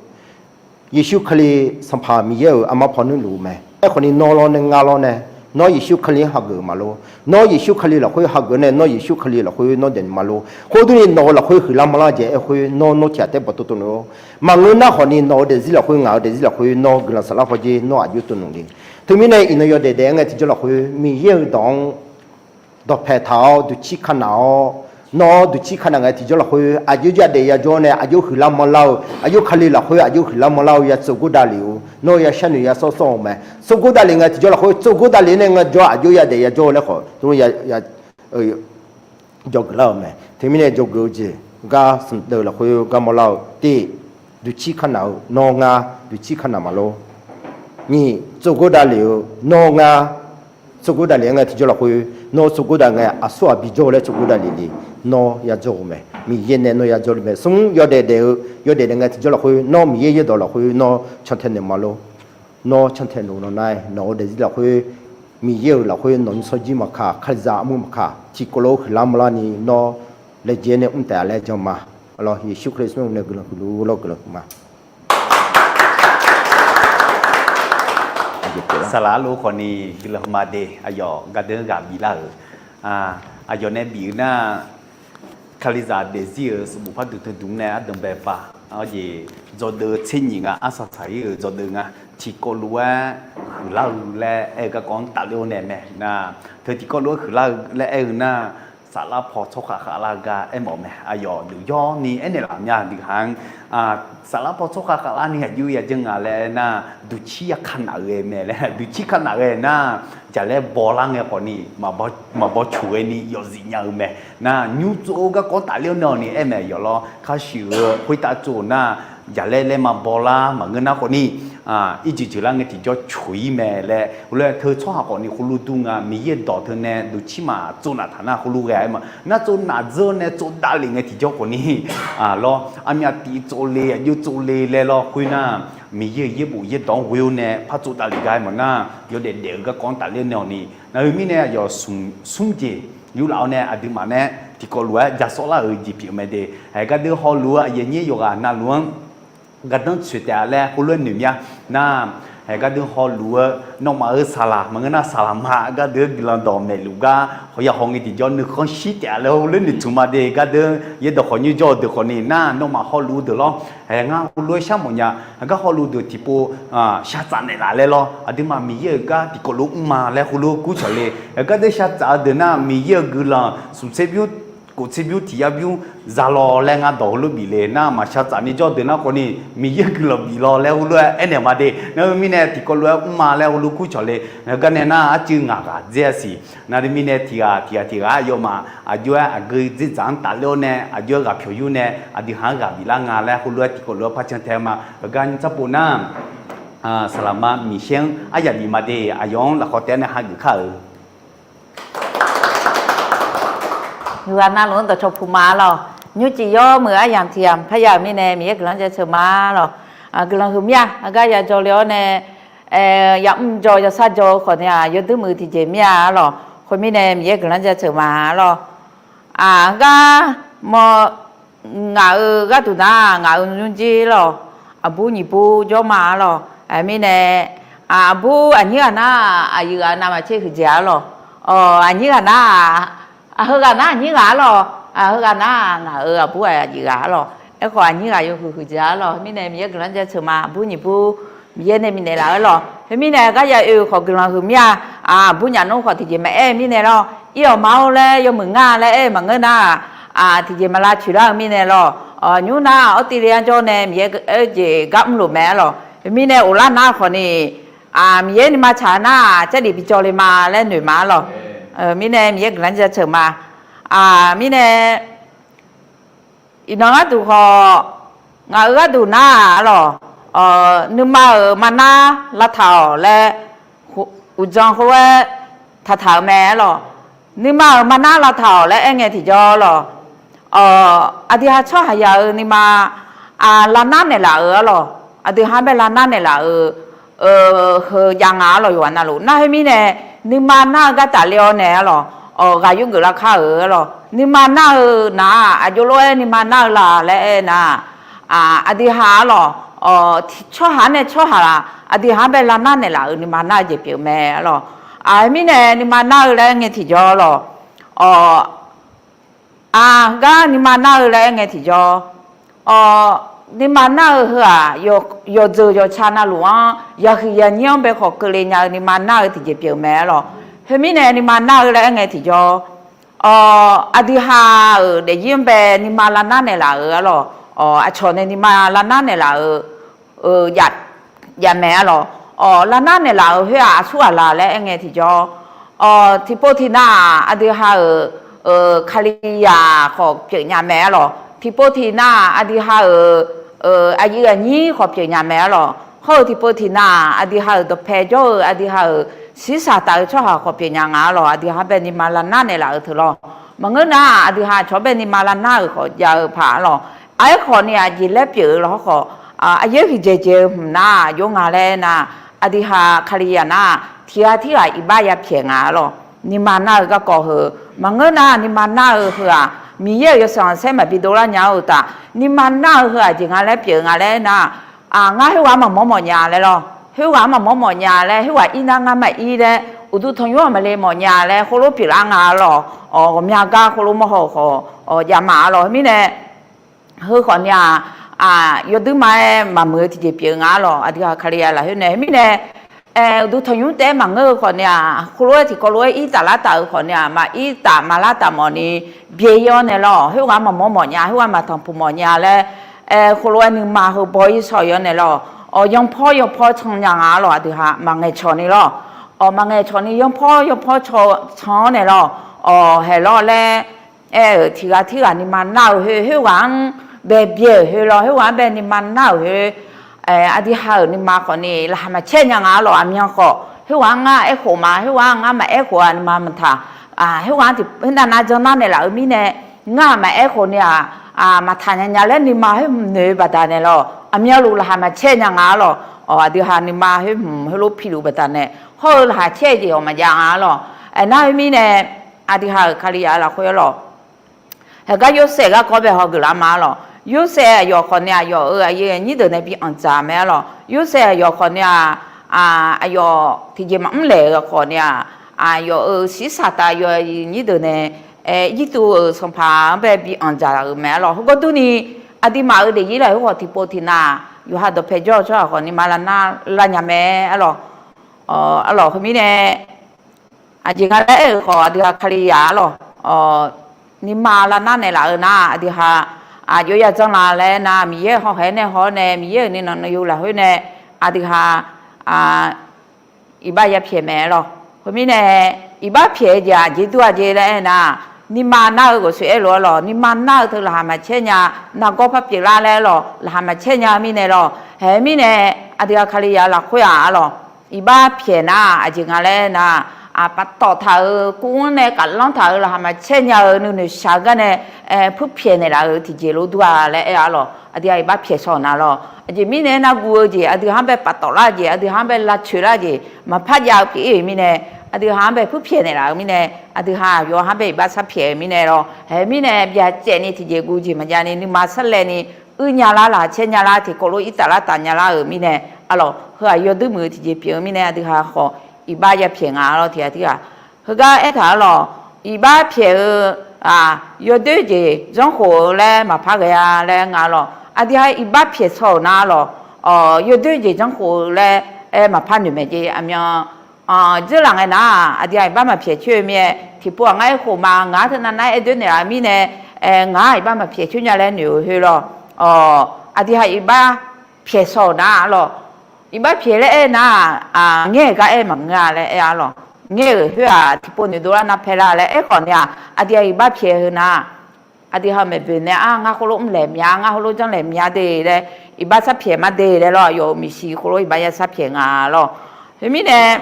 Yeqsur Kali Sanqpaq Miqyaer-euq armar paw nuirluf-eu mae. Aerkhawfni nawr lawr nae ngar lawr nae, nawr Yeqsur Kali-anr hageuf-euq maqlor. Nawr Yeqsur Kali lafkhoer hageuf nae nawr Yeqsur Kali lafkhoer nawr daefni maqlor. Khoerdurni nawq-euq lafkhoer huiqlar manrlar jaev-aer khoer nawr nawr tiq ghaq taer bawqtov tov nmr-awr, maqngeur nar khawfni nawq-eu daefzir lafkhoer ngaq-eu daefzir lafkhoer nawr guiqlanq saflar paw jer nawr aqjox tov nmr le. Teumirnae iqnan yawdaef daef-aer ngae tiqjawr lafkhoer Miqyaer-euq dawq-anr dawqpae taq-awr duqcir kanaq-awr, nawr duqcir kanaq ngae tiqjawr lafkhoer aqjox yadaef yajawr nae aqjox huiqlar manrlar-eu aqjox Kali lafkhoer aqjox huiqlar manrlar-eu ya tsov gor davlef-eu nawr ya sharnoeq ya sawr sawr-eu mae. Tsov gor davlef ngae tiqjawr lafkhoer tsov gor davlef nae ngae jawr aqjox yadaef yajawr-eu laer khawf dzawgeuf lar-euq mae. Teumirnae dzawgeuf-eu jeq gar smq deuv lafkhoer gar mawrlar-eu tiv, duqcir kanaq-eu nawr ngar duqcir kanaq maqlor. Nyiq, tsov gor davlef-eu nawr ngar tsov gor davlef-aer ngae tiqjawr lafkhoer nawr tsov gor dav ngae aqsur aqbi jawr-eu laer tsov gor davlef le. Nawr yajawr-eu mae. Miqyaer nae nawr yajawr le mae. Smr, yawdaef daef-eu yawdaef daef ngae tiqjawr lafkhoer nawr Miqyaer yaerdawq lafkhoer nawr cantae naeq maqlor. Nawr cantae naeq-eu nawq nar-aer nawq-eu daefzir lafkhoer Miqyaer-euq lafkhoer nawq nymrsanr jir maqkaq Kalizaq armur maqkaq tiqkawv lof-aer huiqlar manrlar ni nawr laejae nae mr taef-a laer jan ma. Aqlawq Yeqsur Kali tsawrmyanr nae guiqlanq huiqluf lawr guiqlanq huiqma. Saqlaq arlof khawfni guiqlanq huiqma de. Aqyawf gardanr ghaq biflar-euq aqyawf nae bif-eu nar, Kalizaq daefzir-euq sanqbof par duq teu duq nae ardanq bae pav. Awr jeq dzawgeuf tser nyiq nga arsaq saq-ir-euq dzawgeuf nga. Tiqkawv lof-aer huiqlar-eu laer aer-eu garkawv-anr tafler-awr nae mae nar, teu tiqkawv lof-aer huiqlar-eu laer aer-eu nar, saflar paw tsawrkhav khavlar-eu gar aermawf-eu mae. Aqyawf duq yawrni aernaeq laf mya duq ha-anr, saflar paw tsawrkhav khavlar ni aqjox yajanr nga laer aer nar, duqcir ya kanaq ghae mae laer, duqcir kanaq ghae nar, jaqlaer bawlar ngae khawfni maqbaw coq ghaeni yawfzif nya-eu mae. Nar nymr tsov-eu garkawv-anr tafler-awr nae-awq ni aer mae yawf lawr. Kharshuif-eu khoertav tsov nar, jaqlaer laer maqbawlar maqngeur nar khawfni irjeuq jeuqlar ngae tiqjawr coq-ir mae laer heulof-aer teu tsawrhaq khawfni khoerlof dur nga. Miqyaer dawq teu nae duqcir maqtsov naf taq nar khoerlof ghae-aer ma. Nar tsov naf dzeur nae tsov davlef ngae tiqjawr khawfni lawr, armyav tiv tsov le aqjox tsov le laer lawr khoer nar, Miqyaer-euq yaerbof yaerdawq-anr ghoe-awr nae par tsov davlef gar-aer maqnar, yawdaef daef-eu garkawv-anr tafler nae-awq ni. Nar heu mirnae aqyawf smq smr jeq yurlaf-awr nae aqduimaf nae tiqkawv lof-aer ja sawrlar-euq jeq pyeuf mae de. Haeq gardeur hawluf-eu aqyuif aqnyir yawqghaq navluf-anr gardanr tsoeq taef-a laer khoerlof-aer noeq mya nar, Haeq gardeur hawluf-eu nawmaf-euq saqlaq maqngeur nar, saqlaq ma gardeur guiqlanq dawq maeqluf gar hawya haw ngae tiqjawr nuikhanr shir taef-a laer heulof noeqtmq ma de. Gardeur yaerdawq khawf nymr jawr-eu deuq khawf ni nar, nawmaf hawluf-eu deuq lawr. Haeq ngar heulof-aer shar mawf nya. Haeq gar hawluf deuq tiqpov shar tsaf naeqlaf laer lawr. Aqduimaf Miqyaer-euq gar tiqkawv lof mr ma laer heulof kur cawq le. Haeq gardeur shar tsaf-eu deuq nar, Miqyaer-euq guiqlanq smq tser bymr kof tser bymr tiq yar bymr za law laer ngar dawq heulof bif le nar, maqshar tsaf ni jawr deuq nar khawf ni, Miqyaer-euq guiqlanq bif law laer heulof-aer aernaeq ma de. Nar heu mirnae tiqkawv lof-aer mr ma laer heulof kur cawq le. Haeq gar nae nar, arcuiv ngaq ghaq dzer-a siq. Nar teumirnae tiq ghaq tiq ghaq tiq ghaq aqyawfmaf aqjox-aer aqgeu dzerdzaq-anr tafler-awr nae, aqjox-aer ghaq pyawq yur nae aqdui ha-anr ghaq biflar nga laer heulof-aer tiqkawv lof-aer par can tae ma. Haeq gar nymr tsar pov nar, saqlaq ma Miqyaer-anr aryaq bif ma de. Aqyawf-anr lafkhawf taef-aer nae hageuf kar-euq. Yawqghaq navluf-anr dawqcawq puq ma lawq. Nymrcif yawmuiq aryamq tiq yamq parya-euq mirnae Miqyaer guiqlanq jaceuq ma lawq. Guiqlanq huiq mir-a. Aqgar ya jawr le-awr nae, yamr jawr yawsar jawr-eu khawf ni-aq, yawduir muiq tiqjeq mir-a lawq. Khoermirnae Miqyaer guiqlanq jaceuq ma lawq. Aqgar mawr ngaq-euq gharduq nar, ngaq-euq nymrjir lawq, aqbur nyiq bur jawr ma-a lawq. Mirnae aqbur aqnyir ghaq nar, aqyuif ghaq navmaqtser huiqdzaeq-a lawq. Aqnyir ghaq nar, aqheu ghaq nar aqnyir ghaq-a lawq. Aqheu ghaq nar ngaq-euq aqbur aqyuif ghaq-a lawq. Aerkhawf aqnyir ghaq yawhuiq huiqdzaeq-a lawq. Mirnae Miqyaer guiqlanq jaceuq ma, aqbur nyiq bur Miqyaer nae bifnaeq laf-eu lawq. Khoermirnae gar ya oe-eu khawf guiqlanq huiq mir-a. Aqbur nyaf nmr khawf tiqjeq maqaer-eu mirnae lawr. Ir-awq ma-or laer yawmuiq ngar laer aer-eu maqngeur nar, tiqjeq maq lavtsoeq lar-eu mirnae lawr. Nymr nar Australia jawr nae Miqyaer aer-eu jeq gar mrlof mae-a lawq. Khoermirnae ghoflar nar khawf ni, Miqyaer nuima tsaq nar, Jarlif bijawr le ma laer noeq ma-a lawq. Mirnae Miqyaer guiqlanq jaceuq ma. Mirnae iqnan gharduq khawf, ngaq-euq gharduq nar-a lawq, nuima-euq marnar lavtaq-awq laer uqdzan khoer-aer taqtaq-euq mae-a lawq. Nuima-euq marnar lavtaq-awq laer aerngae tiqjawr lawq, aqdui ha tsawrhaqzaq-euq nuima lavnar naeqlaf-euq-a lawq. Aqdui ha bae lavnar naeqlaf-euq heu jav nga-a lawq. Yawqghaq navluf nar khoermirnae, nuima nar-eu gartaf le-awr nae-a lawq, ghaq yurgeuf lar kar-euq-a lawq. Nuima nar-eu nar-aq, aqjox lof-aer nuima nar-eu la laer aer nar, aqdui ha-a lawq, tsawrhaq nae tsawrhaq aqdui ha bae lavnar naeqlaf-euq nuima nar-eu jeq pyeuf mae-a lawq. Khoermirnae nuima nar-eu laer aerngae tiqjawr lawq, aqgar nuima nar-eu laer aerngae tiqjawr, nuima nar-eu heu-aq, yawqdzeuq yawqca navluf-anr yahuiq yanyir-anr bae khawf keuvle nya-eu nuima nar-eu tiqjeq pyeuf mae-a lawq. Khoermirnae nuima nar-eu laer aerngae tiqjawr, aqdui ha-euq daefzir-anr bae nuima lavnar naeqlaf-euq-a lawq. Aqcawq nae nuima lavnar naeqlaf-euq jav mae-a lawq. Lavnar naeqlaf-euq khoer-aq, aqsur ghaq la laer aerngae tiqjawr, tiqpov tiqnav-aq, aqdui ha-euq Kalizaq khawf pyeuf nya mae-a lawq. Tiqpov tiqnav aqdui ha-euq aqyuif aqnyir khawf pyeuf nya mae-a lawq. Hawr-eu tiqpov tiqnav-aq, aqdui ha-euq dawqpae jawr-eu aqdui ha-euq shirsaq taf-eu tsawrhaq khawf pyeuf nya nga-a lawq. Aqdui ha bae nuima lavnar naeqlaf-euq teu lawr. Maqngeur nar, aqdui ha cawq bae nuima lavnar-euq khawf jav-eu paq-a lawq. Aerkhawf ni aqjeq laer pyeuf-eu lawr khawf, aqyaer huiqdzaeq dzaeq-eu hmq nar jov nga laer nar, aqdui ha Kalizaq nar, tiq ghaq tirghaq iqbax yapyaeq nga-a lawq. Nuima nar-eu garkawv heu, maqngeur nar nuima nar-eu heu-aq, Miqyaer-euq yawsanr khanqsaer maqbi dovlar nya-eu uqtaf, nuima nar-eu heu aqjeq nga laer pyeuf nga laer nar, ngar khoerghaq-anr maqmawr mawf nya laer lawr, khoerghaq-anr maqmawr mawf nya laer, khoerghaq ir nar ngar maqir laer, uqduq tanqnymr-aq maqle mawf nya laer, khoerlof pyeuflar nga-a lawq. Ghawqmya gar khoerlof mawrhaw-eu khawf jav ma-a lawq. Khoermirnae, heu khawf ni-aq, yawduir ma-aer maqmuiq-eu tiqjeq pyeuf nga-a lawq. Aqdui ha Kalizaq lafkhoer nae mirnae, uqduq tanqnymr taef-aer maqngeur-eu khawf ni-aq, khoerlof-aer tiqkawv lof-aer ir taf lar taf-euq khawf ni-aq, maqir taf maqlar taf mawf ni byae-ir-awr nae lawr, khoerghaq-anr maqmawr mawf nya, khoerghaq maqtanqpuq mawf nya laer, khoerlof-aer nuima heu baw-ir shawr-ir-awr nae lawr, yanpawr yanpawr can nya nga-a lawq. Aqdui ha maqngaeq cawq ni lawr, maqngaeq cawq ni yanpawr yanpawr can-awr nae lawr, haeq lawr laer aer-euq tiq ghaq tirghaq nuima nar-euq khoer, khoerghaq-anr bae byae-euq khoer lawr, khoerghaq-anr bae nuima nar-euq khoer, aqdui ha-euq nuima khawf ni laqkhaq maqcaer nya nga-a lawq. Aqmyan khawf khoerghaq-anr ngar aerkhof ma, khoerghaq-anr ngar maqaer khof-a nuima maqtaq. Khoerghaq-anr tiq khoernav nav jan nar naeqlaf-eu mirnae, ngar maqaer khof ni-aq, maqtaq nya nya laer nuima khoer hmq noeq-eu baqdanae lawr, aqmyanluf laqkhaq maqcaer nya nga-a lawq. Aqdui ha nuima khoer hmq heulof piluf baqdanae, hawr-eu laqkhaq caer-eu jeq-awq maqjav nga-a lawq. Aernar khoermirnae, aqdui ha-euq Kalizaq lafkhoer lawq, heugar Yorsaev garkawv bae haw geuflar ma-a lawq. Yorsaev aqyawf khawf ni aqyawf-euq aqyuif aqnyir deuq nae bi anqdzaq mae-a lawq. Yorsaev aqyawf khawf ni-aq, aqyawf tiqjeq maqmr laeq-euq khawf ni-aq, aqyawf-euq shiqshaq taf yawqnyir deuq nae, Irjirtuv-euq sanqpaq-anr bae bi anqdzaq-euq mae arlawq. Heugawr durni, aqduimaf-euq daefzir lafkhoer khawf tiqpov tiqnav yawqha dawqpae jawr-eu tsawrhaq khawf nirma lavnar lar nya mae arlawq. Arlawq, khoermirnae, aqjeq nga laer aer-euq khawf, aqdui ha Kalizaq arlawq, nirma lavnar naeqlaf-eu nar, aqdui ha aqjox ya janr la laer nar, Miqyaer-euq hawkhaeq-aer nae haw-awr nae, Miqyaer-euq nuinanq nuiyu lafkhoer nae, aqdui ha iqbax yapyaeq mae arlawq. Khoermirnae, iqbax pyaeq-eu jeq aqjeq dur-a jeq laer aernar, nirma nar-eu ghawqsoeq aerlof arlawq, nirma nar-eu teu laqkhaq maqcaer nya, nargawr par pyeuflar laer arlawq, laqkhaq maqcaer nya-eu mirnae lawq. Haeq mirnae, aqdui ha Kalizaq lafkhoer-aq arlawq, iqbax pyaeq nar aqjeq nga laer nar, paftawf taq-euq kuv-anr nae kaflanr taq-euq laqkhaq maqcaer nya-eu nuinoeq shaq-eu gar nae puirpyaeq naeqlaf-euq tiqjeq lof dur-a laer aer-a arlawq. Aqdui ha iqbax pyaeq shaw-euq nar lawq, aqjeq mirnae aer nar guv-eu jeq, aqdui ha-anr bae paftawf lar-eu jeq, aqdui ha-anr bae lavcoeq lar-eu jeq maqpar jav-eu pyeuf-ir-euq mirnae, aqdui ha-anr bae puirpyaeq naeqlaf-euq mirnae, aqdui ha yawqha-anr bae iqbax sharpyaeq-euq mirnae lawq. Haeq mirnae, byacaevni tiqjeq guv jeq maqjav ni nuima sarlaevni uir nya lar, laqkhaq caer nya lar, tiqkawv lof irtaf lar taf nya lar-euq mirnae arlawq, heu-aq yawdui muiq-eu tiqjeq pyeuf-eu mirnae, aqdui ha khawf iqbax yapyaeq nga arlawq. Tiqghaq tirghaq heugar aertaq-euq lawq, iqbax pyaeq-eu yawdoer jeq janrkhof-eu laer maqpar ghae-a laer nga lawq. Aqdui ha iqbax pyaeq shaw-euq nar lawq, yawdoer jeq janrkhof-eu laer aer maqpar noeq mae jeq. Aqmyan dzeurlaf ngae nar, aqdui ha iqbax maqpyaeq coer-eu mir-aer, tiqpov-aq ngar aerkhof ma, ngaq-anr teunav nar aer doer naeqlaf-eu mirnae, ngaq-anr iqbax maqpyaeq coer nya laer noeq-euq khoer lawq, aqdui ha iqbax pyaeq shaw-euq nar lawq, iqbax pyaeq laer aer nar, ngaer-euq gar aer maqngeur-a laer aer-a lawq. Ngaer-euq khoer-aq tiqpov noeqdov lar nar paer lar laer aerkhawf ni-aq, aqdui ha iqbax pyaeq heu nar, aqdui ha maeqboeq nae-ar, ngar khoerlof mrlaeq mya, ngar khoerlof janrlaeq mya de laer, iqbax sharpyaeq ma de laer lawr, aqyawf-euq maeqshi khoerlof iqbax ya sharpyaeq nga lawq. Khoermirnae,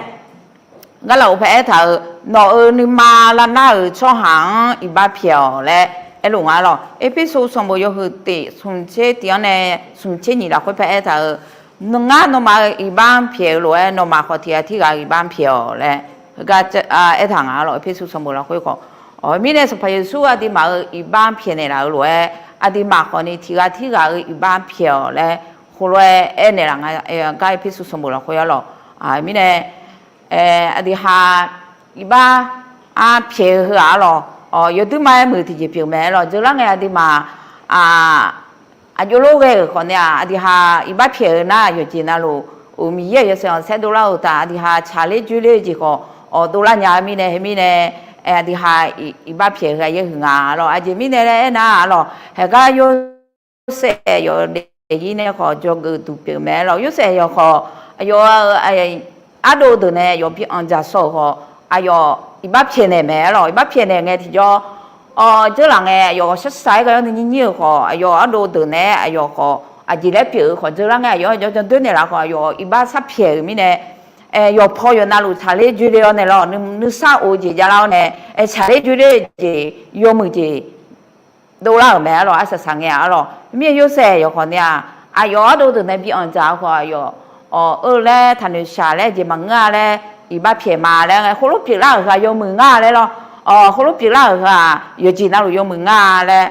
Garlaf-euq paer aertaq-euq, nawq-euq nuima lavnar-euq tsawrhaq-anr iqbax pyaeq-awq laer aerluf nga lawq. Erpersu sanqbof yawhuiq tif smq tser tif-anr nae smq tser nyiq lafkhoer paer aertaq-euq, ngar nawmaf-euq iqbax-anr pyaeq-eu lof-aer, nawmaf khawf tiqghaq tirghaq-euq iqbax-anr pyaeq-awq laer heugar aertaq nga lawq. Erpersu sanqbof lafkhoer khawf, mirnae Sanqpaq Yeqsur aqduimaf-euq iqbax-anr pyaeq naeqlaf-eu lof-aer, aqduimaf khawfni tiqghaq tirghaq-euq iqbax-anr pyaeq-awq laer khoerlof-aer aernaeq laf nga. Gar Erpersu sanqbof lafkhoer arlawq, mirnae aqdui ha iqbax-anr pyaeq-eu heu-aq arlawq, yawduir ma-aer muiq tiqjeq pyeuf mae arlawq. Dzeurlar ngae aqduimaf aqjox lof ghae-euq khawf nae-aq, aqdui ha iqbax pyaeq-eu nar yawqjeq navluf, uq Miqyaer-euq yawshaef khanqsaer dovlar-eu uqtaf, aqdui ha tsaqler dzoerler-eu jeq khawf dovlar nya-eu mirnae, heu mirnae aqdui ha iqbax pyaeq-eu heu-aq yaer huiq nga lawq. Aqjeq mirnae laer aernar arlawq, haegar Yorsaev yawqdaef zir nae khawf dzawgeuf duq pyeuf mae lawq. Yorsaev yawqkhawf, aqyawf-euq ardov deuq nae yawf bi anqdzaq shaw-euq khawf, aqyawf iqbax pyaeqnaeq mae lawq. Iqbax pyaeqnaeq ngae tiqjawr, dzeurlaf ngae aqyawf shaqshaq-aer gar yawr nuinyir nyir-euq khawf, aqyawf ardov deuq nae aqyawf khawf aqjeq laer pyeuf-eu khawf, dzeurlar ngae aqyawf-anr jawrjan doer naeqlaf khawf, aqyawf iqbax sharpyaeq-euq mirnae, yawqpaw yawqnavluf tsaqler dzoerler-awr nae lawq, nuisar of-eu jeq javlar-awr nae, tsaqler dzoerler-eu jeq, yawmuiq jeq dovlar-euq mae arlawq. Arsaq saq ngae-aq arlawq, mirnae Yorsaev yawqkhawf nae-aq, aqyawf ardov deuq nae bi anqdzaq-eu khawf, aqyawf awq-eu laer taqnoeq shaq laer jeq maqngeur-a laer, iqbax pyaeq ma laer, khoerlof pyeuflar-euq heu-aq yawmuiq ngar laer lawr, khoerlof pyeuflar-euq heu-aq yawqjeq navluf yawmuiq ngar laer.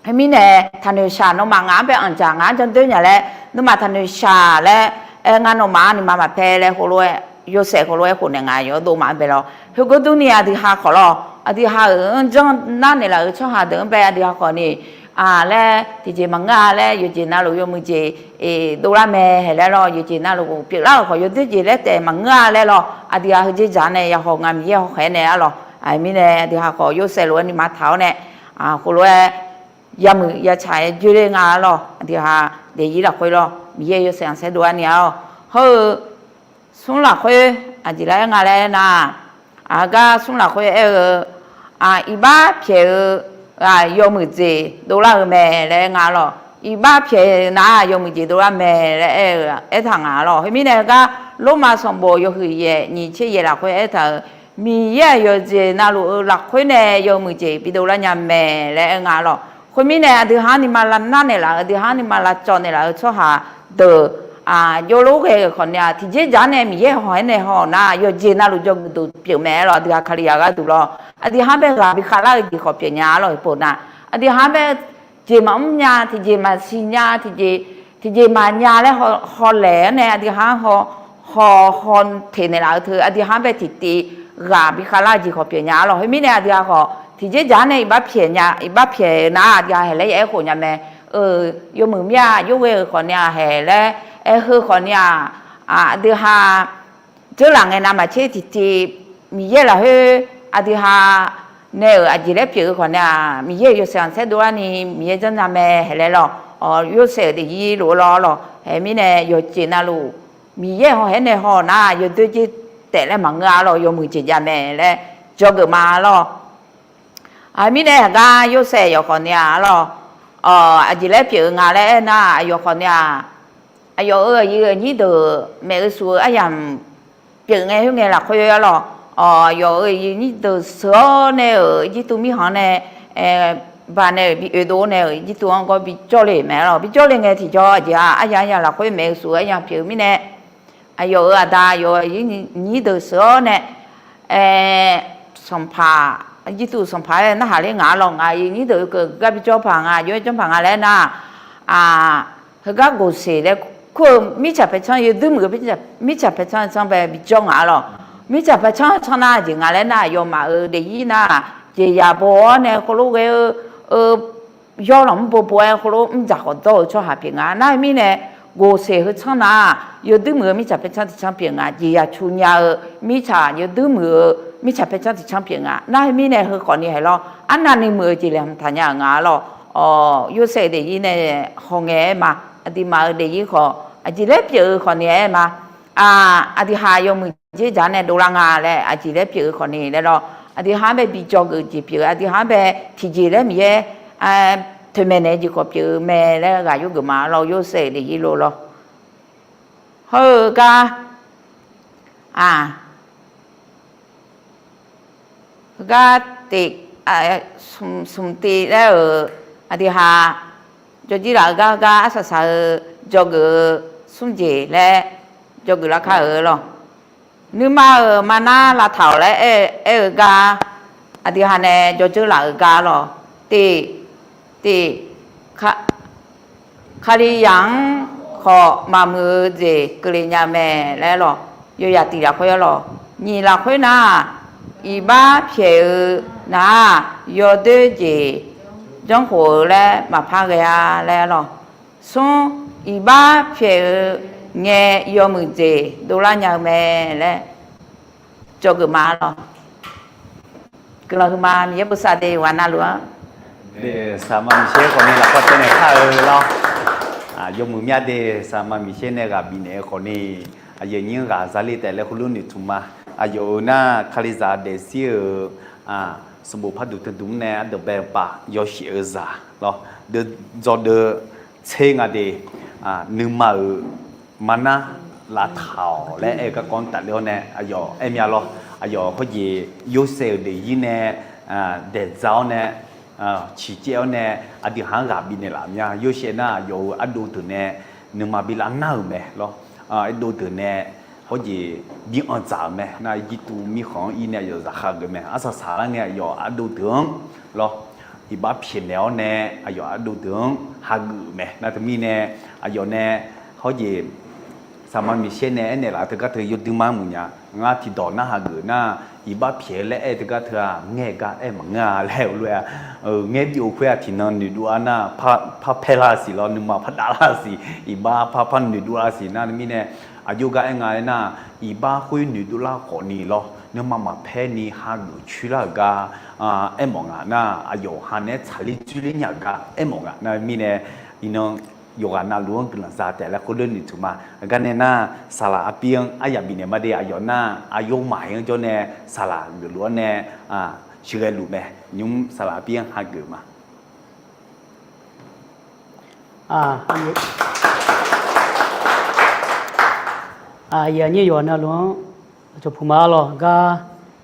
Heu mirnae taqnoeq shaq, nawmaf ngaq-anr bae anqdzaq, ngaq-anr jandoer nya laer, nawmaf taqnoeq shaq laer, aer ngar nawmaf-anr nuima maqpae laer khoerlof-aer, Yorsaev khoerlof-aer khofnaeq nga yawdov maf-anr bae lawr. Heugor durni aqdui ha khawf lawr, aqdui ha-euq-anr janr nar naeqlaf-euq tsawrhaq deuq-anr bae aqdui ha khawfni laer tiqjeq maqngeur-a laer, yawqjeq navluf yawmuiq jeq dovlar mae hae laer lawr, yawqjeq navluf pyeuflar-euq khawf yawdoer jeq laer taef maqngeur-a laer lawr, aqdui ha heujeq dzaq nae yahaw nga Miqyaer hawkhaeq-aer nae arlawq. Mirnae aqdui ha khawf Yorsaev lof-aer nuima taq-awr nae, khoerlof-aer yamuiq yatsaq-aer dzoerler nga lawr, aqdui ha daefzir lafkhoer lawr, Miqyaer yawshaef khanqsaer dovlar ni-a lawr. Hawr-eu smr lafkhoer aqjeq laer aer nga laer nar, aqgar smr lafkhoer aer-eu iqbax pyaeq-eu yawmuiq jeq dovlar-eu mae laer aer nga lawr. Iqbax pyaeq nar yawmuiq jeq dovlar mae laer aer-eu aertaq nga lawr. Heu mirnae gar Lormav sanqbof yawhuiq yaef nyiq tser yaef lafkhoer aertaq-euq, Miqyaer-aq yawqjeq navluf-eu lafkhoer nae yawmuiq jeq bidovlar nya mae laer aer nga lawr. Khoermirnae aqdui ha-anr nuima lavnar naeqlaf-euq, aqdui ha-anr nuima lavcawv naeqlaf-euq tsawrhaq deuq jawrlor ghae-euq khawfni-aq, tiqjeq dzaq-anr nae Miqyaer hawq-aer nae haw nar, yawqjeq navluf jawrduq pyeuf mae lawr. Aqdui ha Kalizaq gharduq lawr, aqdui ha-anr bae ghaq bi khavlar-eu jeq khawf pyeuf nya lawr. Heupov nar, aqdui ha-anr bae jeq maqmr nya, tiqjeq maqsiq nya, tiqjeq maqnya laer hawlaeq-anr nae aqdui ha-anr haw haw haw teq naeqlaf-eu teu aqdui ha-anr bae tiqtiv ghaq bi khavlar-eu jeq khawf pyeuf nya-a lawq. Khoermirnae aqdui ha khawf tiqjeq dzaq-anr nae iqbax pyaeq nya, iqbax pyaeq nar aqdui ha haeq laer ya aerkhof nya mae. Yawmuiq mir-aq, yawghae-euq khawfni-aq haeq laer aer heu khawfni-aq, aqdui ha dzeurlaf ngae navmaqtser tiqtiv Miqyaer lafkhoer aqdui ha nae-euq aqjeq laer pyeuf-eu khawfni-aq, Miqyaer-euq yawshaef khanqsaer dovlarni Miqyaer janrnya mae haeq laer lawq. Yorsaev-euq daefzir lof-eu lawr lawq. Haeq mirnae yawqjeq navluf Miqyaer hawhaer nae haw nar yawdoer jer taef laer maqngeur-a lawq, yawmuiq jeq jav mae laer dzawgeuf ma lawq. Mirnae haqgar Yorsaev yawqkhawf ni-a lawq, aqjeq laer pyeuf-eu nga laer aernar, aqyawf khawf ni-aq, aqyawf-euq aqyuif aqnyir deuq maeq-eu shuf-eu aryamq pyeuf ngae khoerngae lafkhoer-a lawq. Aqyawf-euq aqyuif aqnyir deuq sheuq-awr nae-euq Irjirtuv mirkhanq-anr nae, ba nae-euq bi oedov nae-euq Irjirtuv-anr gawr bi jawrle-euq mae lawq. Bi jawrle ngae tiqjawr aqjeq-aq, aryamq aryamq lafkhoer maeq-eu shuf-eu aryamq pyeuf-eu mirnae, aqyawf-euq aqda aqyawf-euq aqyuif aqnyir deuq sheuq-awr nae, sanqpaq, Irjirtuv sanqpaq-aer narhaq ler ngaq-a lawq. Ngaq aqyuif aqnyir deuq-euq gar bi jawr paq nga, jawr jawr paq nga laer nar, heugar gofseq laer kur-eu mirtsaq paertsanr yawduir muiq-eu mirtsaq paertsanr tsanr bae bi jawr ngaq-a lawq. Mirtsaq paertsanr tsanr nar jeq nga laer nar, aqyawfmaf-euq daefzir nar, jeqzaq baw-awr nae khoerlof ghae-eu, yawr lanqmr bo bo-aer khoerlof mrdzaq khawf dawr-eu tsawrhaq pyeuf nga. Nar-eu mirnae, gofseq heu tsanr nar, yawduir muiq-eu mirtsaq paertsanr tiqtsanr pyeuf nga. Jeqzaq cu nya-eu mirtsaq yawduir muiq-eu mirtsaq paertsanr tiqtsanr pyeuf nga. Nar-eu mirnae, heu khawfni haeq lawr, arnavni muiq-eu jeq laeqhmq taqnya-euq nga lawq. Yorsaev daefzir nae hawngae aer ma. Aqduimaf-euq daefzir khawf aqjeq laer pyeuf-eu khawfni aer ma. Aqdui ha yawmuiq jeq dzaq-anr nae dovlar nga laer aqjeq laer pyeuf-eu khawfni laer lawr, aqdui ha-anr bae bi dzawgeuf jeq pyeuf-eu, aqdui ha-anr bae tiqjeq laer Miqyaer toeqmaeq naeq-eu jeq khawf pyeuf-eu mae laer ghaq yurgeuf ma lawr. Yorsaev daefzir lof lawr. Hawr-eu gar, heugar tiq, smq tiq laer-euq aqdui ha jawrjir laf-eu gar heugar arsaq saq-eu dzawgeuf-eu smr jeq laer dzawgeuf lar kar-euq lawr. Nuima-euq marnar lavtaq-awq laer aer-eu gar aqdui ha nae jawrdzeur laf-euq gar lawr. Tiq, tiq, Kalizaq-anr khawf maqmuiq-eu jeq keuvle nya mae laer lawr. Yawyaq tiq lafkhoer-a lawr. Nyiq lafkhoer nar, iqbax pyaeq-eu nar-aq, yawdoer jeq janrkhof-eu laer maqpar ghae-a laer lawr. Smr, iqbax pyaeq-eu ngae yawmuiq jeq dovlar nya-eu mae laer dzawgeuf ma lawr. Guiqlanq huiqma Miqyaer bosav de ghaq navluf-anr. Saqma Miqyaer khawfni lafkhoer taenaeq kar-eu lawr. Yawmuiq myav de, Saqma Miqyaer nae ghaq bifnaeq-eu khawfni, aqyuif aqnyir ghaq zale taef laer heulof noeqtmq ma. Aqyawf-euq nar Kalizaq daefzir-euq sanqbof par duq teu duq-anr nae ardeuq bae pav yawshaef-eu zaq lawr. Dzaw deuv tser nga de, nuima-euq marnar lavtaq-awq laer aer-eu garkawv-anr tafler-awr nae aqyawf aer mya lawr. Aqyawf hawjeq Yorsaev-euq daefzir nae daeqdza-awr nae, ciqcaev-awr nae aqdui ha-anr ghaq bifnaeq laf mya. Yorsaev nar aqyawf-euq ardov deuq nae nuima bi lavnar-euq mae lawr. Ardov deuq nae hawjeq bi anqdzaq-euq mae. Nar Irjirtuv mirkhanq-anr ir nae aqyawf zaqkhav geuf mae. Arsaq saqlar ngae aqyawf ardov deuq-anr lawr, iqbax pyaeqnaeq-awr nae aqyawf ardov deuq-anr hageuf-euq mae. Nar teumirnae aqyawf nae hawjeq Saqma Miqyaer nae aernaeq laf-eu teugar teu yawdui mar muiq nya. Ngar tiqdawq narhaq geuf nar, iqbax pyaeq-eu laer aer-eu teugar teu-aq ngaer gar aer maqngeur-a laer-eu lof-aer-a. Ngaer bif-eu khoer-aq tiqnan noeqdov-a nar, par paer lar siq lawr, nuima par dav lar siq, iqbax par par noeqdov lar siq nar teumirnae, aqjox gar aer nga aer nar, iqbax khoer noeqdov lar khawfni lawr, nuima maqpaer ni hageuf coer lar-euq gar aermawf nga nar, aqyawf ha naeq-aer tsaqler dzoerler nya-euq gar aermawf nga nar mirnae, iqnan yawqghaq navluf-anr guiqlanq za taef laer khoerlof noeqtmq ma. Aqgar nae nar, saqlaq arpir-anr aryaq bifnaeq ma de. Aqyawf nar aqyawfmaf-anr jawr nae saqlaq geufluf-awr nae sheuqghae luf mae. Nymr saqlaq arpir-anr hageuf ma. Aqyuif aqnyir yawqghaq navluf-anr cawq puq ma-a lawq. Gar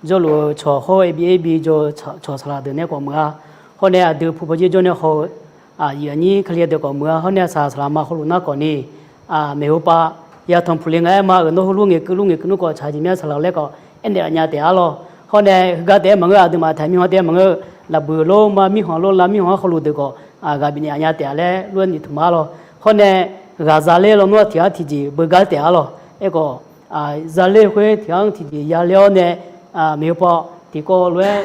jawrluf-eu cawq hawr-eu bi aer bi jawr-eu cawq saqlaq deuq nae khawf muiq-a. Hawr nae aqdui puq pawjir jawr nae haw-eu aqyuif aqnyir Kali deuq khawf muiq-a. Hawr nae saqlaq saqlaq ma hawluf nar khawfni, maeqhu pav yatanq puqle nga aer ma-euq nawr heulof ngaeqkeuv lof ngaeqkeuv nmr khawf tsaq jeq myav saqlaq laer khawf aernaeq laf nya taef-a lawq. Hawr nae heugar taef-aer maqngeur, aqduimaf taq mirkhanq taef-aer maqngeur, lafbuiq lor ma mirkhanq lor lav mirkhanq-anr hawluf deuq khawf ghaq bifnaeq nya taef-a laer lof-aer noeqtmq ma-a lawq. Hawr nae ghaqza ler lawnmr tiq ghaq tiqjeq beugar taef-a lawq. Aerkhawf zale khoer tiq ghaq-anr tiqjeq yale-awr nae, maeqhu paw tiqkawv lof-aer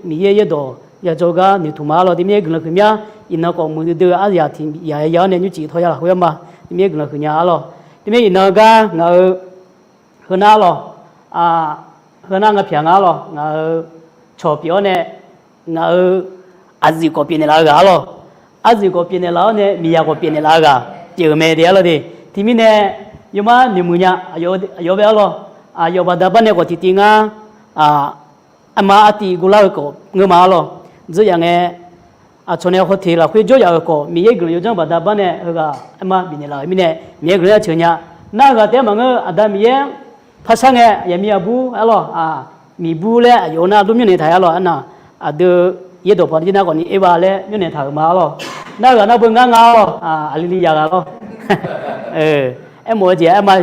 Miqyaer yaerdawq yajawr gar noeqtmq ma arlawr. Teumirnae guiqlanq huiqmya, iqnan khawf muiqdui dui-eu aryaq tiq yaq ya-awr nae nymrcif tawya lafkhoer-anr ma. Teumirnae guiqlanq huiqnya arlawr. Teumirnae iqnan gar ngaq-euq heunar arlawr, heunar nga pyaq nga arlawr, ngaq-euq cawq pyeuf-awr nae ngaq-euq aqzif khawf pyeufnaeq laf-eu ghaq arlawr. Aqzif khawf pyeufnaeq laf-awr nae miqyaq khawf pyeufnaeq laf-eu ghaq pyeuf-euq mae de arlawr de. Teumirnae yawmar noeqmuiq nya, aqyawf bae arlawr, aqyawf baqda bar nae khawf tiqtiv ngar, arma artiv guvlar-eu khawf ngeur ma arlawr. Dzeur yaf ngae, aqcawq nae hawteq lafkhoer jawr yaf-euq khawf, Miqyaer guiqlanq yawdzanr baqda bar nae heughaq arma bifnaeq laf-euq mirnae, Miqyaer guiqlanq-anr ceuq nya. Nar heughaq taef-aer maqngeur, Aqda Miqyaer-anr par shar ngae, aqyawf mir aqbur arlawr, miqbur laer aqyawf nar dur myanrnaeq taq-aer arlawr, arnaq aqdui yaerdawq paq jir nar khawf ni Erbav laer myanrnaeq taq-euq ma arlawr. Nar heughaq nar beu ngar nga arlawr, aqli li yaq ghaq lawr. Aermawf-eu jeq aerma,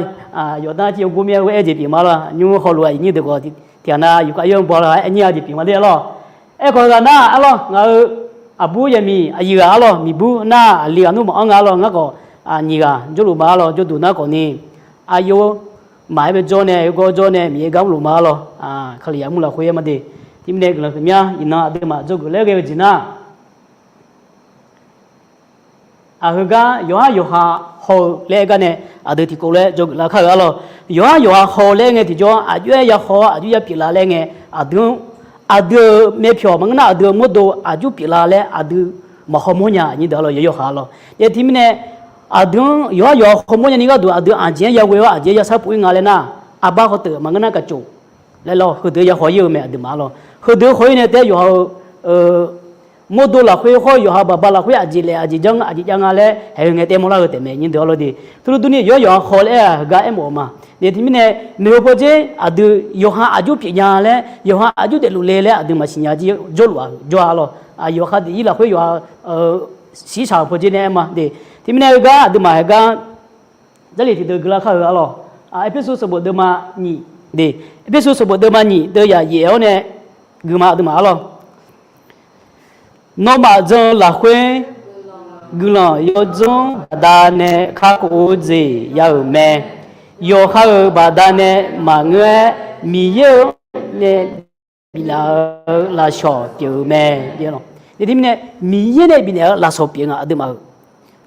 yawf nar tir yawgor mir-aer ghoe-aer jeq pyeuf ma arlawr, nymr hawluf-aq iqnyir deuq khawf tiq ghaq nav yufkaf yaer-anr baw lar-aer nyir-a jeq pyeuf ma de arlawr. Aerkhawf heughaq nar arlawr, ngaq-euq aqbur yaqmiq aqyuif ghaq arlawr, miqbur nar aqli ghaq nmr maqanr nga arlawr, ngar khawf nyiq ghaq jawrluf ma arlawr, jawrduq nar khawf ni aqyawf maf-aer bae jawr nae, yawgawr jawr nae Miqyaer gar mrluf ma arlawr. Kalizaq mr lafkhoer-aer ma de. Teumirnae guiqlanq huiqmya, iqnan aqduimaf dzawgeuf laer ghae-eu jeq nar, aqheugar yawqhar yawqha haw-eu laer aer gar nae, aqdui tiqkawv laer dzawgeuf lar kar-eu arlawr. Yawqhar yawqha haw-eu laer ngae tiqjawr, aqjox-aer ya haw-awr aqjox ya pyeuflar laer ngae, aqdui-anr, aqdui-euq myavpyawq maqngeur nar aqdui-euq mawrdo aqjox pyeuflar laer aqdui maqhaw mawrnya nyir deuq arlawr, yawqha yawqha arlawr. Yae teumirnae aqdui-anr yawqhar yawqha haw mawrnya ni gharduq aqdui aqjeq-aer ya ghoe-awr aqjeq-aer ya sharpuf-ir nga laer nar, arbar hawteuq maqngeur nar kaqcof laer lawr, heudeuq ya haw-ir-eu mae aqduimaf arlawr. Heudeuq haw-ir nae taef-aer yawqha-euq mawrdo lafkhoer hawr-eu yawqha baqba lafkhoer aqjeq laef aqjeq janr aqjeq jav nga laer haeq-eu ngae taef mawrlar-eu taef mae nyir deuq arlawr de. Teulof durni yawqhar yawqha haw laer-aq heugar aermawf-eu ma. Nae teumirnae, maeqhu pawdzer aqdui yawqha aqjox pyeufnya laer, yawqha aqjox daefluf le laer aqdui maqsiq nya jir jawrluf-aq jawr-a arlawr. Yawqha daefzir lafkhoer yawqha shirshaq-euq pawdzer nae aer ma de. Teumirnae heugar aqduimaf heugar Jarlif tiqdeuv guilar kar-eu arlawr. Erpersu sanqbof deuvma nyiq de. Erpersu sanqbof deuvma nyiq deuv yaq yaef-awr nae guima aqduimaf arlawr. Nawmaf jan-eu lafkhoer guiqlanq yawdzanr baqdanae kakhof-eu jeq ya-euq mae. Yawqha-euq baqdanae maqngeur-aer, Miqyaer-euq nae biflaf-eu lafsawq pyeuf-eu mae. Nae teumirnae, Miqyaer nae bifnaeq-eu lafsawq pyeuf nga aqduimaf-euq.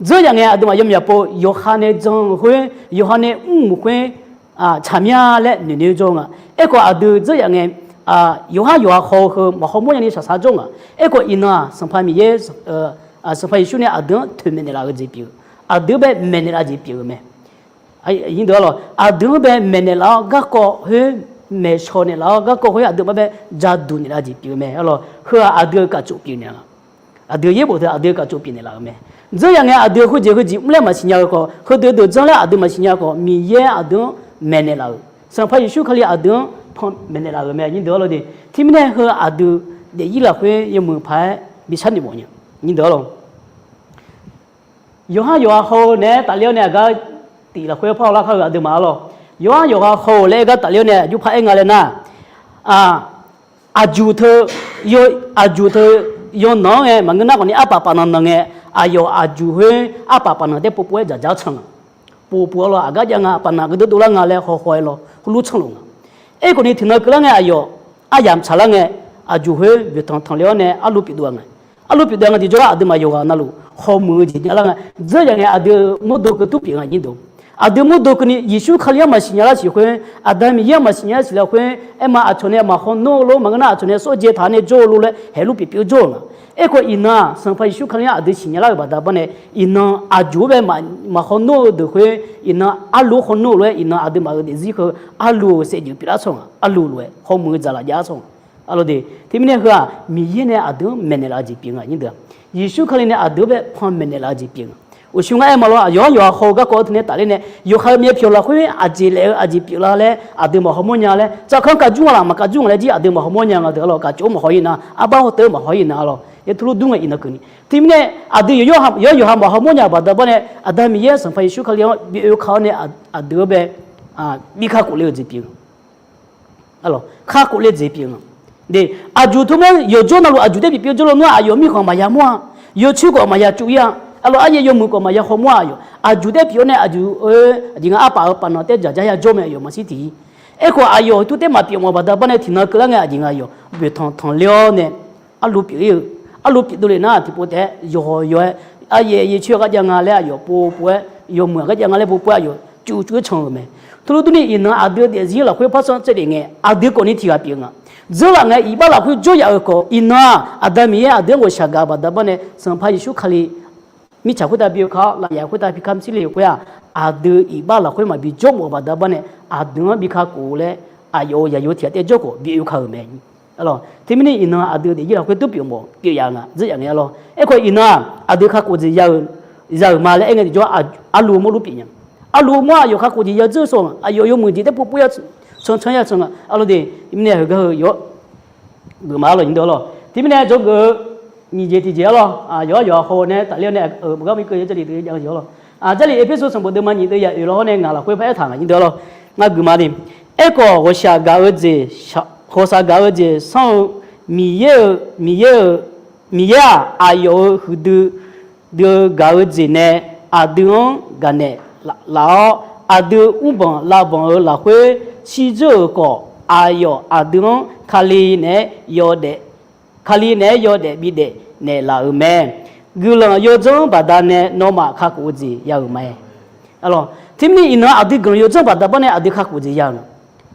Dzeur yaf ngae aqduimaf yawmyaq pov yawqha nae jan-eu khoer, yawqha nae mr-euq khoer tsaqmya laer noeqnoeq jawr-eu nga. Aerkhawf aqdui dzeur yaf ngae, yawqhar yawqha haw-eu heu maqhaw mawrnya ni shaqshaq jawr nga. Aerkhawf iqnan-aq Sanqpaq Miqyaer, Sanqpaq Yeqsur nae aqdui-anr toeqmaeq naeqlaf-eu jeq pyeuf-eu, aqdui-anr bae maeqnaeq laf jeq pyeuf-eu mae. Aqdui-anr bae maeqnaeq laf-awr garkawv khoer, maeqshawq naeq laf-awr garkawv khoer aqdui-anr bae jaduq naeqlaf jeq pyeuf-eu mae arlawr. Heu-aq aqdui-euq kaqcof pyeuf naeq-a. Aqdui yaerbof teu aqdui-euq kaqcof pyeuf naeqlaf-eu mae. Dzeur yaf ngae aqdui heujeq heujeq mr laer maqsiq nya-eu khawf, heudeuq deuq janr laer aqdui maqsiq nya khawf, Miqyaer aqdui-anr maeqnaeq laf-euq, Sanqpaq Yeqsur Kali aqdui-anr panmaeq naeq laf-euq mae nyir deuq arlawr de. Teumirnae heu aqdui daefzir lafkhoer yawmuiq paq-aer bi sharnoeq mawf nya nyir deuq arlawr. Yawqhar yawqha haw-eu naeq-aer tafler-awr nae aqgar tif lafkhoer par hawlar kar-eu aqduimaf arlawr. Yawqhar yawqha haw-euq laer aer gar tafler-awr nae aqjox par aer nga laer nar, aqjuq teu, aqjuq teu yawnan-anr ngae maqngeur nar khawf ni arpaf paf nan nan ngae, aqyawf aqjuq khoer arpaf paf nan taer povpov-aer dzaqdzaq-awr can nga. Povpov arlawr aqgar jav nga paf nan gardeur dovlar nga laer hawhaw-aer lawr heulof canluf nga. Aerkhawf ni tiqnan keuvlar ngae aqyawf aryamq tsaqlar ngae, aqjuq khoer boeqtanq tanqler-awr nae arlu pyeuf dov-a nga. Arlu pyeuf dov-a nga tiqjawr-aq aqduimaf yawqghaq navluf hawmuiq-eu jeq nya lar nga. Dzeur yaf ngae aqdui mawrdo keuv tur pyeuf nga nyir deuq. Aqdui mawrdo keuvni Yeqsur Kali-anr maqsiq nya lar siq khoer, Aqda Miqyaer-anr maqsiq nya lar siq lafkhoer, aerma aqcawq nae maqhaw nawr-eu lor maqngeur nar aqcawq nae sawr dzae taq-awr nae jawr-eu lor laer haeq luf pyeuf pyeuf-eu jawr-eu nga. Aerkhawf iqnan-aq Sanqpaq Yeqsur Kali-anr aqdui siqnya lar-euq baqda bar nae, iqnan aqjuq-anr bae maqhaw nawr-eu deuq khoer, iqnan arlu-anr haw nawr-eu lof-aer iqnan aqduimaf-euq daefzir heu arlu-euq saevdzeuf pyeuflar tsawrhaq, arlu lof-aer hawmuiq-eu dzaqlaf jav-ar tsawrhaq. Arlawr de, teumirnae heu-aq Miqyaer nae aqdui-anr maeqnaeq laf-eu jeq pyeuf nga nyir deuq-a. Yeqsur Kali nae aqdui-anr bae panmaeq naeq laf-eu jeq pyeuf nga. Uqshoe ngar aer ma lawr, aqyawf-anr yawqha haw-eu garkawv teu nae tafler nae, yawqha-euq myavpyawq lafkhoer aqjeq laef-eu aqjeq pyeuflar laer aqdui maqhaw mawrnya laer, tsavkanr kavjur nga laf maqkavjur nga laer jir aqdui maqhaw mawrnya nga deuq arlawr, kaqcof-anr maqhaw-ir nar, arbar hawteuv-eu maqhaw-ir nar arlawr, yaer turlur dur ngae iqnan keuvni. Teumirnae aqdui yawqha, yawqha maqhaw mawrnya-euq baqda bar nae, Aqda Miqyaer Sanqpaq Yeqsur Kali-anr bi oekeuv kar-awr nae aqdui-anr bae bi kakhof le-eu jeq pyeuf. Kakhof le jeq pyeuf nga. De, aqjuq teu mar yawqjawr navluf aqjuq taer pyeuf pyeuf jawrluf nar aqyawf mirkhanq maqya mawr-a, yawcoer khawf maqya cuf-ir-a. Arlawq, aryaer yawmuiq khawf maqya hawmawr-aq, aqyawf aqjeq taef pyeuf-awr nae aqjeq-eu, aqjeq nga arpaf-eu paf nan taef dzaqdzaq ya jawr mae, aqyawf maqshir tiq-ir. Aerkhawf aqyawf teu taef maqpyeuf mawf-eu baqda bar nae tiqnan keuvlar ngae aqjeq nga aqyawf boeqtanq tanqler-awr nae arlu pyeuf-ir-eu, arlu pyeuf dovle nar tiqpov taef-aer yawqhaw yawq-aer aryaer yaer coer-eu gharjav nga laer aqyawf pov pov-aer, yawmuiq-aq gharjav nga laer pov pov-aer aqyawf cuv cuv-aer can-euq mae. Teulof durni iqnan aqdui daefzir lafkhoer parsanr tsaevlef ngae aqdui khawfni tiq ghaq pyeuf-eu nga. Dzeurlaf ngae iqbax lafkhoer jawryaf-euq khawf iqnan-aq Aqda Miqyaer aqdui-anr ghawqshaq gaq-eu baqda bar nae Sanqpaq Yeqsur Kali mirtsaq khoertav bi-eu ka-awr lafyaf khoertav bi kamq shir le-euq khoer-aq, aqdui iqbax lafkhoer maqbi jawrmawf-eu baqda bar nae aqdui-anr bi kakhof-eu laer aqyawf-euq yaqyo tiq ghaq taef jawrkhawf bi oe ka-euq mae. Arlawq, teumirnae iqnan aqdui daefzir lafkhoer dur pyeuf mawf pyeuf yaf nga dzeur yaf ngae arlawq. Aerkhawf iqnan-aq aqdui kakhof jeq ya-euq ma laer aer ngae tiqjawr, arlu-eu mawr luf pyeuf nya. Arlu-eu mawr aqyawf kakhof jeq ya dzeur sawq-aq aqyawf yawmuiq jeq taef pov pov ya cancan ya can nga arlawq de. Mirnae heugar heu yawr geuf ma arlawq nyi deuq arlawq. Teumirnae dzawgeuf-eu nyiq jeq tiqjeq arlawq, yawqha yawqha haw nae tafler-awr nae, maqgar mirkeuv ya Jarlif deuq jav-eu jeq arlawq. Jarlif Erpersu sanqbof deuvma nyiq deuv yaf oeq lawr-awr nae ngaq lafkhoer par aertaq nga nyi deuq arlawq. Ngar geuf ma de. Aerkhawf ghawqshaq gaq-eu jeq, ghawqshaq gaq-eu jeq sanr-eu Miqyaer-euq, Miqyaer-euq, Miqyaer-aq aqyawf-euq huiqdui dui-eu gaq-eu jeq nae aqdui-anr gaqnaeq laf-awr, aqdui-euq mrbanq lavbanq-euq lafkhoer shirdzeur-euq khawf, aqyawf aqdui-anr Kali naeq-aer yawdaef, Kali naeq-aer yawdaef bidaef naeqlaf-euq mae. Guiqlanq yawdzanr baqdanae nawmaf kakhof-eu jeq ya-euq mae. Teumirnae iqnan aqdui guiqlanq yawdzanr baqda bar nae aqdui kakhof jeq ya-euq nga.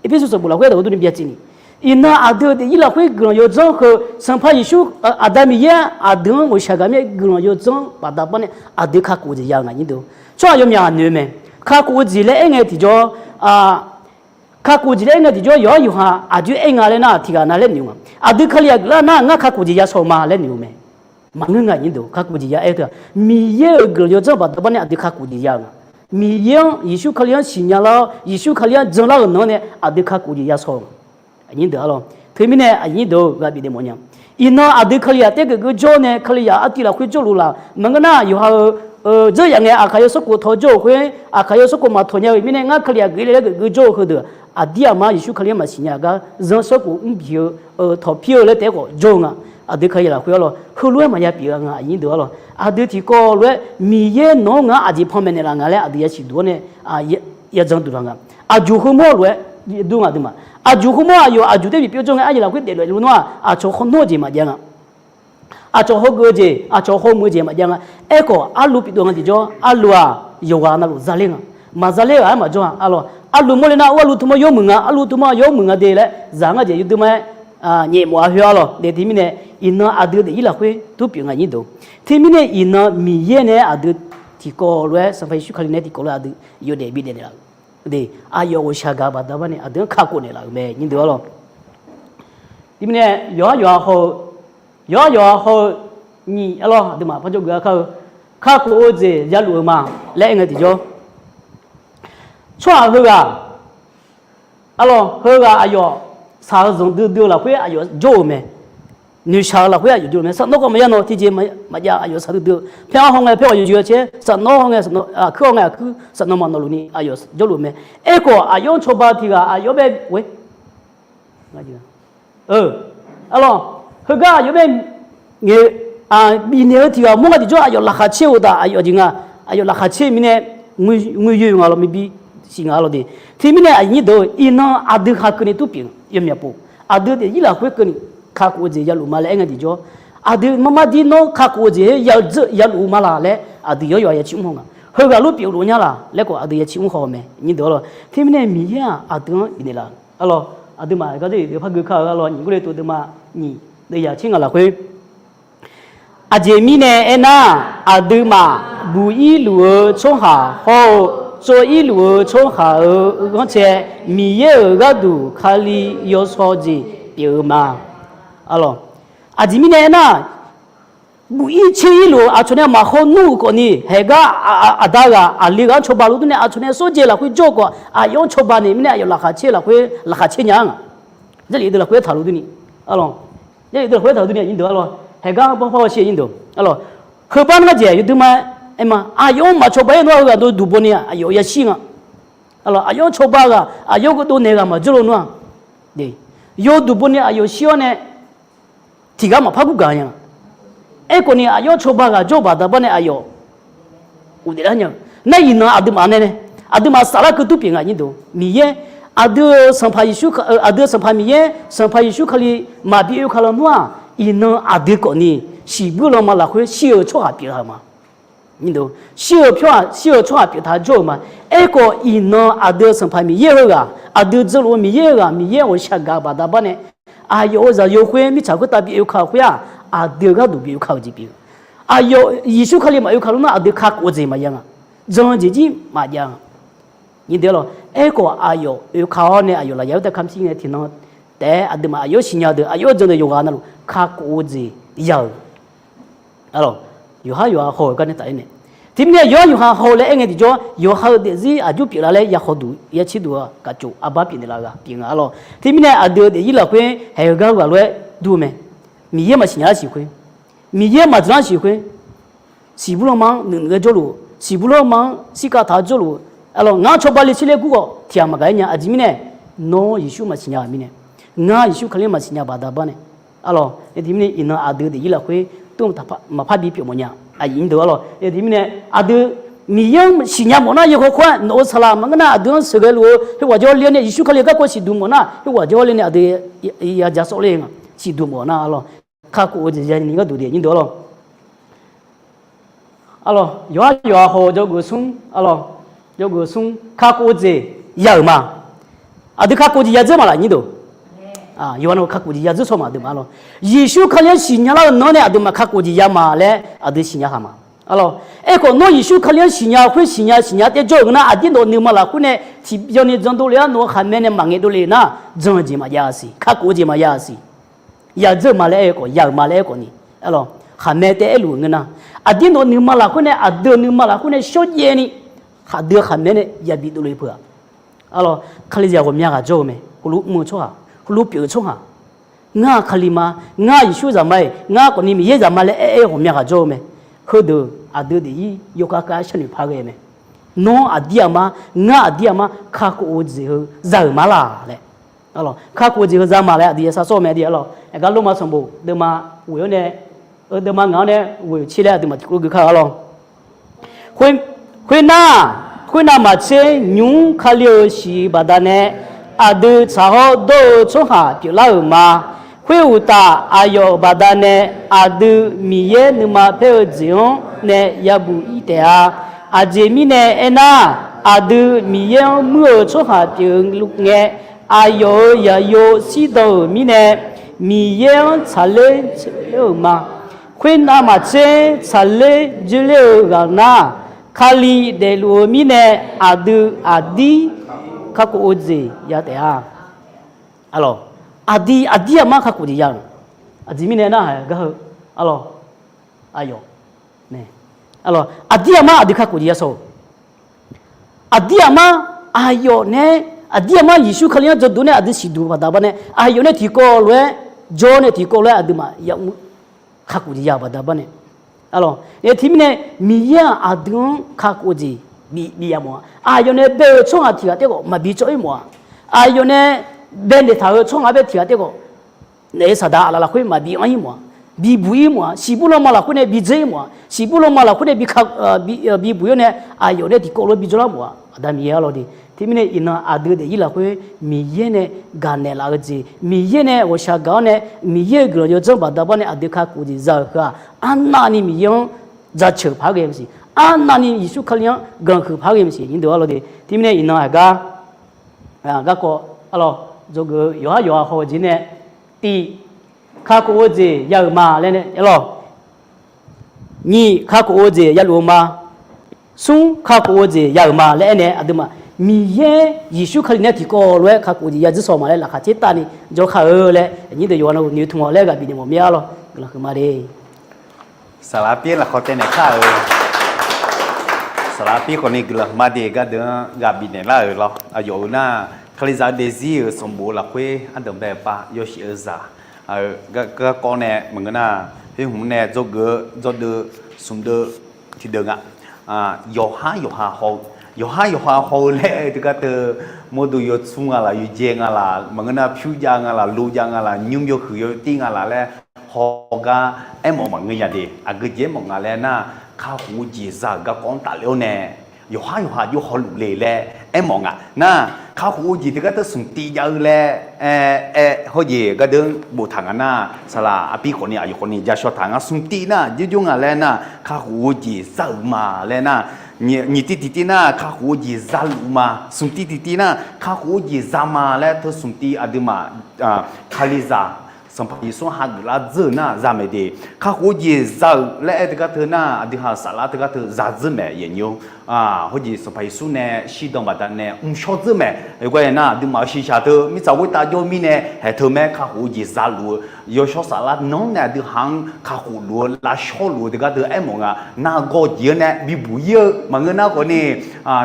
Erpersu sanqbof lafkhoer dawq-eu durni byacaevni, iqnan aqdui-euq daefzir lafkhoer guiqlanq yawdzanr heu Sanqpaq Yeqsur, Aqda Miqyaer aqdui-anr ghawqshaq gaq mir-aer guiqlanq yawdzanr baqda bar nae aqdui kakhof jeq ya-eu nga nyi deuq. Tsawrhaq yawmyaq noeq-eu mae. Kakhof-eu jeq laer aer ngae tiqjawr, kakhof jeq laer aer ngae tiqjawr yawqha yawqha aqjox aer nga laer nar tiq ghaq na laer noeq nga. Aqdui Kalizaq geuflar nar ngar kakhof jeq ya shaw ma laer noeq-eu mae. Maqngeur nga nyi deuq, kakhof jeq ya aer-eu teu-aq Miqyaer-euq guiqlanq yawdzanr baqda bar nae aqdui kakhof jeq ya-eu nga. Miqyaer-anr Yeqsur Kali-anr siqnya lar-awr Yeqsur Kali-anr janlar-euq nan-anr nae aqdui kakhof jeq ya shaw-eu nga. Aqnyir deuq arlawq. Teumirnae aqnyir deuq-eu ghaq bifnaeq mawf nya. Iqnan aqdui Kalizaq taef geufgeuf jawr nae Kalizaq artiv lafkhoer jawrluf laf maqngeur nar yawqha-eu dzeur yaf ngae Aqkaq yawsanrkhof tawv jawr-euq khoer Aqkaq yawsanrkhof maqtawq nya-eu mirnae ngar Kalizaq geuf le laer geufgeuf jawr-eu heudeuq aqdir aqma Yeqsur Kali-anr maqsiq nya gar zanrsanrkhof mrbi-eu tawq pir-eu laer taef-aer khawf jawr-eu nga. Aqdui Kalizaq lafkhoer arlawq heulof-aer maqya pyeuf-a nga aqnyir deuq arlawq. Aqdui tiqkawv lof-aer Miqyaer nawq-anr ngar aqjeq panmaeq naeqlaf nga laer aqdui yasiq duq-awr nae yajan duq laf nga. Aqjuq heumawr lof-aer dur nga aqduimaf. Aqjuq heumawr aqyawf aqjuq taef bifpyeuf jawr ngae aryaq lafkhoer daeflof-aer nar-aq aqcawq hawmawr-eu jeq maqjav nga. Aqcawq hawgeuf-eu jeq, aqcawq hawmuiq-eu jeq maqjav nga. Aerkhawf arlu pyeufdov nga tiqjawr, arlu-aq yawqghaq navluf zaler nga. Maqzaler-euq-aq aer maqjawr-a arlawq. Arlu mawrle nar-aq arlu teumanr yawmuiq nga, arlu teumanr yawmuiq nga de laer zaq ngar jeq yawdui ma-aer nyaef mawf-a khoer arlawq. Daef teumirnae iqnan aqdui daefzir lafkhoer tur pyeuf nga nyir deuq. Teumirnae iqnan Miqyaer nae aqdui tiqkawv lof-aer Sanqpaq Yeqsur Kali nae tiqkawv lof-aer aqdui yawdaef bidaef naeqlaf-eu de, aqyawf ghawqshaq gaq baqda bar nae aqdui-anr kakhof naeqlaf-euq mae nyir deuq arlawq. Teumirnae yawqha yawqha haw-eu, yawqha yawqha haw-eu nyiq arlawq aqduimaf parjawr geuf-a kar-eu, kakhof-eu jeq yaluf-eu ma laer aer ngae tiqjawr, tsawrhaq heughaq arlawq heughaq aqyawf shaq-eu zanqdui dui-eu lafkhoer aqyawf jawr-euq mae. Noeqshaq-eu lafkhoer aqyawf jawr-euq mae. Safnawr khawf maqya nawq tiqjeq maqjav aqyawf shaqdui dui-eu paer-anr haw ngae paer-awq yoeq yoeq-a caer, safnawr haw ngae, aqkuir haw ngae aqkuir, safnawr maqnawq luf ni aqyawf jawrluf mae. Aerkhawf aqyawf-anr cawba tiq ghaq aqyawf bae arlawq, heugar aqyawf bae ngae bifnaeq-eu tiq ghaq mawr nga tiqjawr aqyawf laqkhaq caer-eu uqtaf aqyawf jeq nga. Aqyawf laqkhaq caer mirnae ngoer yoe nga lawq, miqbi siq nga lawq de. Teumirnae aqnyir deuq-eu iqnan aqdui khaq keuvni tur pyeuf yawmyaq pov, aqdui daefzir lafkhoer keuvni kakhof-eu jeq yaluf ma laer aer ngae tiqjawr, aqdui marmar dir nawr kakhof-eu jeq-aer yadzeur yaluf-eu ma laq laer aqdui yawr yawq-a yaciv mr haw nga. Heughaq lof pyeufluf nya laq laer khawf aqdui yaciv mr haw-eu mae nyir deuq arlawq. Teumirnae Miqyaer-aq aqdui-anr bifnaeq laf arlawq. Aqduimaf gar deuq par geu kar-eu arlawq, nyiq gor le tov deuvma nyiq deuv yaq tser ngaq lafkhoer Aqjeq mirnae aernar, aqduimaf buq-ir luf-eu tsawrhaq hawr-eu tsov-ir luf-eu tsawrhaq-euq ghanrcae, Miqyaer-euq gharduq Kali yawsaw jeq pyeuf-eu ma. Aqjeq mirnae aernar, buq-ir tser-ir luf-eu aqcawq nae maqhaw nmr-euq khawfni, haeqgar aqda ghaq aqli ghaq-anr cawba luf durni aqcawq nae sawr jaev lafkhoer jawr-eu khawf, aqyawf-anr cawba naeq mirnae aqyawf laqkhaq caer lafkhoer laqkhaq caer nya-a nga. Jarlif deuq lafkhoer taq luf durni, arlawq, Jarlif deuq lafkhoer taq luf durni aqnyir deuq arlawq, haeqgar bawrpar-awr shir aqnyir deuq arlawq, heubar ngar jaeq yawdui ma-aer aer ma, aqyawf-anr maqcawba-aer nawr heughaq dawq duq bawni aqyawf yashir nga. Arlawq, aqyawf-anr cawba ghaq aqyawf-anr geuvdov naeq ghaq maqjawr lo nar-aq, yawduq bawni aqyawf shir-awr nae tiqghaq maqpar gurgaq nya. Aerkhawfni aqyawf-anr cawba ghaq jawr-eu baqda bar nae aqyawf ghofdaef lar nya-eu. Nar iqnan aqduimaf nae nae, aqduimaf saflar keuv tur pyeuf nga nyir deuq. Miqyaer, aqdui-euq Sanqpaq Yeqsur, aqdui-euq Sanqpaq Miqyaer, Sanqpaq Yeqsur Kali maqbi oekaq lawnmr-aq, iqnan aqdui khawfni siqbuir lanma lafkhoer shir-euq tsawrhaq pyeuf-eu ma. Shir-euq pyawr-aq, shir-euq tsawrhaq pyeuf taq jawr-euq ma. Aerkhawf, iqnan aqdui-euq Sanqpaq Miqyaer heughaq, aqdui dzeurluf-eu Miqyaer heughaq, Miqyaer ghawqshaq gaq-eu baqda bar nae, aqyawf-euq zaqyo khoer mirtsaq khoertav bi oekaq-eu khoer-aq, aqdui-euq gharduq bi oekaq-eu jeq pyeuf-eu. Aqyawf Yeqsur Kali maqoekaq lawnmr-aq, aqdui kakhof-eu jeq maqya nga. Jan-eu jeq jir maqjav nga. Nyiq deuq lawq, aerkhawf aqyawf oekaq-awr nae aqyawf lafyaq-aer tav kamq shir ngae tiqnan taef-aer aqduimaf aqyawf-anr siqnya deuq, aqyawf-anr jan deuq yawqghaq navluf kakhof-eu jeq ya-euq. Yawqhar yawqha haw-euq gar nae tafler nae, teumirnae yawqhar yawqha haw-eu laer aer ngae tiqjawr, yawqha-eu daefzir aqjox pyeuflar laer ya haw duq ya tser duq-aq kaqcof arbar pyeufnaeq laf-eu ghaq pyeuf nga arlawr. Teumirnae aqdui-euq daefzir lafkhoer haeq-eu gar-eu ghaq lof-aer dur-eu mae. Miqyaer maqsiqnya-ar siq khoer, Miqyaer maqdzanq-ar siq khoer, siqbuir lanma-anr nuinoeq-aer jawrluf, siqbuir lanma-anr shirkav taq-aer jawrluf, arlawr, ngar cawba le tser laer gur khawf tiq ghaq maqgaq-aer nya. Aqjeq mirnae, nawr Yeqsur maqsiqnya-euq mirnae, ngar Yeqsur Kali-anr maqsiqnya baqda bar nae, arlawr, teumirnae iqnan aqdui daefzir lafkhoer tov maqpar bi pyeuf mawf nya. Aqyuif deuq arlawr, teumirnae aqdui Miqyaer-anr siqnya mawf nar, yawkawr kawr-aer nawq-euq saqlaq maqngeur nar, aqdui-anr sheuqghae luf-eu heughaq jawr le-awr nae, Yeqsur Kali garkawv siqduq mawf nar, heughaq jawr le nae aqdui ya ja sawr ler-eu nga. Siqduq mawf nar arlawr, kakhof-eu jeq ya ni gharduq daefzir deuq arlawr. Arlawr, yawqhar yawqha haw-eu jawrgeuf smr, arlawr, jawrgeuf smr kakhof-eu jeq ya-euq ma. Aqdui kakhof jeq ya dzeur ma laf nyir deuq. Yawqha-anr kakhof jeq ya dzeur shaw ma aqdui ma arlawr. Yeqsur Kali-anr siqnya lar-eu nan-anr nae aqduimaf kakhof jeq ya ma laer aqdui siqnya khaq ma. Arlawr, aerkhawf nawr Yeqsur Kali-anr siqnya khoer siqnya siqnya taef jawr-euq ngeur nar, aqdir nawq nuima lafkhoer nae tiqbyan ni jan dovle-awr nawq-euq khaqmae nae maqngaeq dovle nar, jan-eu jeq maqjav-a siq, kakhof-eu jeq maqya-a siq. Ya dzeur ma laer aer-eu khawf, ya-euq ma laer aer khawf ni, arlawr, khaqmae taef aerluf-euq ngeur nar, aqdir nawq nuima lafkhoer nae, aqdui-euq nuima lafkhoer nae shawrjaev ni, khaqdui khaqmae nae yabi dovle peuq-aq, arlawr, Kalizaq ghawqmya ghaq jawr-eu mae. Heulof mr-eu tsawrhaq, heulof pyeuf-eu tsawrhaq, ngar-aq Kali ma, ngar-aq Yeqsur zaqma-iq, ngar khawfni Miqyaer zaqma laer aer-aer ghawqmya ghaq jawr-eu mae. Heudeuq aqdui daefzir yawkhav khav-aer sharnoeq par ghae mae. Nawr aqdir aqma, ngar aqdir aqma kakhof-eu jeq heu za-euq ma laq laer, arlawr, kakhof-eu jeq heu za ma laer aqdui ya shar sawr-eu mae. Arlawr, aqgar Lormav sanqbof deuvma ghoeq-awr nae, eu, deuvma ngaq-awr nae ghoeq tser laer aqduimaf tiqkawv gui kar-eu arlawr. Khoernar, khoernav maqtser nymq-mr Kali-euq siq baqdanae aqdui tsaq-awr dawr-eu tsawrhaq pyeuflar-euq ma. Khoeruqtaf, aqyawf baqdanae aqdui Miqyaer nuima paer-eu jeq-anr nae yabuq ir taef-a. Aqjeq mirnae aernar, aqdui Miqyaer-anr muir-euq tsawrhaq pyeuf ngae, aqyawf-euq zaqyo shirdan-euq mirnae, Miqyaer-anr tsaqler dzoerler-euq ma. Khoernav maqtser tsaqler dzoerler-eu ghaq nar, Kali daefluf-eu mirnae aqdui aqdir kakhof-eu jeq ya taef-a. Aqdir aqdir aqmar kakhof jeq ya-euq. Aqjeq mirnae narhaq-eu gar heu, arlawr, aqyawf, arlawr, aqdir aqmar aqdui kakhof jeq ya shawr-eu. Aqdir aqmar, aqyawf nae, aqdir aqmar Yeqsur Kali-anr jawrduq nae aqdui siqduq baqda bar nae, aqyawf nae tiqkawv lof-aer, jawr nae tiqkawv lof-aer aqduimaf ya mr kakhof jeq ya-euq baqda bar nae, arlawr, teumirnae Miqyaer-aq aqdui-anr kakhof jeq bi, bi ya mawf-a. Aqyawf nae bae-eu tsawrhaq tiq ghaq taef khawf maqbi cawv ir mawf-a. Aqyawf nae bae naeq taq-euq tsawrhaq bae tiq ghaq taef khawf, naef-eu saqdaq aqlaf lafkhoer maqbi anr ir mawf-a. Bibuq ir mawf-a. Siqbur lanma lafkhoer nae bi dzeur ir mawf-a. Siqbur lanma lafkhoer nae bi, bibuq ir-awr nae, aqyawf nae tiqkawv lof-aer bi jawrlar mawf-a. Aqda Miqyaer arlawr de. Teumirnae iqnan aqdui daefzir lafkhoer Miqyaer nae gaqnaeq laf-eu jeq, Miqyaer nae ghawqshaq gaq-awr nae, Miqyaer-euq guiqlanq yawdzanr baqda bar nae aqdui kakhof jeq za-euq heu-aq, arnavni Miqyaer-anr jaceuq paq-aer ghae-eu siq. Arnavni Yeqsur Kali-anr guiqlanq huiq paq-aer ghae-eu siq. Nyir deuq arlawr de. Teumirnae iqnan aqgar garkawv, arlawr, dzawgeuf-eu yawqhar yawqha haw-eu jeq nae, tiq, kakhof-eu jeq ya-euq ma laer nae, arlawr, nyiq, kakhof-eu jeq ya luf-eu ma. Smr, kakhof-eu jeq ya-euq ma laer aernae aqduimaf Miqyaer Yeqsur Kali nae tiqkawv lof-aer kakhof jeq ya dzeur shawr ma laer laqkhaq tser tavni jawrkar-eu laer, nyir deuq yawqha navluf noeqtmq-awq laer ghaq bifnaeq mawf mir-a arlawr. Guiqlanq huiqma de. Saqlaq pir lafkhawf taev naeq kar-euq. Saqlaq pir khawfni guiqlanq huiqma de. Gardeuq-anr ghaq bifnaeq lar-euq lawr. Aqyawf-euq nar, Kalizaq-eu daefzir-euq sanqbof lafkhoer ardanq bae-eu pav yawshaef-eu zaq, garkawv nae maqngeur nar, khoer hmq nae dzawgeuf-eu dzawdeuv smqdeuv tiqdeuv nga. Yawqhar yawqha haw-eu, yawqhar yawqha haw-eu laer teugar teu, mawrdo yawtsmr nga laf, yawjae nga laf, maqngeur nar pyur jav nga laf, lo jav nga laf, nymr yawhuiq yawtir nga laf laer haw gar aermawf maqngeur nya de. Aqgeu jeq aermawf nga laer nar, Kakhof-eu jeq za-euq garkawv-anr tafler-awr nae, yawqhar yawqha jawr hawluf le laer aermawf nga. Nar, kakhof-eu jeq teugar teu smq tiv jav-eu laer, aer, aer, hawjeq gardeuv boftaq nga nar, saqlaq arpir khawfni aqyawf khawfni ja shaw taq nga. Smq tiv nar jawrjawr nga laer nar, kakhof-eu jeq za-euq ma laer nar, nyiq tiv tiqtiv nar kakhof-eu jeq zaluf ma. Smq tiv tiqtiv nar kakhof-eu jeq za ma laer teu smq tiv aqduimaf, Kalizaq Sanqpaq Yeqsur hageuf lar dzeur-eu nar za mae de. Kakhof-eu jeq za-euq laer aer teugar teu nar, aqduihaq-euq saflar teugar teu za dzeur mae, yawnyir-or. Hawjeq Sanqpaq Yeqsur nae shirdan baqdanae mrshawr dzeur mae. Yawqgar-aer nar, aqduimaf-euq shiqshaq teu mirtsaq ghoertav jawr mirnae haeq teu mae, kakhof-eu jeq zaluf-eu yawshawr saflar nan-anr nae aqduihaq-anr kakhof luf-eu lavshawr luf-eu teugar teu aermawf nga. Nargawr jeq-anr nae bibuq ir-eu maqngeur nar khawfni,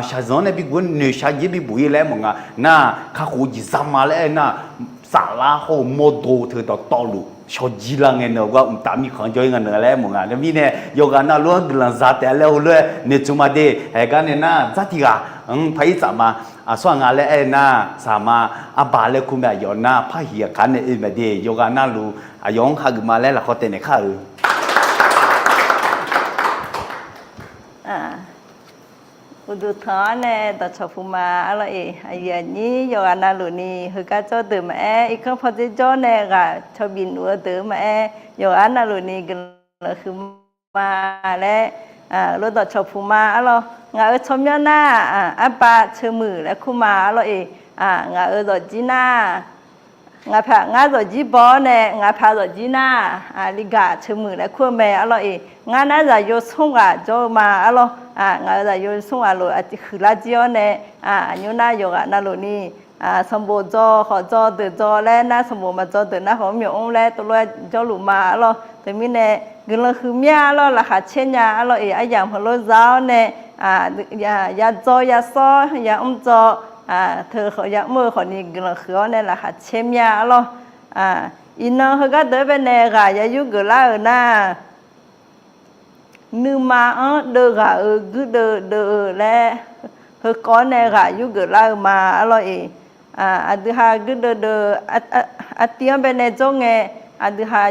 shaqzanq-anr nae bibuq-ir, noeqshaq jeq-anr bibuq ir laer aermawf nga. Nar, kakhof-eu jeq za ma laer aer nar, saflar hawr-eu mawrdo teu dawqtawvluf shawrjir lar ngae, nan gar mqtav mirkhanq-anr jawr ir nga nan laer aermawf nga. Teumirnae yawqghaq navluf-anr guiqlanq za taef laer heulof-aer noeqtmq ma de. Haeq gar nae nar dzar tiq ghaq-anr par ir tsaf ma. Aqsur aq nga laer aer nar, saqma arba laer kur mae, aqyawf nar parhiq aqkaq nae oe mae de. Yawqghaq navluf aqyawf-anr hageuf ma laer lafkhawf taev naeq kar-euq. Uqduq tanq-awr nae dawqcawq puq ma arlawr-eq. Aqyuif aqnyir yawqghaq navluf ni heugar jawr deuq maqaer, irkanr pawdzer jawr nae ghaq cawbif nuf-eu deuq maqaer, yawqghaq navluf ni guiqlanq huiq ma laer, lof dawqcawq puq ma arlawr. Ngaq-euq tsawrmyanr nar, arba ceuq muiq laer kur ma arlawr-eq. Ngaq-euq zawqjir nar, ngaq paq ngar zawqjir baw-awr nae ngaq paq zawqjir nar, ligaq ceuq muiq laer kur-eu mae arlawr-eq. Ngar nar zaqyo smr ghaq jawr-eu ma arlawr. Ngaq-euq zaqyo smr ghaq lof huiqlar jir-awr nae, aqnymr nar yawqghaq navluf ni, sanqbof dzaw khawf dzaw deuq dzaw laer nar, sanqbof maqdzaw deuq nar khawf mr myawq mr laer tov lof-aer jawrluf ma arlawr. Teumirnae guiqlanq huiq mya arlawr, laqkhaq caer nya arlawr-eq. Aryamq heulof za-awr nae, yadzaw yasawr yamr dzaw, teu yamr-eu khawfni guiqlanq huiq-awr nae laqkhaq caer mya arlawr. Iqnan heugar deuq-anr baenae ghaq ya yur geuflar-euq nar, nuima-anr deuvghaq-euq guirdeuv deuv-eu laer, heukawv-anr nae ghaq yur geuflar-eu ma arlawr-eq. Aqdui ha guirdeuv deuv, artiv-anr baenae dzawr ngae, aqdui ha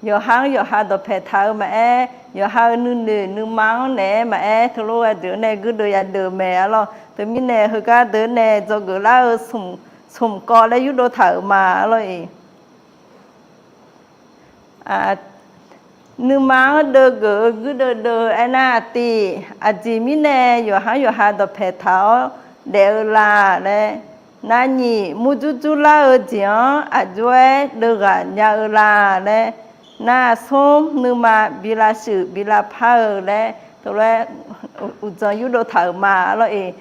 yawqha-anr yawqha dawqpaeq taq-eu maqaer, yawqha-euq nuinoeq nuima-anr naeq-aer maqaer, teulof ghae deuq-anr nae guirdeuv yadeuv mae arlawr. Teumirnae heugar deuq-anr nae dzawgeuf lar-eu smq kawv laer yurdov taq-euq ma arlawr-eq. Nuima-anr deuvgeuf-eu guirdeuv deuv-eu aernar, aqtiv aqjeq mirnae yawqha-anr yawqha dawqpaeq taq-awr daef-eu la laer, narnyiq murjur jur lar-eu jeq-anr aqjox-aer deuvghaq nya-eu la laer, nar smr nuima bi lavshuif bi lavpar-eu laer teulof-aer uqdzan yurdov taq-euq ma arlawr-eq.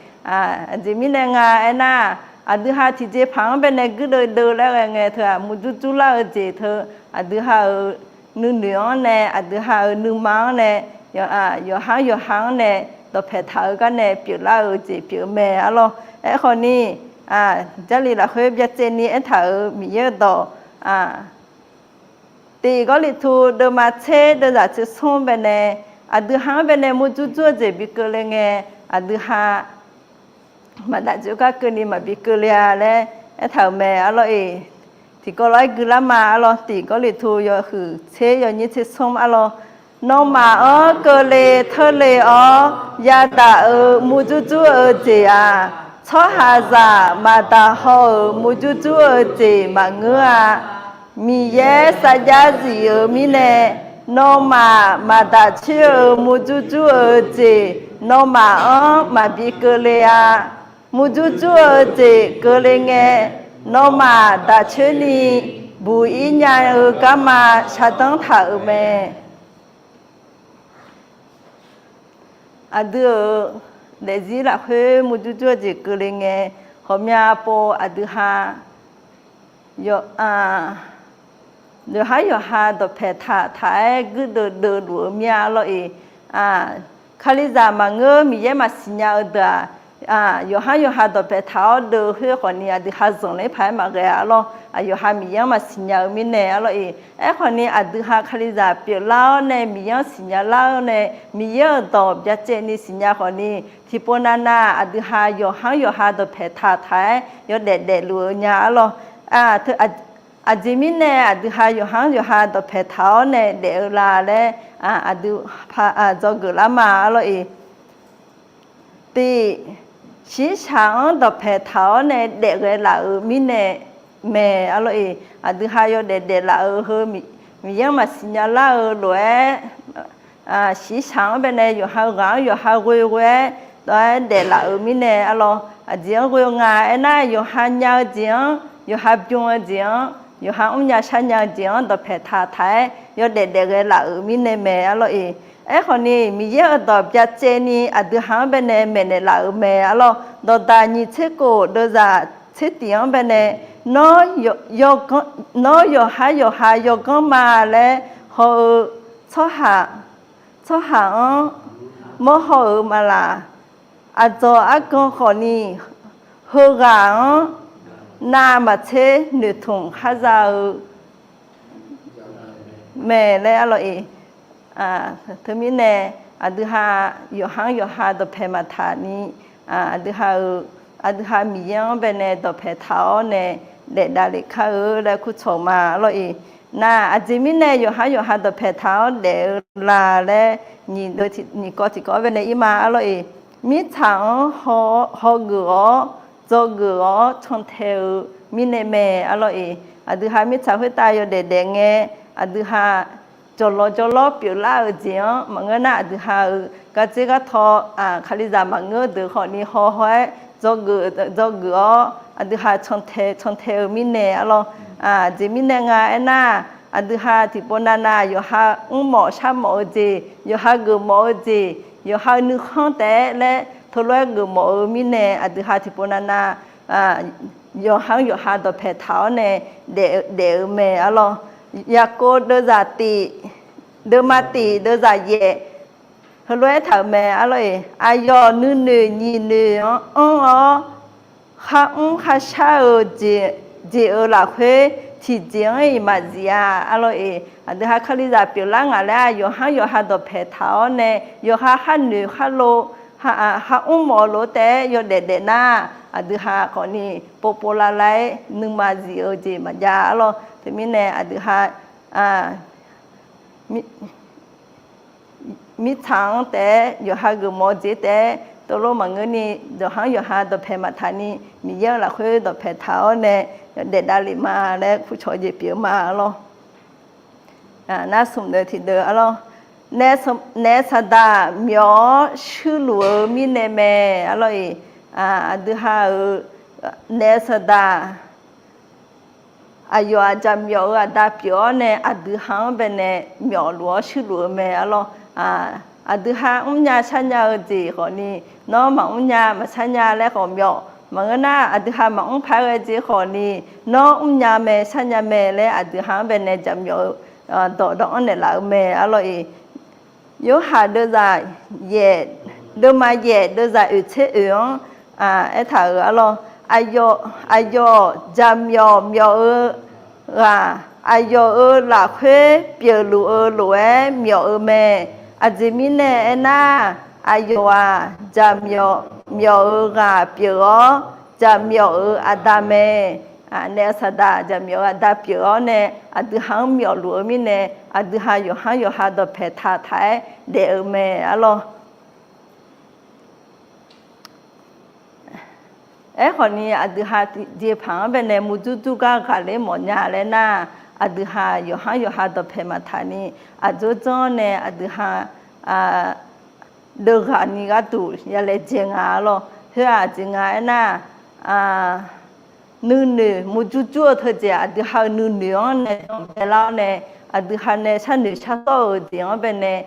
Aqjeq mirnae nga aernar, aqdui ha tiqjeqpaq-anr baenae guirdeuv deuv laer ghae ngae teu-aq, murjur jur lar-eu jeq teu, aqdui ha-euq nuinoeq-anr nae, aqdui ha-euq nuima-anr nae, yawqha-anr yawqha-anr nae dawqpaeq taq-eu gar nae pyeuflar-eu jeq pyeuf mae arlawr. Aerkhawfni, Jarlif lafkhoer byacaevni aertaq-euq Miqyaer-euq dawq, tiq Gawrliqtu deuvma tser deuvzaq tser smr baenae, aqdui ha-anr baenae murjur jur-eu jeq bi keuvle ngae, aqdui ha maqdaf jov gar keuvni maqbi keuvle-a laer aertaq-euq mae arlawr-eq. Tiqkawv lof-aer guilar ma arlawr, tiq Gawrliqtu yawhuiq tser yawnyir tser smr arlawr. Nawmaf-anr keuvle teurle-awr yadaq-euq murjur jur-eu jeq-aq, tsawrhaqzaq maqdaq haw-euq murjur jur-eu jeq maqngeur-a. Miqyaer sarjax zif-euq mirnae, nawmaf maqdaq coer-eu murjur jur-eu jeq, nawmaf-anr maqbi keuvle-a. Murjur jur-eu jeq keuvle ngae, nawmaf daq coer ni buq-ir nya-eu garma shardanr taq-euq mae. Aqdui-euq daefzir lafkhoer murjur jur-eu jeq keuvle ngae, ghawqmya pov aqdui ha yawqha yawqha dawqpaeq taq taq-aer guirdeuv deuvluf-eu mir-a arlawr-eq. Kalizaq maqngeur, Miqyaer maqsiq nya-eu deuq-aq, yawqha yawqha dawqpaeq taq-awr deuv khoer khawfni aqdui ha zanqler paq-aer maqghae-a arlawr. Yawqha Miqyaer-anr maqsiq nya-eu mirnae arlawr-eq. Aerkhawfni aqdui ha Kalizaq pyeuflar-awr nae Miqyaer-anr siqnya lar-awr nae Miqyaer-euq dawq byacaevni siqnya khawfni, tiqpov navnav aqdui ha yawqha-anr yawqha dawqpaeq taq taq-aer yawdaef daefluf-eu nya arlawr. Teu Aqjeq mirnae aqdui ha yawqha-anr yawqha dawqpaeq taq-awr nae daef-eu la laer, aqdui dzawgeuf lar ma arlawr-iq. Tiq, shiqshaq-anr dawqpaeq taq-awr nae daef ghae laf-euq mirnae mae arlawr-iq. Aqdui ha yawdaef daeflaf-euq heu Miqyaer-anr maqsiq nya lar-eu lof-aer, shiqshaq-anr baenae yawqha ghaq-anr yawqha ghoe ghoe-aer tawv-aer daeflaf-euq mirnae arlawr. Aqjeq-anr ghoe nga aernar, yawqha nya-eu jeq-anr, yawqha bym-eu jeq-anr, yawqha mrnya sharnya-eu jeq-anr dawqpaeq taq taq-aer yawdaef daef ghae laf-euq mirnae mae arlawr-iq. Aerkhawfni, Miqyaer-euq dawq byacaevni aqdui ha-anr baenae maeqnaeq laf-euq mae arlawr. Dawqdaq nyiq tser khof deuvzaq tser tiq-anr baenae, Nawr yawqha yawqha yawganr ma laer haw-eu tsawrhaq, tsawrhaq-anr mawrhaw-euq ma laq. Aqdzawq argan khawfni, heughaq-anr navmaqtser noeqtmq khar za-eu mae laer arlawr-iq. Teumirnae aqdui ha yawqha-anr yawqha dawqpaeq maqtaq ni, aqdui ha-euq, aqdui ha Miqyaer-anr baenae dawqpaeq taq-awr nae daef davlef kar-eu laer kurcawq ma arlawr-iq. Nar, aqjeq mirnae yawqha-anr yawqha dawqpaeq taq-awr daef-eu la laer nyiq kawv tiqkawv-anr baenae ir ma arlawr-iq. Mirtsaq-anr hawgeuf-awr, dzawgeuf-awr cantae-eu mirnae mae arlawr-iq. Aqdui ha mirtsaq khoertav yawdaef daef ngae, aqdui ha jawqlawq jawrlawr pyeuflar-eu jeq-anr maqngeur nar, aqdui ha-euq gardzer gartaw, Kalizaq maqngeur deuq khawfni haw haw-aer dzawgeuf-awr aqdui ha cantae cantae-eu mirnae arlawr. Aqjeq mirnae nga aernar, aqdui ha tiqpov navnav yawqha mrmawf sharmawf-eu jeq, yawqha geufmawf-eu jeq, yawqha-euq nuikhanr taef-aer laer teulof-aer geufmawf-eu mirnae aqdui ha tiqpov navnav yawqha-anr yawqha dawqpaeq taq-awr nae daef-eu mae arlawr. Yaqkov deuvzaq tiq, deuvma tiq deuvzaq yaef heulof-aer taq-euq mae arlawr-iq. Aqyawf nuinoeq nyiq noeq-anr anr-awr, kharmr kharshar-eu jeq-euq lafkhoer tiqjeq-anr-iq maqzif-a arlawr-iq. Aqdui ha Kalizaq pyeuflar ngaq laer-aq, yawqha-anr yawqha dawqpaeq taq-awr nae yawqha kharnoeq kharlo, kharmr mawf-eu lof-aer taef-aer yawdaef daef nar, aqdui ha khawfni povpov lavlav-aer nuima zif-eu jeq maqjav arlawr. Teumirnae aqdui ha mirtsaq-anr taef-aer yawqha geufmawf-eu jeq taef-aer teulof maqngeurni, yawqha-anr yawqha dawqpaeq maqtaq ni, Miqyaer-euq lafkhoer dawqpaeq taq-awr nae daef davlef ma laer kurcawq jeq pyeuf ma arlawr. Nar smq noeq tiqdeuq arlawr. Naef saqdaq myawf-awr shuirluf-eu mirnae mae arlawr-iq. Aqdui ha-euq naef saqdaq aqyawf-aq jaqmyawf-euq aqda pyeuf-awr nae aqdui ha-anr baenae myawfluf-awr shuirluf-eu mae arlawr. Aqdui ha mrnya sharnya-eu jeq khawfni, nawr maqmrnya maqsharnya laer khawf myawf. Maqngeur nar, aqdui ha maqmr paq-aer ghae jeq khawfni, nawr mrnya mae sharnya mae laer aqdui ha-anr baenae jaqmyawf-eu dawqdawq-anr naeqlaf-eu mae arlawr-iq. Yorhaq deuvzaq yaef, deuvma yaef deuvzaq oeq tser oeq-anr aertaq-euq arlawr. Aqyawf jaqmyawf myawf-eu ghaq, aqyawf-euq lafkhoer pyeufluf-eu lof-aer myawf-eu mae. Aqjeq mirnae aernar, aqyawf-aq jaqmyawf myawf-eu ghaq pyeuf-awr, jaqmyawf-euq aqda mae. Naef saqdaq jaqmyawf-euq aqda pyeuf-awr nae aqdui ha-anr myawfluf-eu mirnae, aqdui ha yawqha-anr yawqha dawqpaeq taq taq-aer daef-eu mae arlawr. Aerkhawfni, aqdui ha tiqjeqpaq-anr baenae murjur jur gar ghaqler mawf nya laer nar, aqdui ha yawqha-anr yawqha dawqpaeq maqtaq ni, aqjox janr nae aqdui ha deuv ghaq ni gharduq ya laejae nga arlawr. Khoer-aq aqjeq nga aernar, nuinoeq murjur jur-eu teujeq aqdui ha-euq nuinoeq-anr nae danqbae lar-awr nae, aqdui ha nae sharnoeq shar sawr-eu jeq-anr baenae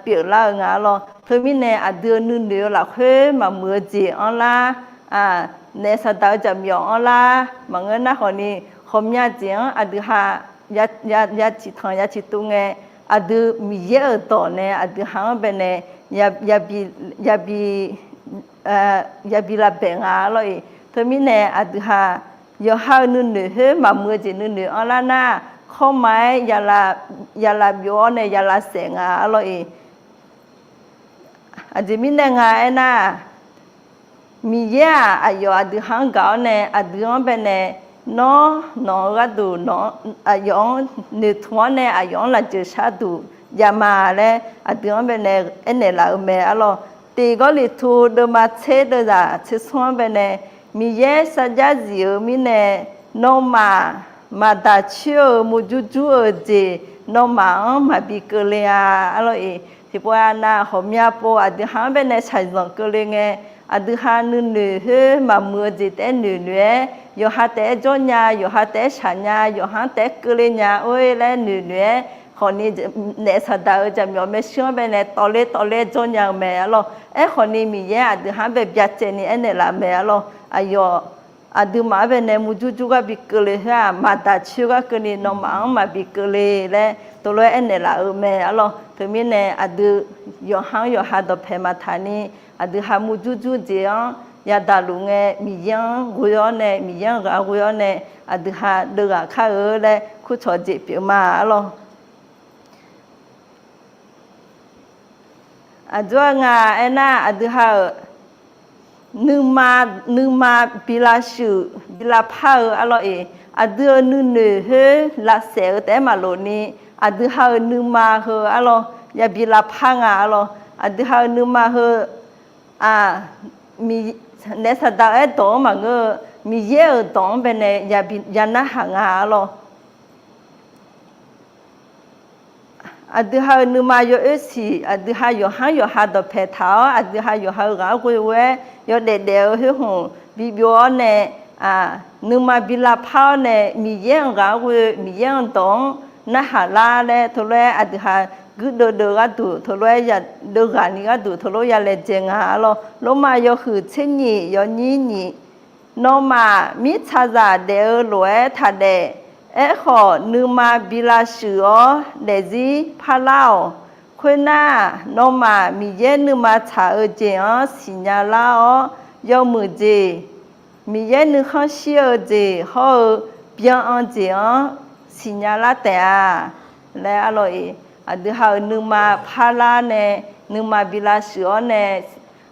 pyeuflar-eu nga arlawr. Teumirnae aqdui-euq nuinoeq-eu lafkhoer maqmuiq-eu jeq-anr lar, naef saqdaq-eu jaqmyawf-anr lar, maqngeur nar khawfni, ghawqmya jeq-anr aqdui ha ya ciqtanq ya ciqtuv ngae, aqdui Miqyaer-euq dawq nae aqdui ha-anr baenae yabi yabi lavbaeq nga arlawr-iq. Teumirnae aqdui ha yawqha-euq nuinoeq khoer maqmuiq-eu jeq nuinoeq-anr lar nar, kawrma-aer ya lav byov-awr nae ya lavsaef nga arlawr-iq. Aqjeq mirnae nga aernar, Miqyaer-aq aqyawf aqdui ha-anr gaq-awr nae aqdui-anr baenae Nawr, nawq-eu gharduq nawq-anr, aqyawf-anr noeqtmq-awr nae aqyawf-anr lafjeuq sharduq jav ma laer aqdui-anr baenae aernaeq laf-eu mae arlawr. Tiq Gawrliqtu deuvma tser deuvzaq tser smr-anr baenae, Miqyaer sarjax zif-eu mirnae, nawmaf maqdaq coer-eu murjur jur-eu jeq nawmaf-anr maqbi keuvle-a arlawr-iq. Tiqpov-a nav ghawqmya pov aqdui ha-anr baenae shaqzanq keuvle ngae, aqdui ha nuinoeq khoer maqmuiq-eu jeq taef-aer noeq noeq-aer, yawqha taef-aer jawr nya, yawqha taef-aer shaq nya, yawqha-anr taef-aer keuvle nya or-e laer noeq noeq-aer khawfni, naef saqdaq-eu jaqmyawf maershuir-anr baenae tawvler tawvler-aer jawr nya-eu mae arlawr. Aerkhawfni Miqyaer aqdui ha-anr bae byacaevni aernaeq laf mae arlawr. Aqyawf aqduimaf-anr baenae murjur jur gar bi keuvle khoer-aq, maqdaq coer gar keuvni nawmaf-anr maqbi keuvle laer teulof-aer aernaeq laf-eu mae arlawr. Teumirnae aqdui yawqha-anr yawqha dawqpae maqtaq ni, aqdui ha murjur jur jeq-anr yadaq luf ngae, Miqyaer-anr ghoe-awr nae, Miqyaer-anr ghaq ghoe-awr nae, aqdui ha deuvghaq kar-eu laer kurcawq jeq pyeuf ma arlawr. Aqjox-aer nga aernar, aqdui ha-euq nuima, nuima bi lavshuif bi lavpar-eu arlawr-iq. Aqdui-euq nuinoeq khoer lavsaef-eu taef-aer maqlof ni, aqdui ha-euq nuima heu arlawr yabi lavpar nga arlawr. Aqdui ha-euq nuima heu, naef saqdaq-aer dawq-anr maqngeur-eu, Miqyaer-euq dawq-anr baenae ya narhaq nga arlawr. Aqdui ha-euq nuima yawoer siq, aqdui ha yawqha-anr yawqha dawqpae taq-awr, aqdui ha yawqha-euq ghaq-anr ghoe-aer yawdaef daef-eu khoer hmq bibyov-awr nae, nuima bi lavpar-awr nae, Miqyaer-anr ghaq-anr ghoe, Miqyaer-anr dawq-anr narhaq lar laer teulof-aer aqdui ha guirdeuv deuv gharduq teulof-aer ya, deuvghaq ni gharduq teulof ya laejae nga arlawr. Lormav yawhuiq tser nyiq yawnyir nyiq, nawmaf mirtsaqzaq daef-eu lof-aer taqdaef. Aerkhawf, nuima bi lavshuif-awr daefzir parlar-awq. Khoernar, nawmaf Miqyaer nuima tsaq-eu jeq-anr siqnya lar-awr, yawmuiq jeq, Miqyaer nuikhanr shir-eu jeq hawr-eu byan-anr jeq-anr siqnya lar taef-a laer arlawr-iq. Aqdui ha-euq nuima parlar nae, nuima bi lavshuif-awr nae,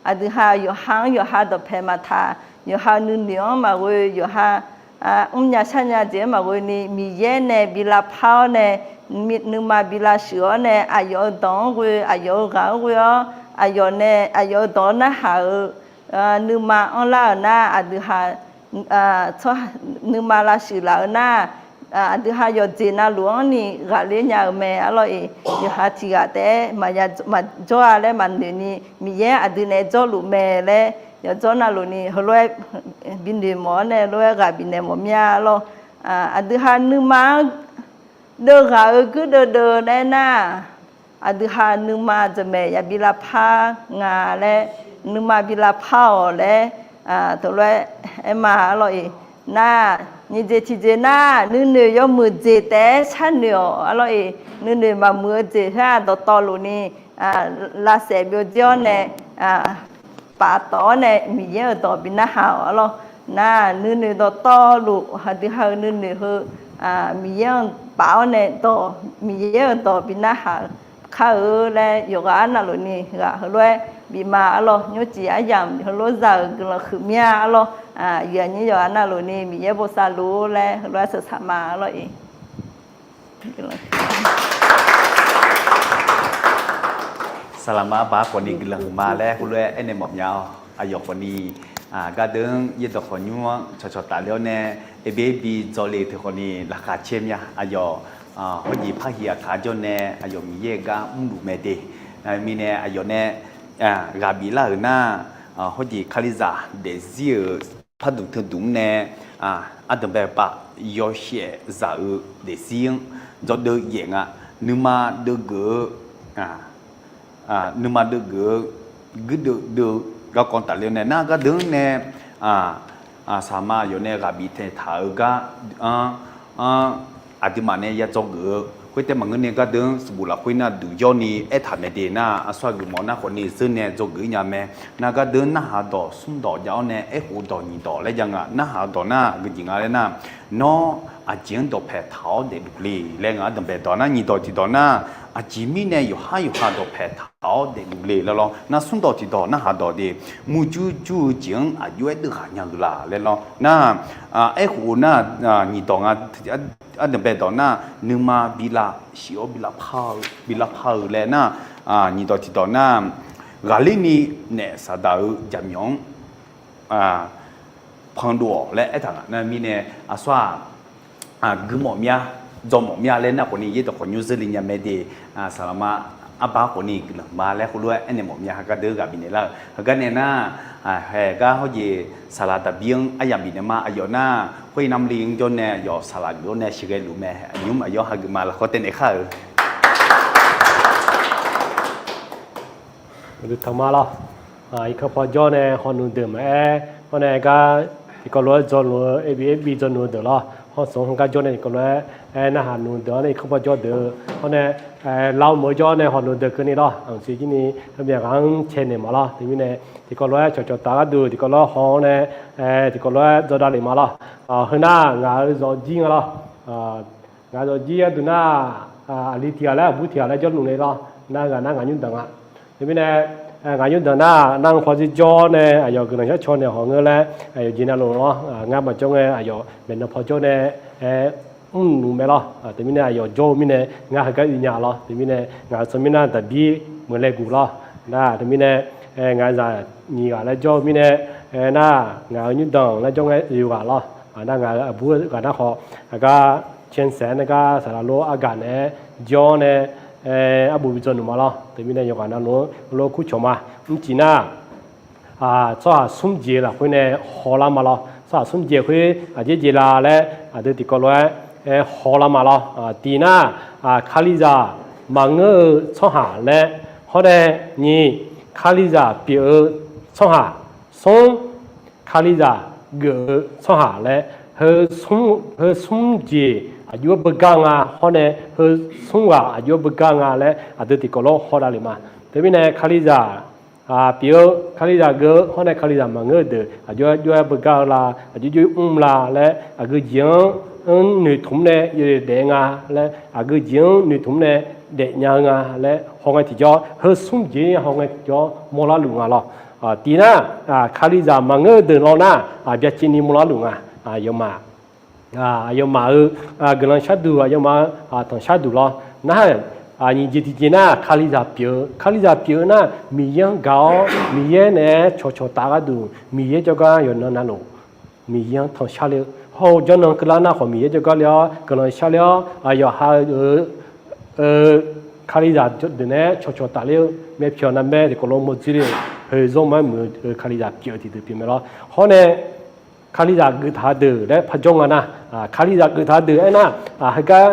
aqdui ha yawqha-anr yawqha dawqpae maqtaq, yawqha nuinoeq-anr maqghoe, yawqha mrnya sharnya jeq-anr maqghoe ni, Miqyaer nae bi lavpar-awr nae, nuima bi lavshuif-awr nae, aqyawf-euq dawq-anr ghoe, aqyawf-euq ghaq-anr ghoe-awr, aqyawf nae aqyawf-euq dawq-anr narhaq-eu nuima anrlar-euq nar, aqdui ha nuima lavshuif laf-eu nar, aqdui ha yawqjeq navluf-anr ni ghaqler nya-eu mae arlawr-iq. Yawqha tiqghaq taef-aer maqjawr-a laer maqnoeq ni, Miqyaer aqdui naeq-aer jawrluf mae laer yawqjawr navluf ni heulof-aer binoeq mawf-awr nae lof-aer ghaq bifnaeq mawf mir-a arlawr. Aqdui ha nuima-anr deuvghaq-eu guirdeuv deuv laer nar, aqdui ha nuima jaqmaeq yabi lavpar nga laer, nuima bi lavpar-awq laer teulof-aer aer ma arlawr-iq. Nar, nyiq jeq tiqjeq nar, nuinoeq yawmuiq jeq taef-aer sharnoeq-awq arlawr-iq. Nuinoeq maqmuiq-eu jeq khoer-aq dawqtawvluf ni lavsaef byovjir-awr nae, paftawf-awr nae Miqyaer-euq dawq bi narhaq-awq arlawr. Nar, nuinoeq dawqtawvluf aqdui ha-euq nuinoeq heu Miqyaer-anr paf-awr nae dawq, Miqyaer-euq dawq bi narhaq kar-eu laer yawqghaq arnavluf ni ghaq heulof-aer bif ma arlawr. Nymrcif aryamq heulof za-euq guiqlanq huiq mir-a arlawr. Aqyuif aqnyir yawqghaq navluf ni Miqyaer bosav luf-ur laer heulof-aer sheuq saq ma arlawr-iq. Saqlaqma arbar khawfni guiqlanq huiq ma laer heulof-aer aernaeq mawf mya-awr, aqyawf khawfni gardeuv-anr yaerdawq khawqnymr-anr cawqcawq tafler-awr nae, erbe bi dzawle teu khawfni laqkhaq caer mya. Aqyawf hawrjeq parhiq aqkaq jawr nae aqyawf Miqyaer-eu gar mrluf mae de. Mirnae aqyawf nae ghaq biflar-euq nar, hawrjeq Kalizaq daefzir-euq parduq teuduq-anr nae, ardanqbae pav yawshaef zaq-eu daefzir-anr dzawgeuf yaef nga. Nuima deuvgeuf-eu, nuima deuvgeuf-eu guirdeuv deuv-eu garkawv tafler-awr nae nar gardeuv-anr nae, saqma yawf nae ghaq bif taeqtaq-eu gar-anr, aqduimaf nae ya dzawgeuf-eu khoertav maqngeur nae gardeuv-anr sanqbof lafkhoer nar duq yawr ni aertaq mae de nar, arsaq geufmawf nar khawfni zeur nae dzawgeuf nya mae. Nar gardeuv-anr narhaq dawq smr dawq jav-awr nae aerkhof dawq nyiq dawq laer jav nga. Narhaq dawq nar geujeq nga laer nar, nawr aqjeq-anr dawqpae taq-awr daefluf le laer nga. Ardanqbae dawq nar nyiq dawq tiq dawq nar, Aqjeq mirnae yawqhar yawqha dawqpae taq-awr daefluf le laer lawr. Nar smrdawq tiqdawq narhaq dawq de, murjur jur-eu jeq-anr aqjox-aer deuvghaq nya-eu la laer lawr. Nar, aerkhof nar, nyiqdawq nga, ardanqbae dawq nar, nuima bi lavshif-awr bi lavpar-eu laer nar, nyiqdawq tiqdawq nar, ghaqler ni naef saqdaq-eu jaqmyawf-anr panqdov-awq laer aertaq nga. Nar mirnae aqsur-aq, guimawf mya, dzawmawf mya laer nar khawfni yaerdawq khawf nymr zeurle nya mae de. Saqlaqma arbar khawfni guiqlanq ma laer heulof-aer aernaeq mawf mya. Heugar deuq ghaq bifnaeq lar-euq heugar nae nar, haeq gar hawjeq saqlaq daqbir-anr aryamq bifnaeq ma. Aqyawf nar khoer namli-anr jawr nae aqyawf saqlaq geuf-awr nae sheuqghae luf mae. Aqnymr aqyawf hageuf ma lafkhoer taenaeq khar-euq. Aqdui tanq ma lawr. Irkanr paw jawr nae hawnuq deuq maqaer, hawr nae gar tiqkawv lof-aer dzawnuq-eu, aer bi aer bi dzawnuq-eu deuq lawr. Hawr sanq-anr heugar jawr nae tiqkawv lof-aer narhaq nuq deuq-anr nae irkanr paw jawr deuq-eu, hawr nae lar meuq-eu jawr nae hawnuq deuq keuvni lawr. Aqsiq jir ni, myaq ghaq-anr cae naeq ma lawr. Teumirnae tiqkawv lof-aer cawqcawq taf gharduq tiqkawv lof-aer haw-awr nae, tiqkawv lof-aer dzawda lef ma lawr. Heu nar ngaq-euq zawqjir nga lawr. Ngaq zawqjir gharduq nar, aqli tiq ghaq laer aqbur tiq ghaq laer jawrluf nae lawr. Nar ghaq nar ngaq nymr danq nga. Teumirnae, ngaq nymr danq nar, nar-anr paw zir jawr nae aqyawf guiqlanq shar caw nae hawq ngeur laer, aqyawf jeq navluf lawr. Ngar maqjawr ngae aqyawf maeqnan paw jawr nae, aer, mrluf mae lawr. Teumirnae aqyawf jawr-eu mirnae ngar heugar oe nya lawr. Teumirnae ngaq-euq tsawrmyanr nar daqbir meuq laeqguq lawr. Nar teumirnae, ngaq zaq nyiq ghaq laer jawr-eu mirnae, aer nar, ngaq-euq nymr danq laer jawr ngae oe-eu ghaq lawr. Nar ngaq-euq aqbur ghaq nar khawf, aqgar caer saef-aer nar gar saqlaq lof argaq naeq-aer jawr nae, aer, arbof bi dzawnuq ma lawr. Teumirnae yawqghaq navluf-anr lof kur cawq ma. Mrcif nar, tsawrhaq smr jeq lafkhoer nae hawlar ma lawr. Tsawrhaq smr jeq khoer aqjeq jeq la laer aqdui tiqkawv lof-aer, aer, hawlar ma lawr. Tiq nar, Kalizaq maqngeur-eu tsawrhaq laer, hawr nae nyiq, Kalizaq pyeuf-eu tsawrhaq, smr, Kalizaq geuf-eu tsawrhaq laer, heu smr jeq aqjox-aer beugar nga, hawr nae heu smr ghaq aqjox-aer beugar nga laer aqdui tiqkawv lof hawdav lef ma. Teumirnae Kalizaq pyeuf-eu, Kalizaq geuf-eu, hawr nae Kalizaq maqngeur-eu deuq aqjox-aer jov-aer beugar-eu la, aqjox jov-aer mr la laer, aqgeu jeq-anr noeqtmq nae yawdaef daef nga laer, aqgeu jeq-anr noeqtmq nae daefnya-eu nga laer haw ngae tiqjawr, heu smr jeq haw ngae tiqjawr mawrlar luf nga lawr. Tiq nar, Kalizaq maqngeur-eu deuq lawr nar, byacaevni mawrlar luf nga. Aqyawfmaf aqyawfmaf-euq guiqlanq sharduq, aqyawfmaf-euq tanqshar duq lawr. Nar, nyiq jeq tiqjeq nar Kalizaq pyeuf-eu, Kalizaq pyeuf-eu nar Miqyaer-anr gaq-awr Miqyaer naeq-aer cawqcawq taf gharduq Miqyaer jawrgar yawqnan navluf Miqyaer-anr tanqshar ler-eu, hawr-eu janrnan keuvlar nar khawf Miqyaer jawrgar le-awr guiqlanq sharler-awr, aqyawf ha-eu Kalizaq deuq naeq-aer cawqcawq tafler-eu, myavpyawq navmae tiqkawv lof mawrdzoer ler-eu, heu zanrma-aer muiq-eu Kalizaq pyeuf-eu tiqdeuq pyeuf mae lawr. Hawr nae Kalizaq geuftaq-eu deuq laer parjawr nga nar, Kalizaq geuftaq-eu deuq aernar, heugar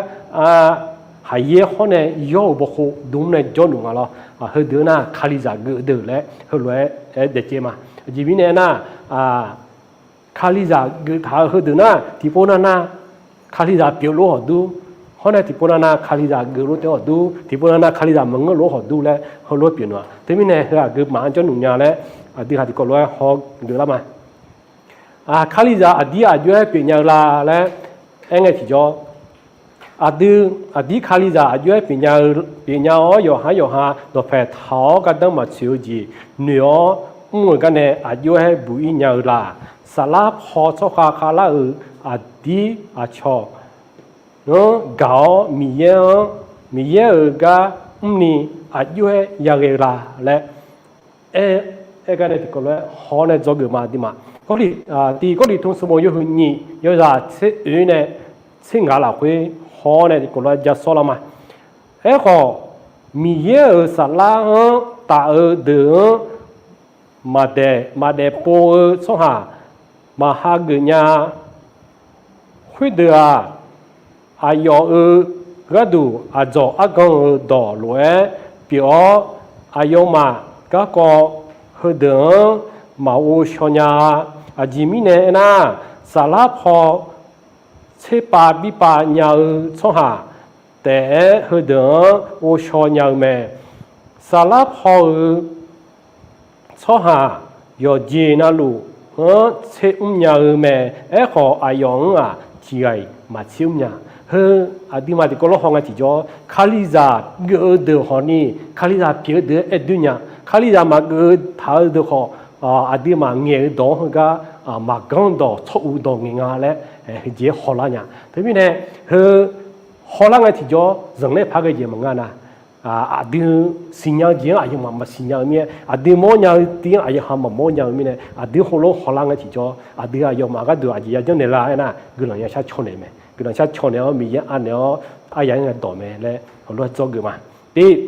haqyaer hawr nae yawr-euq bawkhov dm nae jawrluf nga lawr. Heudeuq-anr nar Kalizaq geuf-eu deuq laer heulof-aer daefcaev ma. Aqjeq mirnae aernar, Kalizaq geuftaq-eu heudeuq nar tiqpov navnav Kalizaq pyeuflof hawqdur, hawr nae tiqpov navnav Kalizaq geuflof taef-aer hawqdur, tiqpov navnav Kalizaq maqngeurlof hawqdur laer heulof-aer pyeufnmq-a. Teumirnae heu aqgeu maf-anr jawrluf nya laer aqdui ha tiqkawv lof-aer haw geuflar ma. Kalizaq aqdir aqjox-aer pyeufnya-eu la laer aerngae tiqjawr, aqdui aqdir Kalizaq aqjox-aer pyeufnya-eu, pyeufnya-awr yawqhar yawqha dawqpae taq-awr gardanr maqtsoeq-eu jeq noeq-awr mr-euq gar nae aqjox-aer buq-ir nya-eu la? Saflar paw tsawrkhav khavlar-euq aqdir aqcawq-anr gaq-awr Miqyaer-anr, Miqyaer-euq gar mrni aqjox-aer yaghae-eu la laer aer, aer gar nae tiqkawv lof-aer haw-awr nae dzawgeuf ma aqduimaf. Tiq Gawrliqtu sanqbof yawhuiq nyiq yawzaq tser oeq nae tser ngaq lafkhoer haw-awr nae tiqkawv lof-aer ja sawrlar ma. Aerkhawf, Miqyaer-euq saflar-anr taf-eu deuq-anr maqdaef, maqdaef pov-eu tsawrhaq maqha geuf nya-a. Khoerdeuq-aq, aqyawf-euq gharduq aqdzawq argan-euq dawq lof-aer pyeuf-awr, aqyawfmaf garkawv heudeuq-anr maqghov shaw nya-a. Aqjeq mirnae aernar, saflar paw tserpav birpav nya-eu tsawrhaq taef-aer heudeuq-anr ghovshaw nya-eu mae. Saflar paw-euq tsawrhaq yawqjeq navluf-anr tsermr nya-eu mae. Aerkhawf, aqyawf-anr-aq, tiqghaq-iq maqtsermr nya-a. Heu aqduimaf tiqkawv lawr haw nga tiqjawr, Kalizaq geuf-eu deuq hawq ni, Kalizaq pyeuf-eu deuq-aer aer doer nya. Kalizaq maqgeuf-eu taq-eu deuq khawf, aqduimaf ngaeq-eu dawq-anr heugar maqganr dawq tsawruv dawq ngaeq nga laer, heujeq-aer hawlar nya. Teumirnae, heu hawlar nga tiqjawr zanqler paq ghae jeq maqnga na. Aqdui siqnya-eu jeq-anr aqyawfmaf maqsiqnya-eu mirnae, aqdui mawrnya-eu tiv-anr aqyawfmaf maqmawrnya-eu mirnae, aqdui heulof hawlar nga tiqjawr, aqdui aqyawfmaf gharduq aqjeq yajanr naeq la aernar, guiqlanq yashar caw naeq mae. Guiqlanq shar caw naeq-awr Miqyaer anaeq-awr aryaq-anr ngae dawq mae laer heulof-aer dzawgeuf ma. Tiq,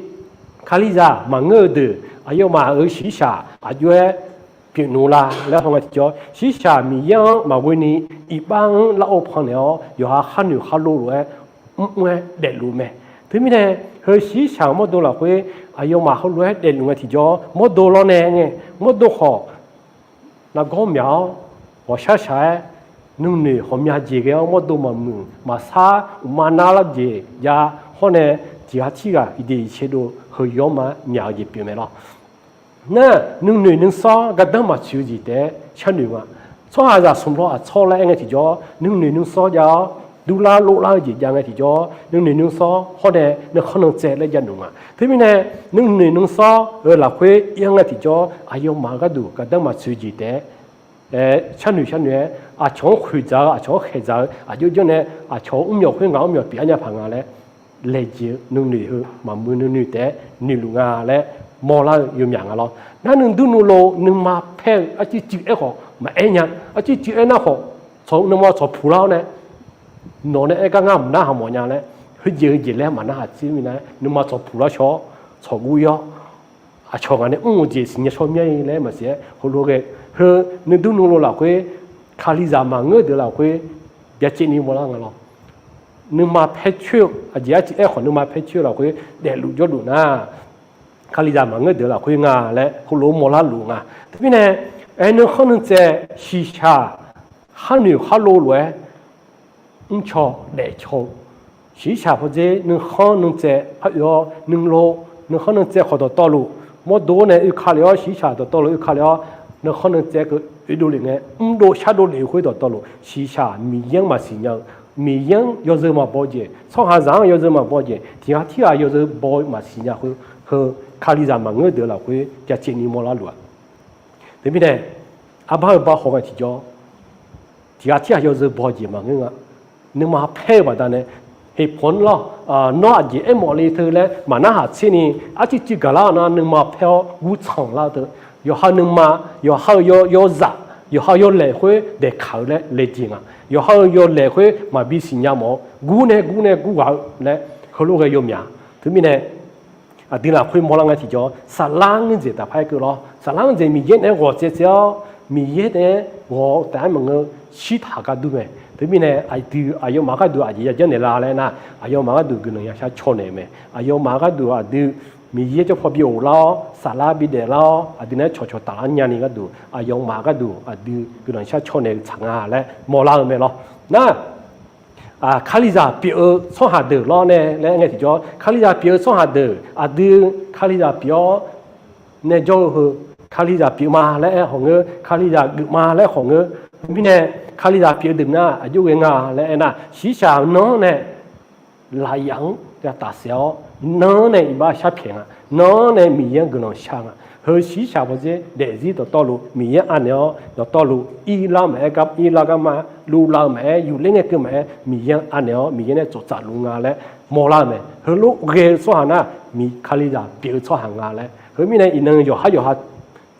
Kalizaq maqngeur-eu deuq aqyawfmaf-euq shiqshaq aqjox-aer pyeuf nmr la laer haw nga tiqjawr, shiqshaq Miqyaer-anr maqghoe ni iqbax-anr lar-or pannaeq-awr yawqha khar noeq khar lov lof-aer mrmr-aer daefluf mae. Teumirnae, heu shiqshaq-euq mawrdo lafkhoer aqyawfmaf heulof-aer daefluf nga tiqjawr, mawrdo lawrnae ngae, mawrdo khawf nargawr myaq-awr ghawqshar shaq-aer nuinoeq ghawqmya jeq ghae-awr mawrdo maqmuiq maqsar uqma nar lar jeq jav hawr nae, tiq ghaq tirghaq iqdeq iqser dov heu yawr ma myaq-eu jeq pyeuf mae lawr. Nar, nuinoeq nuisawr gardanr maqtsoeq-eu jeq taef-aer sharnoeq nga. Tsawrhaqzaq smq law aqtsawr laer aer ngae tiqjawr, nuinoeq nuisawr jav-awr durlar lovlar-eu jeq jav ngae tiqjawr, nuinoeq nuisawr hawr nae nuikhanr nuitsaev laer jav noeq nga. Teumirnae, nuinoeq nuisawr-eu lafkhoer ir-anr ngae tiqjawr aqyawfmaf gharduq gardanr maqtsoeq jeq taef-aer sharnoeq sharnoeq-aer, aqcawq-anr khoeqdzaq-eu, aqcawq-anr khaeqdzaq-eu, aqjox janr nae aqcawq-euq mrmyawq khoer ngaq-anr myawq pyeuf-ar nya paq nga laer, laejae-eu nuinoeq heu maqmuiq nuinoeq taef-aer noeqluf nga laer mawrlar-eu yawmyaq nga lawr. Nar nuidur nuilov nuima paer-eu arcuiv cuiv-aer khawf maqaer nya. Arcuiv cuiv-aer nar khawf, tsawq nuima tsawqpuq lar-awr nae, nawq nae aer gar ngar maqnarhaq mawf nya laer, heujeq heujeq laer maqnarhaq tser mirnae nuima tsawqpuq lar shaw-awr, tsawq guv ir-awr, aqcawq ngaq nae mr-eu jeq siqnya shaw mya-ir laer maqsiq-aer heulof ghae, heu nuidur nuilov lafkhoer, Kalizaq maqngeur deuq lafkhoer byacaevni mawrlar nga lawr. Nuima paer coer-eu aqjeq arcuiv aer khawf nuima paer coer-eu lafkhoer daefluf jawrluf nar, Kalizaq maqngeur deuq lafkhoer nga laer heulof mawrlar luf nga. Teumirnae, aer nuikhanr nuitsaev shiqshaq khar noeq khar lov lof-aer mrcaw daefcaw-eu shiqshaq pawdzer nuikhanr nuitsaev khar oe-awr nuilov, nuikhanr nuitsaev khawf dawqtawvluf mawrdo nae oeka lef-awr shiqshaq dawqtawvluf oeka lef-awr nuikhanr nuitsaev keuv oedov lef ngae, mrdov shardov lef-eu khoer dawqtawvluf shiqshaq Miqyaer-anr maqsiqnya-eu, Miqyaer-anr yawzeu maqbaw jeq, tsawrhaqzaq-anr yawzeu maqbaw jeq, tiq ghaq tirghaq yawzeu baw maqsiqnya khoer, heu Kalizaq maqngeur deuq lafkhoer byacaevni mawrlar luf-a. Teumirnae, arbar-eu bar haw ngae tiqjawr, tiq ghaq tirghaq yawzeu baw jeq maqngeur nga. Nuima paer-eu baqdanae, heqpawq-anr lawr, nawr aqjeq aermawf le teu laer maqnarhaq tserni, arcuiv cuiv gaqlar-awr nar nuima paer-awr gurtsanq lar-eu teu, yawqha nuima, yawqha-eu yawzaq, yawqha-eu yawlaeq khoer daeqkaq-eu laer laejeq nga. Yawqha-eu yawlaeq khoer maqbi siqnya mawf-awr gur nae gur nae gur ghaq-eu laer heulof ghae yawmyaq. Teumirnae, aqdui lafkhoer mawrlar nga tiqjawr, saflar ngeur dzaeq taqpar-aer keuv lawr. Saflar ngeur dzaeq Miqyaer naeq-aer ghawq tsaev tsaev-awr, Miqyaer naeq-aer ghawq-eu taef-aer maqngeur, shirtaq gar dur mae. Teumirnae aqdui aqyawfmaf gharduq aqjeq yajanr naeq la laer nar, aqyawfmaf gharduq guiqlanq yashar caw naeq mae. Aqyawfmaf gharduq aqdui Miqyaer jawrpaw bi ghoflar-awr, saflar bi daeflar-awr, aqdui naeq-aer cawqcawq taflar nyani gharduq, aqyawfmaf gharduq aqdui guiqlanq yashar caw naeq-eu tsaq nga laer mawrlar-eu mae lawr. Nar, Kalizaq pyeuf-eu tsawrhaq deuq lawr nae laer ngae tiqjawr, Kalizaq pyeuf-eu tsawrhaq deuq aqdui Kalizaq pyeuf-awr nae jawr-eu heu, Kalizaq pyeuf ma laer aer khawf ngeur, Kalizaq geuf ma laer khawf ngeur. Mirnae, Kalizaq pyeuf-eu deuq nar aqjox ghae nga laer aernar, shiqshaq nan-anr nae lafyaf-anr yataf saef-awr, nan-anr nae iqbax sharpyaeq nga, nan-anr nae Miqyaer-anr guiqlanq shar nga. Heu shiqshaq pawdzer daefzir dawqtawvluf Miqyaer anaeq-awr dawqtawvluf irlar maqaer, irlar garma luvlav-eu maqaer, yufler ngae keuv maqaer, Miqyaer anaeq-awr Miqyaer nae tsoftsaf luf nga laer mawrlar-eu mae. Heulof ghae-eu tsawrhaq nar, Kalizaq pyeuf-eu tsawrhaq nga laer. Heumirnae iqnan yawqhar yawqha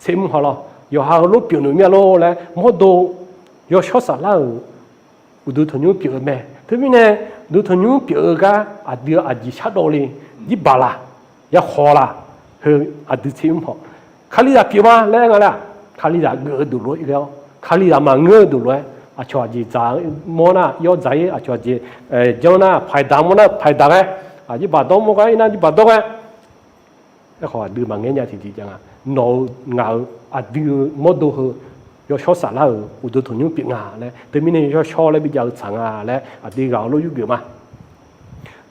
tser mr haw lawr, yawqha heulof pyeuf noeq mir-a lor laer mawrdo yawshawr saflar-euq uqduq tanqnymr pyeuf-eu mae. Teumirnae, uqduq tanqnymr pyeuf-eu gar aqdui aqjeq shardawv le, jirbaq laq, yakhawq laq, heu aqdui tser mr haw. Kalizaq pyeuf ma laer nga laer-aq, Kalizaq geuf-eu deuq lof-aer ghae-awr, Kalizaq maqngeur-eu deuq lof-aer, aqcawq aqjeq dzaq-eu mawr nar yawr dzaq-ir, aqcawq aqjeq janr nar paiq daq mawr nar paiq daq ghae, aqjeq baqdawr mawr gar-ir nar jirbaq dawr ghae. Aerkhawf aqdui maqngaer nya tiqjeq jav nga. Nawq-eu ngaq-eu aqdui-eu mawrdo heu yawshawr saflar-euq uqduq tanqnymr pyeuf nga laer, teumirnae yawshawr laer bijav-eu tsaq nga laer aqdui ghaq-eu lof yurgeuf ma.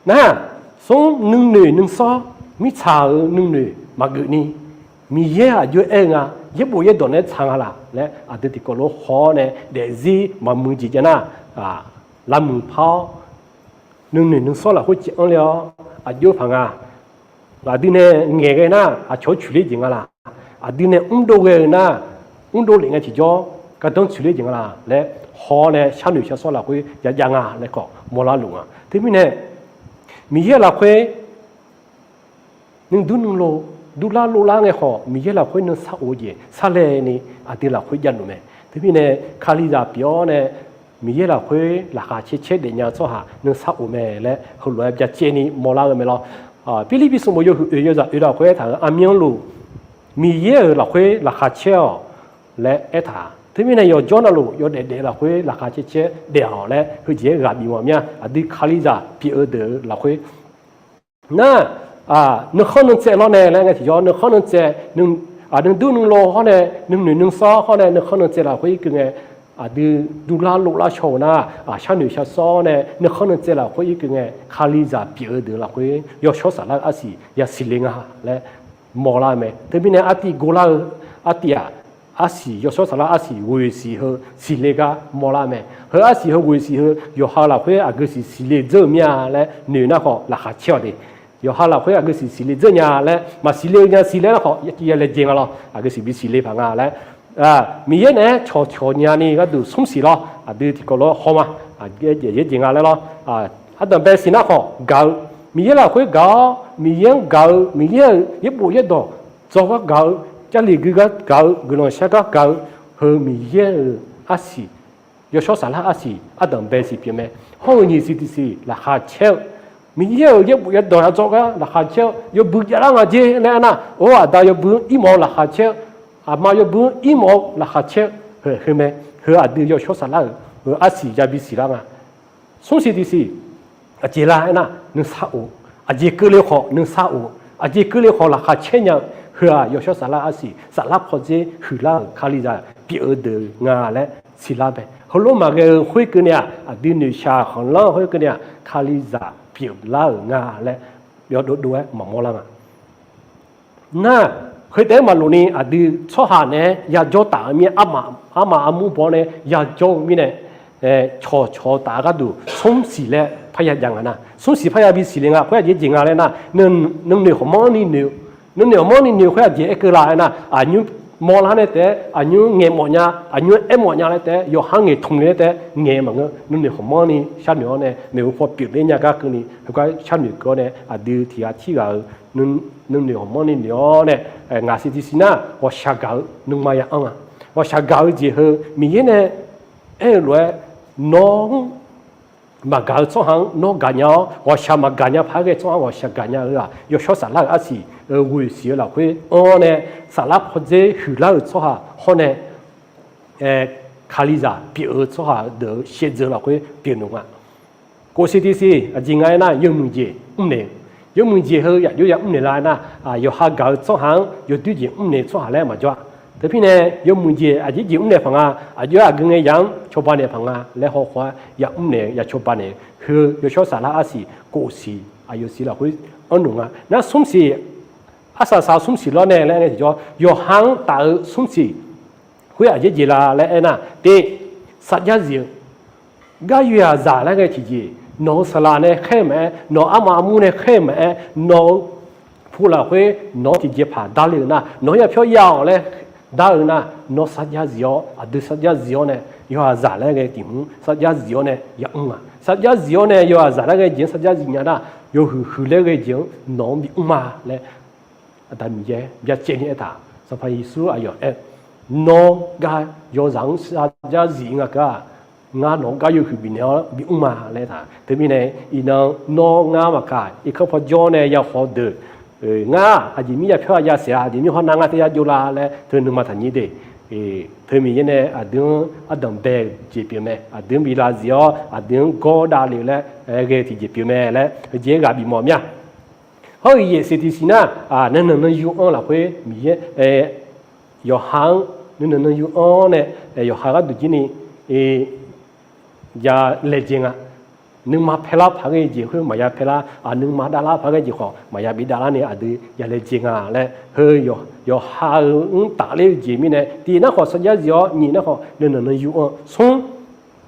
Nar, smr nuinoeq nuisawr, mirtsaq-euq nuinoeq maqgeuf ni, Miqyaer aqjox aer-eu nga, yaerbof yaerdawq naeq-aer tsaq nga laq laer aqdui tiqkawv lof haw-awr nae daefzir maqmuiq jeq jav nar, lavmuiq par-awr nuinoeq nuisawr lafkhoer caev anr ler-awr aqjox paq nga. Aqdui nae ngaeq ghae nar aqcawq-anr coeqler jeq nga laq. Aqdui nae mrdov ghae-eu nar, mrdov lef ngae tiqjawr gardanr tsoeqler jeq nga laq laer haw-awr nae sharnoeq shar sawr lafkhoer yajav nga laer khawf mawrlar luf nga. Teumirnae Miqyaer lafkhoer nuidur nuilov durlar lovlar ngae khawf, Miqyaer lafkhoer nuisar of-eu jeq sarlaeni aqdui lafkhoer javluf mae. Teumirnae Kalizaq pyeuf-awr nae Miqyaer lafkhoer laqkhaq caer caer daefnya-eu tsawrhaq nuisar of mae laer heulof-aer byacaevni mawrlar-eu mae lawr. Pirlirpiv sanqbof yawhuiq oeq yawzaq oeq lafkhoer aertaq-euq aqmyanluf Miqyaer-euq lafkhoer laqkhaq caer-awq laer aertaq. Teumirnae yawqjawr navluf yawdaef daef lafkhoer laqkhaq caer caer daef-awq laer heujeq-aer ghaq bif mawf mya. Aqdui Kalizaq pyeuf-eu deuq-euq lafkhoer nar, nuikhanr nuitsaev lawr nae laer ngae tiqjawr nuikhanr nuitsaev, nuidur nuilov hawr nae nuinoeq nuisawr hawr nae nuikhanr nuitsaev lafkhoer irkeuv ngae, aqdui durlar lovlar shaw-euq nar, sharnoeq shar sawr nae nuikhanr nuitsaev lafkhoer irkeuv ngae, Kalizaq pyeuf-eu deuq lafkhoer yawshawr saflar-eu arsiq yasiq le nga laer mawrlar-eu mae. Teumirnae artiv gorlar-eu artiv-aq, arsiq yawshawr saflar arsiq ghoeq siq heu siqle gar mawrlar mae. Heu arsiq heu ghoeq siq heu yawqha lafkhoer aqgeu siq siqle dzeur-eu mir-a laer noeq nar khawf laqkhaq caer-awq de. Yawqha lafkhoer aqgeu siq siqle dzeur nya laer maqsiqle-eu nya siqle nar khawf ya laejae nga lawr, aqgeu siq bisiqle paq nga laer. Miqyaer naeq-aer cawqcawq nyani gharduq smr siq lawr, aqdui tiqkawv lof-aer haw ma. Aqjeq nga laer lawr. Ardanqbae siq nar khawf gaq-eu, Miqyaer lafkhoer gaq-awr Miqyaer-anr gaq-eu, Miqyaer-euq yaerbof yaerdawq dzawr gar gaq-eu, Jarlif gui gar gaq-eu, guiqlanq shar gar gaq-eu, heu Miqyaer-euq arsiq, yawshawr saflar arsiq ardanqbae siq pyeuf mae. Hawr-eu nyiq siq tiq siq laqkhaq caer-eu, Miqyaer-euq yaerbof yaerdawq yadzawr gar laqkhaq caer-eu, yawbui javlar nga jer laer aernar, or aqda yawbui-anr irmawf-eu laqkhaq caer-eu, aqma yawbui-anr irmawf-eu laqkhaq caer-eu, heu mae. Heu aqdui yawshawr saflar-euq arsiq yabi siqlar nga. Smr siq tiq siq, aqjeq la aernar nuisar of, aqjeq keuvle khawf nuisar of, aqjeq keuvle khawf laqkhaq caer nya-eu, heu-aq yawshawr saflar arsiq saflar pawdzer huiqlar-euq Kalizaq pyeuf-eu deuq nga laer siqlar bae. Heulof maqghae-eu khoerkeuvni-aq, aqdui noeqshaq khanqlanr khoerkeuvni-aq, Kalizaq pyeuflar-euq nga laer yawdov dov-aer maqmawr lar nga. Nar, khoertaef-aer maqlof ni aqdui tsawrhaq naeq-aer yajawr taf-eu mir-aer, armaf armur baw nae yajawr-eu mirnae, cawqcawq taf-eu gharduq smr siq laer parya jav nga nar, smr siq parya bisiq le nga. Khoer aqjeq jeq nga laer nar, nuinoeq khawqmanrni noeq, nuinoeq khawqmanrni noeq khoer aqjeq aerkeuv la aernar, aqnymr mawrlar nae taef-aer aqnymr ngaeq mawf nya, aqnymr aer mawf nya laer taef-aer, yawqha ngaeqtmq le laer taef-aer ngaeq maqngeur. Nuinoeq khawqmanrni sharnoeq-awr nae maeqhu paw pyeufler nya gar keuvni, heugar sharnoeq keuv-awr nae aqdui tiq ghaq tirghaq-eu nuinoeq khawqmanrni noeq-awr nae, ngaq siq tiq siq nar ghawqshaq gaq-eu nuima ya anr nga. Ghawqshaq gaq-eu jeq heu Miqyaer nae aer-eu lof-aer, nawr maqgaq-eu tsawrhaq-anr nawr gaqnya-awr, ghawqshaq maqgaq nya paq-aer ghae tsawrhaq-anr ghawqshaq gaqnya-eu-aq, yawshawr saflar-euq arsiq ghoeq siq-eu lafkhoer anr-awr nae, saflar pawdzer huiqlar-euq tsawrhaq hawr nae, Kalizaq pyeuf-eu tsawrhaq deuq-eu shaevdzeuf lafkhoer pyeuf noeq nga. Kof siq tiq siq aqjeq nga aernar, yawmuiq jeq mrnaeq, yawmuiq jeq heu yaqjox yamr naeq la aernar, yawqha gaq-eu tsawrhaq-anr yawdoer jeq mrnaeq tsawrhaq laer maqjawr-a. Teubaqnae yawmuiq jeq aqjeq jeq mrnaeq paq nga, aqjox-aer aqgeu ngae yaq-anr cawba naeq paq nga laer hawkhaw-aer yamr naeq ya cawba naeq, heu yawshawr saflar arsiq kof siq aqyawf siq lafkhoer anr noeq nga. Nar smr siq, arsaq saq-eu smr siq lawr nae laer aer-eu tiqjawr, yawqha-anr taf-eu smr siq khoer aqjeq jeq la laer aernar, tiq, sarjax zif-eu gar yawzaq laer ghae tiqjeq, nawq-eu saqlaq nae khaer-eu maqaer, nawq-eu armaf armur nae khaer-eu maqaer, nawq-eu pu lafkhoer nawq-anr tiqjeqpaq darle-eu nar, nawq-anr yapyawr ya-awq laer dar-eu nar, nawr sarjax zif-awr, aqdui sarjax zif-awr nae yawqha zaq laer ghae tiq hmq sarjax zif-awr nae yamr nga. Sarjax zif-awr nae yawqha zaq laer ghae jeq-anr sarjax zif nya nar, yawhuiq huiq laer ghae jeq-anr nawq-anr bimr ma laer Aqda Miqyaer byacaevni aertaq. Sanqpaq Yeqsur aqyawf aer, nawr gar yawzaq-anr sarjax zif nga keuv-aq, ngar nawq-anr gar yawhuiq bifnaeq-awr bimr ma laer taq. Teumirnae iqnan nawr ngar maqkaq, irkanr paw jawr nae yahaw deuq, ngar aqjeq mir yapyawr ya saef-a, aqjeq mir hawr nar ngar tae yajov la laer teu nuima taqnyir de. Teu Miqyaer nae aqdui-anr ardanq bae-eu jeq pyeuf mae. Aqdui-anr bi lavzif-awr aqdui-anr gawr davle-eu laer ghae-eu tiqjeq pyeuf mae laer heujeq-aer ghaq bif mawf mir-a. Hawr-eu yaef siq tiq siq nar, nuinanq nuiyu anr lafkhoer Miqyaer yawqha-anr nuinanq nuiyu anr nae yawqha gharduq jir ni ya laejae nga. Nuima paelar paq ghae jeq khoer maqya paelar, aqnuima davlar paq ghae jeq khawf maqya bi davlar ni aqdui ya laejae nga laer heu yawqha-euq mr tafler-eu jeq mirnae, tiq nar khawf sarjax zif-awr, nyiq nar khawf nuinanq nuiyu anr, smr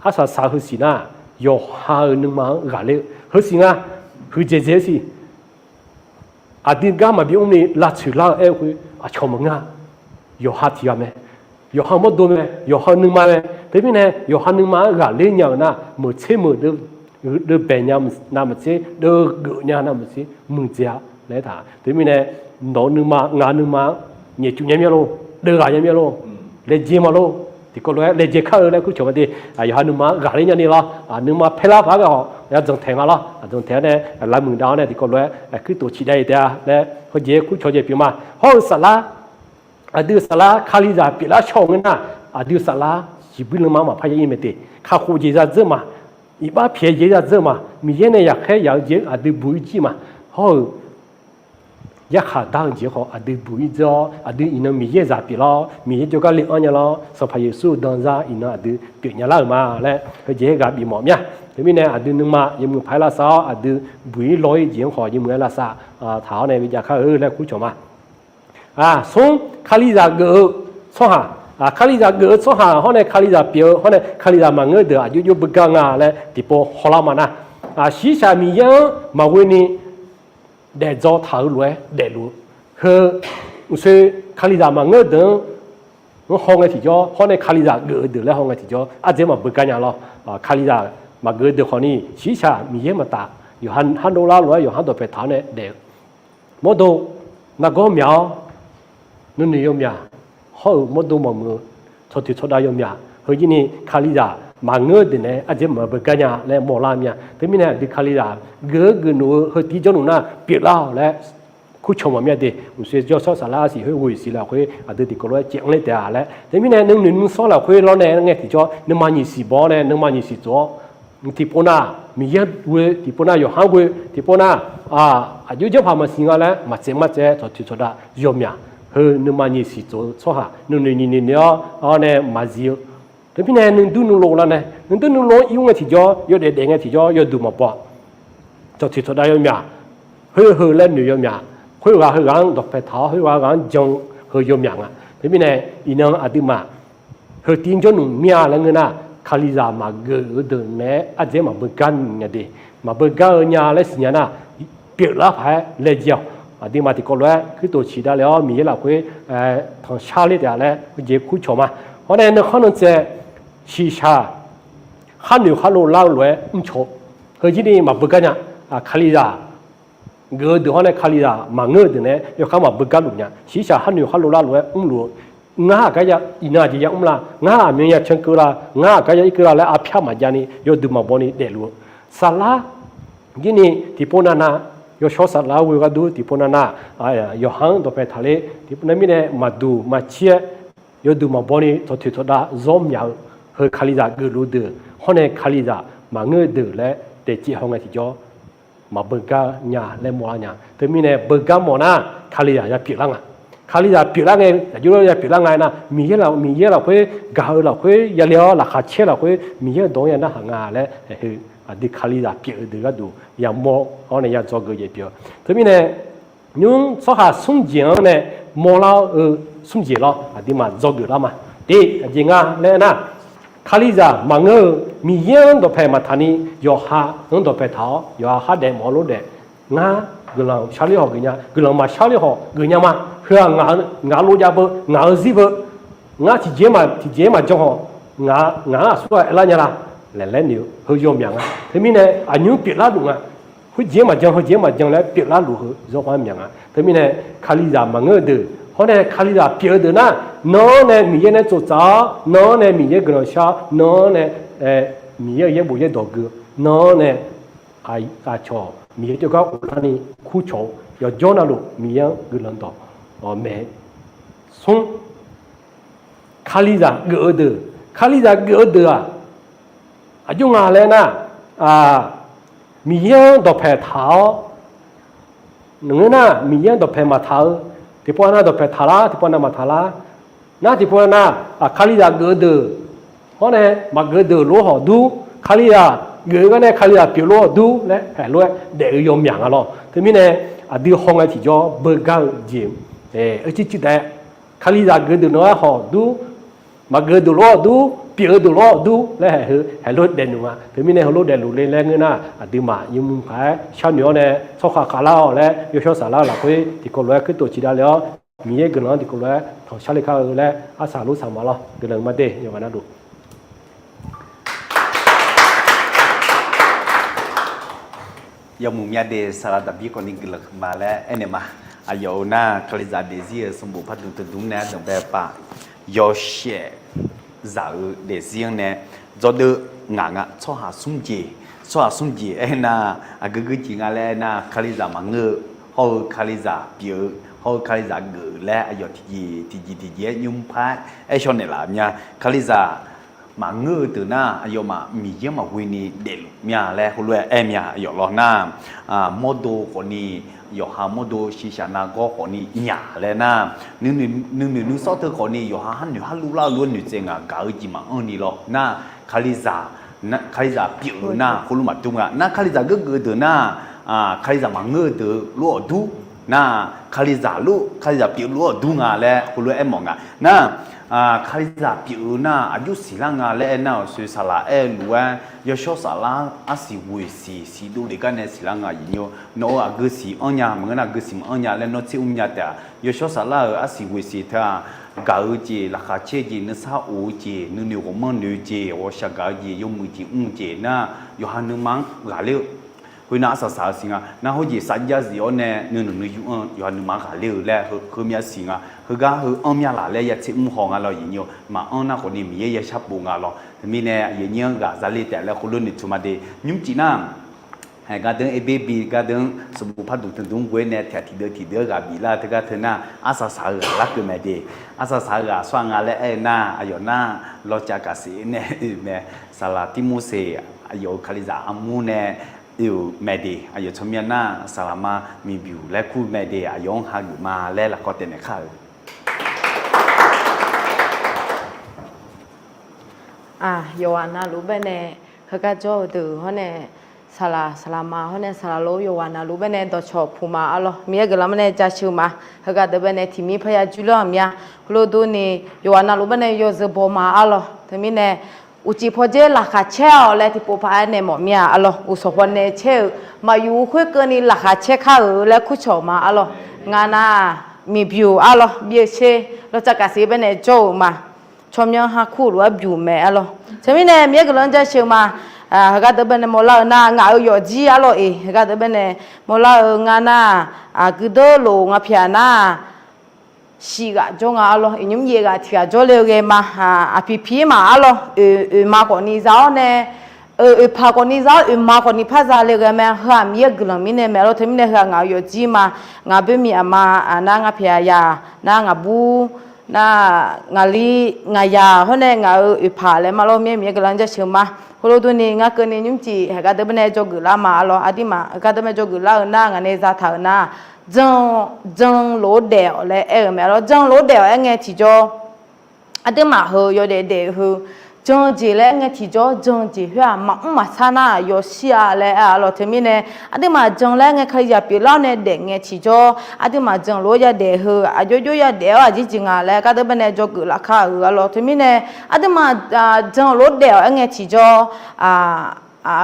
arsaq saq heu siq nar, yawqha-euq nuima-anr ghaqler-eu heusiq nga. Huiqdzaeq dzaeq-eu siq. Aqdui gar maqbi mrni lavtsoeq lar-eu aer-eu khoer aqcawq maqngeur-a. Yawqha tiq ghaq mae. Yawqha-eu mawrdo mae. Yawqha-eu nuima mae. Teumirnae yawqha nuima-anr ghaqler nya-euq nar, meuq tser meuq deuvbaeq nya navmaqtser, deuvgeuf nya navmaqtser muiqdzaeq-a laer aertaq. Teumirnae nawq-eu nuima ngaq-eu nuima-anr nyaefcuf nya mir-a lor, deuvghaq nya mir-a lor, laejae ma lor. Tiqkawv lof-aer laejae kar-eu laer kurcawq ma de. Yawqha nuima-anr ghaqler nyani lor. Nuima paerlar paq-aer ghae-awq yadzanq taeq nga lor. Aqdzanq taeq-awr nae lavmuiq dav-awr nae tiqkawv lof-aer kuirtof ciqdav-ir taef-a laer heujeq-aer kurcawq jeq pyeuf ma. Hawr-eu saflar, aqdui saflar Kalizaq pyeuflar shawr-eu ngeur nar, aqdui saflar siqbuir lanma maqpar ya-ir mae de. Kakhof jeq zadzeur ma. Iqbax pyaeq jeq zadzeur ma. Miqyaer nae yaqkhaer yaq-eu jeq aqdui buq-ir jir ma. Hawr-euq yarkhaq dar-eu jeq khawf aqdui buq-ir dzeur-awr, aqdui iqnan Miqyaer zaq pyeuflar-awr, Miqyaer jawrgar le-anr nya lar-awr, Sanqpaq Yeqsur-eu danzar iqnan aqdui pyeufnya lar-euq ma laer heujeq-aer ghaq bifmawf mir-a. Teumirnae aqdui nuima yawmuiq paq-aer lavsav-awr, aqdui buq-ir law-ir jeq-anr khawf yawmuiq-aer lavsav taq-awr nae bi jav kar-eu laer kurcawq ma. Smr, Kalizaq geuf-eu tsawrhaq, Kalizaq geuf-eu tsawrhaq hawr nae Kalizaq pyeuf-eu hawr nae Kalizaq maqngeur-eu deuq aqjox jox beugar nga laer tiqpov hawlar ma nar, shiqshaq Miqyaer-anr maqghoe ni daefdzaw taq-eu lof-aer daefluf-eu, heu mqsoe Kalizaq maqngeur-eu deuq-anr haw ngae tiqjawr hawr nae Kalizaq geuf-eu deuq laer haw ngae tiqjawr ardzaeq maqbeugar nya lor. Kalizaq maqgeuf-eu deuq khawf ni shiqshaq Miqyaer maqtaf, yawqha hardov lar lof-aer yawqha dawqpae taq-awr nae daef-eu mawrdo nargawr myaq-awr, nuinoeq yawmyaq hawr-euq mawrdo maqmuiq-eu tsawrtoeq tsawrdav yawmyaq heujir ni Kalizaq maqngeur-eu deuq nae ardzaeq maqbeugar nya laer mawrlar mir-a. Teumirnae aqdui Kalizaq geuf-eu geufluf-eu heu tiv jawrluf nar pyeuflar-awq laer kurcawq mawf mir-a de. Mqsoe jawrshawr saflar arsiq khoer ghoeq siq lafkhoer aqdui tiqkawv lof-aer caev-anr ler taef-a laer. Teumirnae nuinoeq nuisawr lafkhoer lawr nae ngae tiqjawr nuima nyiq siq baw-awr nae nuima nyiq siq tsof-awr tiqpov nar, Miqyaer ghoe tiqpov nar, yawqha-anr ghoe tiqpov nar, aqjox janrpaq maqsiq nga laer maqtsaev martsaev tsawrtoeq tsawrdav yawmyaq heu nuima nyiq siq tsof-eu tsawrhaq nuinoeq nyiq noeq noeq-awr nae maqzif-eu. Teumirnae nuidur nuilov lar nae nuidur nuilov-anr ir-awr ngae tiqjawr yawdaef daef ngae tiqjawr yawduq maqbaw-a. Tsawrtoeq tsawrdav yawmyaq, khoer heu laer noeq yawmyaq, khoerghaq heughaq-anr dawqpae taq-awr khoerghaq ghaq-anr jan-eu heu yawmyaq nga. Teumirnae iqnan aqduimaf heu tiv jawrluf mir-a laer ngeur nar, Kalizaq maqgeuf-eu deuq naeq-aer ardzaeq maqbeugar nya de. Maqbeugar-eu nya laer siqnya nar, pyeuflar paq-aer laejae-awq. Aqduimaf tiqkawv lof-aer kuirtof ciqdav le-awr Miqyaer lafkhoer tanqshar ler taef-a laer heujeq kurcawq ma. Hawr nae nuikhanr nuitsaev shiqshaq khar noeq khar lov lar-eu lof-aer mrcaw-eu heujir ni maqbeugar nya. Kalizaq geuf-eu deuq hawr nae Kalizaq maqngeur-eu deuq naeq-aer yawkhav maqbeugar luf nya. Shiqshaq khar noeq khar lov lar lof-aer mrluf-eu ngar aqgar ya iqnan aqjeq ya mr la, ngar aqmyan ya cankeuv la, ngar aqgar ya irkeuv la laer arpyar maqjav ni yawduq maqbaw ni daefluf-eu saflar jir ni tiqpov navnav yawshawr saflar ghoe ghardur tiqpov navnav yawqha-anr dawqpae taqler tiqpov nar mirnae maqduq maqcir-aer yawduq maqbaw ni tsawrtoeq tsawrdav zawr myaq-eu heu Kalizaq geufluf-eu deuq hawr nae Kalizaq maqngeur-eu deuq laer daeqcaev haw ngae tiqjawr maqbeugar nya laer mawrlar nya. Teumirnae beugar mawf nar Kalizaq ya pyeuflar nga. Kalizaq pyeuflar ngae aqjox-aer ya pyeuflar nga aernar, Miqyaer lafkhoer gaq-eu lafkhoer yale-awr laqkhaq caer lafkhoer Miqyaer-euq dawq-anr ya narhaq nga laer, aqdui Kalizaq pyeuf-eu deuq gharduq yamawr-awr nae ya dzawgeuf jeq pyeuf-eu. Teumirnae nymr tsawrhaq smr jeq-anr nae mawrlar-eu smr jeq lawr aqduimaf dzawgeuf lar ma. Tiq aqjeq nga laer aernar, Kalizaq maqngeur-eu Miqyaer-anr dawqpae maqtaq ni yawqha-anr dawqpae taq-awr yawqha khar daef mawf-awr lof daef. Ngar guiqlanq sharler hawq geuf nya, guiqlanq maqsharler hawq geuf nya ma. Heu-aq ngaq-eu lov jav beu, ngaq-eu zir beu, ngar tiqjeq-iq tiqjeq-iq maqjan hawq, ngaq-anr aqsurghaq aerlar nya la laer laer noeq-eu heu yawmyaq nga. Teumirnae aqnymr pyeuflar luf nga. Heujeq-iq maqjan heujeq-iq maqjan laer pyeuflar luf heu zanrkhar myaq nga. Teumirnae Kalizaq maqngeur-eu deuq hawr nae Kalizaq pyeuf-eu deuq nar, nan-anr nae Miqyaer nae tsoftsaf-awr, nan-anr nae Miqyaer guiqlanq shar-awr, nan-anr nae Miqyaer-euq yaerbof yaerdawq gui-eu, nan-anr nae aqcawq Miqyaer jawrgar uvlar ni kurcawq-eu yawqjawr navluf Miqyaer-anr guiqlanq dawq mae. Smr, Kalizaq geuf-eu deuq, Kalizaq geuf-eu deuq-aq aqjox nga laer nar, Miqyaer-anr dawqpae taq-awr ngeur nar Miqyaer-anr dawqpae maqtaq-eu, tiqpov nav dawqpae taqlar tiqpov nav maqtaqlar. Nar tiqpov nav Kalizaq geuf-eu deuq hawr nae maqgeuf-eu deuq lof-aer hawq dur, Kalizaq geuf-eu gar nae Kalizaq pyeuf lof-aer hawq dur laer haeq lof-aer daef-eu yawmyaq nga lawr. Teumirnae aqdui haw ngae tiqjawr beugar-eu jeq, oercir cir taef-aer Kalizaq geuf deuq nawq-aer hawq dur, Maqgeuf-eu duq lof-awr aqdur, pyeuf-eu duq lof-awr aqdur laer haeq heu, haeq lof daefluf nga. Teumirnae heulof daefluf le laer ngeur nar, aqduimaf yawmuiq paq-aer sharnoeq-awr nae tsawrhaq khavlar-awq laer, yawshawr saflar-eu lafkhoer tiqkawv lof-aer khoertof ciqdav le-awr, Miqyaer guiqlanq-anr tiqkawv lof-aer tanqshar le kar-eu laer arsaq lur saq ma lawr. Guiqlanq maqde yawqghaq navluf. Yawmuiq myav de saqlaq daqbir khawfni guiqlanq huiqma laer aernaeq ma. Aqyawf-euq nar Kalizaq daefzir-euq sanqbof pardmq tmqdmq nae ardanq bae paf yawshaef zaq-eu daefzir-anr nae dzawrdeuv ngaq nga. Tsawrhaq smr jeq, tsawrhaq smr jeq aernar, aqgeu geu jeq nga laer aernar, Kalizaq maqngeur-eu, hawr-eu Kalizaq pyeuf-eu, hawr-eu Kalizaq geuf-eu laer aqyawf tiqjeq tiqjeq tiqjeq-aer nymr par-aer aer shaw naeqlaf mya. Kalizaq maqngeur-eu deuq nar, aqyawfmaf Miqyaer maqghoe ni daefluf mya laer heulof-aer aer mya. Aqyawf lawr nar, mawrdo khawfni, yawqha mawrdo shiqshaq nargawr khawfni nyaf laer nar, nuinoeq nuisawr teu khawfni yawqha harnoeq harluf lar-eu lof-aer noeqtsaev ngaq gaq-eu jeq maqanr ni lawr nar, Kalizaq, Kalizaq pyeuf-eu nar khoerlof maqdur nga. Nar Kalizaq geurgeuf-eu deuq nar, Kalizaq maqngeur-eu deuq lof-awq dur nar, Kalizaq lof, Kalizaq pyeuf lof-awq dur nga laer heulof-aer aermawf nga. Nar, Kalizaq pyeuf-eu nar aqjox siqlar nga laer aernar-euq soe saqlaq aer-eu lof-aer yawshawr saflar arsiq ghoeq siq siqdov lef gar nae siqlar nga. Aqyuif nymr, nawq-euq aqgeu siq anr nya maqngeur nar aqgeu siq maqanr nya laer nawr tser mr nya taef-a. Yawshawr saflar-euq arsiq ghoeq siq teu-aq, gaq-eu jeq, laqkhaq caer-eu jeq, nuisar of-eu jeq, nuinoeq ghawqmanr noeq-eu jeq, ghawqshaq gaq-eu jeq, yawmuiq jeq mr-eu jeq nar, yawqha nuima-anr ghaqler-eu. Khoernar arsaq saq-eu siq nga. Nar hawr jeq sar jav zif-awr nae nuinoeq nuiyu anr yawqha nuima-anr ghaqler-eu laer heumyav siq nga. Heugar heu anr mya laf laer ya tser mr haw nga lawr. Aqyuif nymr, maqanr nar khawfni Miqyaer ya sharpov nga lawr. Teumirnae aqyuif nymr-anr ghaq za le taef laer khoerlof noeqtmq ma de. Nymrcif nar, haeq gardeuv-anr erber bi gardeuv-anr sanqbof pardmq tmqdmq ghoe-aer nae tiq ghaq tiqdeuv tiqdeuv-aer ghaq biflar-eu teugar teu nar, arsaq saq-eu ghaq larkeuv mae de. Arsaq saq-eu ghaq sawr-a nga laer aer-eu nar, aqyawf nar lawcav kaqsef nae oe mae. Saqlaq Tirmorseq, aqyawf-euq Kalizaq armur nae oe-euq mae de. Aqyawf tsawrmyanr nar saqlaqma Miqbyuq laer kur mae de. Aqyawf-anr hageuf ma laer lafkawr taef naeq kar-euq. Yawqghaq navluf baenae heugar jawr-eu deuq hawr nae, saqlaq saqlaqma hawr nae saqlaq lor yawqghaq navluf baenae dawqcawq puq ma arlawr. Miqyaer guiqlanq baenae jasheuq ma. Heugar deuq baenae tiqmir parya jurlar-euq mya. Heulof durni yawqghaq navluf baenae yawzeu baw ma arlawr. Teumirnae uqcif pawdzer laqkhaq caer-awq laer tiqpov paq-aer naeq mawf mir-a arlawr. Uqsawq paw nae caer-euq maqyuf khoerkeuvni laqkhaq caer kar-euq laer kurcawq ma arlawr. Ngaq nar-aq, Miqbyuq arlawr, byeusher, lawcav kaqsef baenae jawr-euq ma. Tsawrmyanr harkur lof-aer byuq mae arlawr. Teumirnae Miqyaer guiqlanq jasheuq ma. Heugar deuq baenae mawrlar-eu nar ngaq-euq yawfjir arlawr-eq. Heugar deuq baenae mawrlar-eu nga nar-aq, aqgeu deuq lof nga pyaq nar-aq, shif ghaq jawr nga arlawr. Iqnymr yaef ghaq tiq ghaq jawrle-eu ghae ma. Aqpiq piq-ir ma arlawr. Oeq, oeqma khawfni za-awr nae, oeqpaq khawfni za-awr oeqma khawfni par zale-eu ghae mae. Heu-aq Miqyaer guiqlanq mirnae mae arlawr. Teumirnae heu-aq ngaq-euq yawfjir ma. Ngaq boermiq aqma nar nga pyaq yaq nar ngaq bur nar ngaqli ngaqyaq hawr nae ngaq-euq oeqpaq laer ma lawr. Mir-aer Miqyaer guiqlanq jasheuq ma. Heulof durni ngar keuvni nymrcif haeq gardeuq baenae dzawgeuf lar ma arlawr. Aqduimaf gardeuq baenae dzawgeuf lar-eu nar ngaq nae zataq-euq nar, jan, jan lof-aer daef-awq laer aer-euq mae arlawr. Jan lof-aer daef-awq aer ngae tiqjawr, aqduimaf heu yawdaef daef-eu heu, jan jeq laer aer ngae tiqjawr, jan jeq khoer-aq maqmr maqsar nar-aq yawshir-a laer aer arlawr. Teumirnae aqduimaf jan laer aer ngae Kalizaq pyeuflar-awr nae daef ngae tiqjawr, aqduimaf jan lof-aer yadaef heu aqjox jox yadaef-awr aqjeq jeq nga laer gardeuq baenae dzawgeuf laf kar-euq arlawr. Teumirnae aqduimaf jan lof-aer daef-awq aer ngae tiqjawr,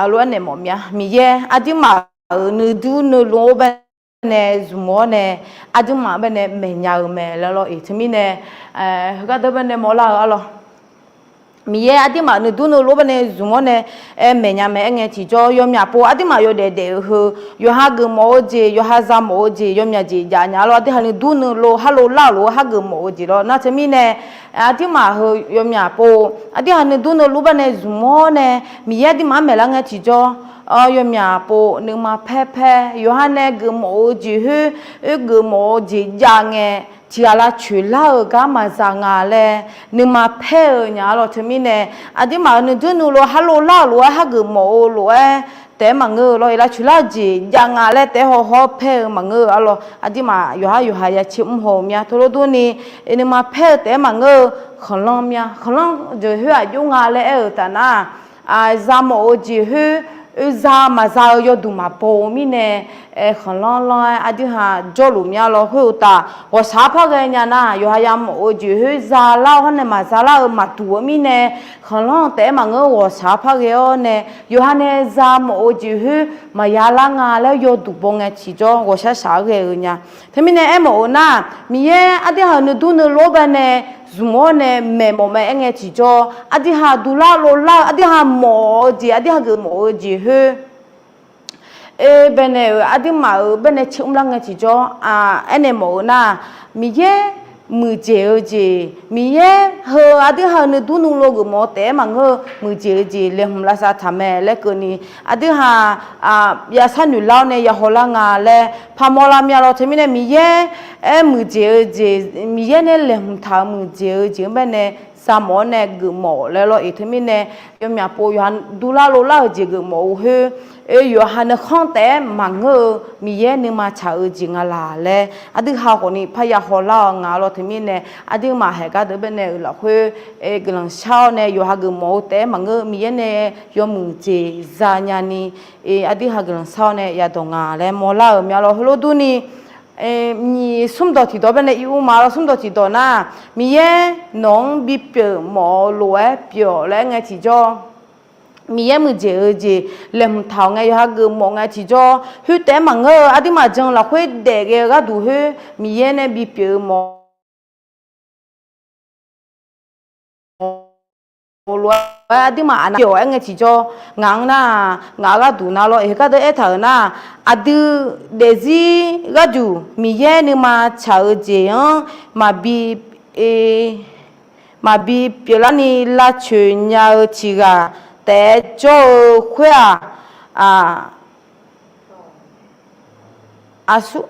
lof-aer naeq mawf mya. Miqyaer aqduimaf-euq nuidur nuilov-anr baenae zmq-awr nae, aqduimaf baenae maeqnya-eu mae laer lawr-eq. Teumirnae heugar deuq baenae mawrlar-eu arlawr. Miqyaer aqduimaf nuidur nuilov-anr baenae zmq-awr nae aer maeqnya mae. Aer ngae tiqjawr yawmyaq pov aqduimaf yawdaef daef-eu heu, yawqha geufmawf-eu jeq, yawqha zamawf-eu jeq, yawmyaq jeq jav nya lawr. Aqdui ha nuidur nuilov harlov lar-euq lof-aer hargeuf mawf-eu jeq lawr. Nar teumirnae aqduimaf heu yawmyaq pov aqdui ha nuidur nuilov-anr baenae zmq-awr nae, Miqyaer aqduimaf-anr maeqlar ngae tiqjawr, yawmyaq pov nuima paer paer yawqha nae geufmawf-eu jeq khoer, oergeuf mawf-eu jeq jav ngae, tiq ghaq lavcoeq lar-eu gar maqza nga laer nuima paer-eu nya arlawr. Teumirnae aqduimaf-euq nuidur nuilov harlov lar-euq lof-aer hargeuf mawf-eu lof-aer taef-aer maqngeur-eu lawr. Lavcoeq lar-eu jeq jav nga laer taef-aer hawhaw paer-eu maqngeur-eu arlawr. Aqduimaf yawqhar yawqha ya caer mr haw-eu mya. Teulof durni nuima paer-eu taef-aer maqngeur-eu khanqlanr mya. Khanqlanr jeq khoer aqjox nga laer aer-euq taf nar, zamawf-eu jeq khoer oe za maqza-eu yawduq maqbaw-eu mirnae, khanqlanr lanr-aer aqdui ha jawrluf mya lawr. Khoeruqtaf ghawqshaq-anr par ghaenya nar, yawqha yamawf-eu jeq khoer zalar-awr hawrnae maqzalar-eu maqduq-eu mirnae, khanqlanr taef-aer maqngeur-eu ghawqshaq-anr par ghae-awr nae, yawqha nae za mawf-eu jeq khoer maqya lar nga laer yawduq baw ngae tiqjawr ghawqshaq shaq-aer ghae-eu nya. Teumirnae aermawf-eu nar, Miqyaer aqdui ha-euq nuidur nuilov-anr baenae zmq-awr nae maeqmawf mae aer ngae tiqjawr, aqdui ha duqlar lovlar-eu, aqdui ha mawf-eu jeq, aqdui ha geufmawf-eu jeq khoer, oe baenae-euq aqduimaf-euq baenae tser mrlar ngae tiqjawr, aernaeq mawf-eu nar, Miqyaer muiqdzaeq-eu jeq, Miqyaer heu aqdui ha-euq nuidur nuilov geufmawf-eu taef-aer maqngeur-eu muiqdzaeq-eu jeq laeqhmq lavsav taq mae laer keuvni, aqdui ha yashar noeq lar-awr nae ya hawlar nga laer parmawr lar mya lawr. Teumirnae Miqyaer aer muiqdzaeq-eu jeq, Miqyaer nae laeqhmq taq-euq muiqdzaeq-eu jeq-anr baenae za mawf-awr nae geufmawf laer lawr-iq. Teumirnae yawmyaq pov yawqha duqlar lovlar-eu jeq geufmawf-eu khoer, oe yawqha nuikhanr taef-aer maqngeur-eu Miqyaer nuima tsaq-eu jeq nga laq laer aqdui ha khawfni parya hawlar-eu nga lawr. Teumirnae aqduimaf haeq gardeuq baenae-euq lafkhoer, oe guiqlanq shar-awr nae yawqha geufmawf-eu taef-aer maqngeur-eu Miqyaer nae yawmuiq jeq zanya ni, oe aqdui ha guiqlanq shar-awr nae yadawq nga laer mawrlar-euq mya lawr. Heulof durni, nyiq smr dawq tiqdawq baenae ir ur ma lawr. Smr dawq tiqdawq nar, Miqyaer nawq-anr bipyeuf mawf-eu lof-aer pyeuf-awq laer aer ngae tiqjawr, Miqyaer muiqdzaeq-eu jeq laeqhmq taq-awq ngae, yawqha geufmawf ngae tiqjawr, khoer taef-aer maqngeur-eu aqduimaf jan-eu lafkhoer daef ghae-eu gharduq khoer Miqyaer nae bipyeuf-eu mawf lof-aer aqduimaf aqnav pyeuf-awq aer ngae tiqjawr, ngaq-anr nar, ngaq-euq gharduq nar lawr-iq. Heugar deuq aertaq-euq nar, aqdui daefzir gharduq Miqyaer nuima tsaq-eu jeq-anr maqbi, maqbi pyeuflarni lavcoeq nya-eu tiq ghaq taef-aer jawr-eu khoer-aq, aqsur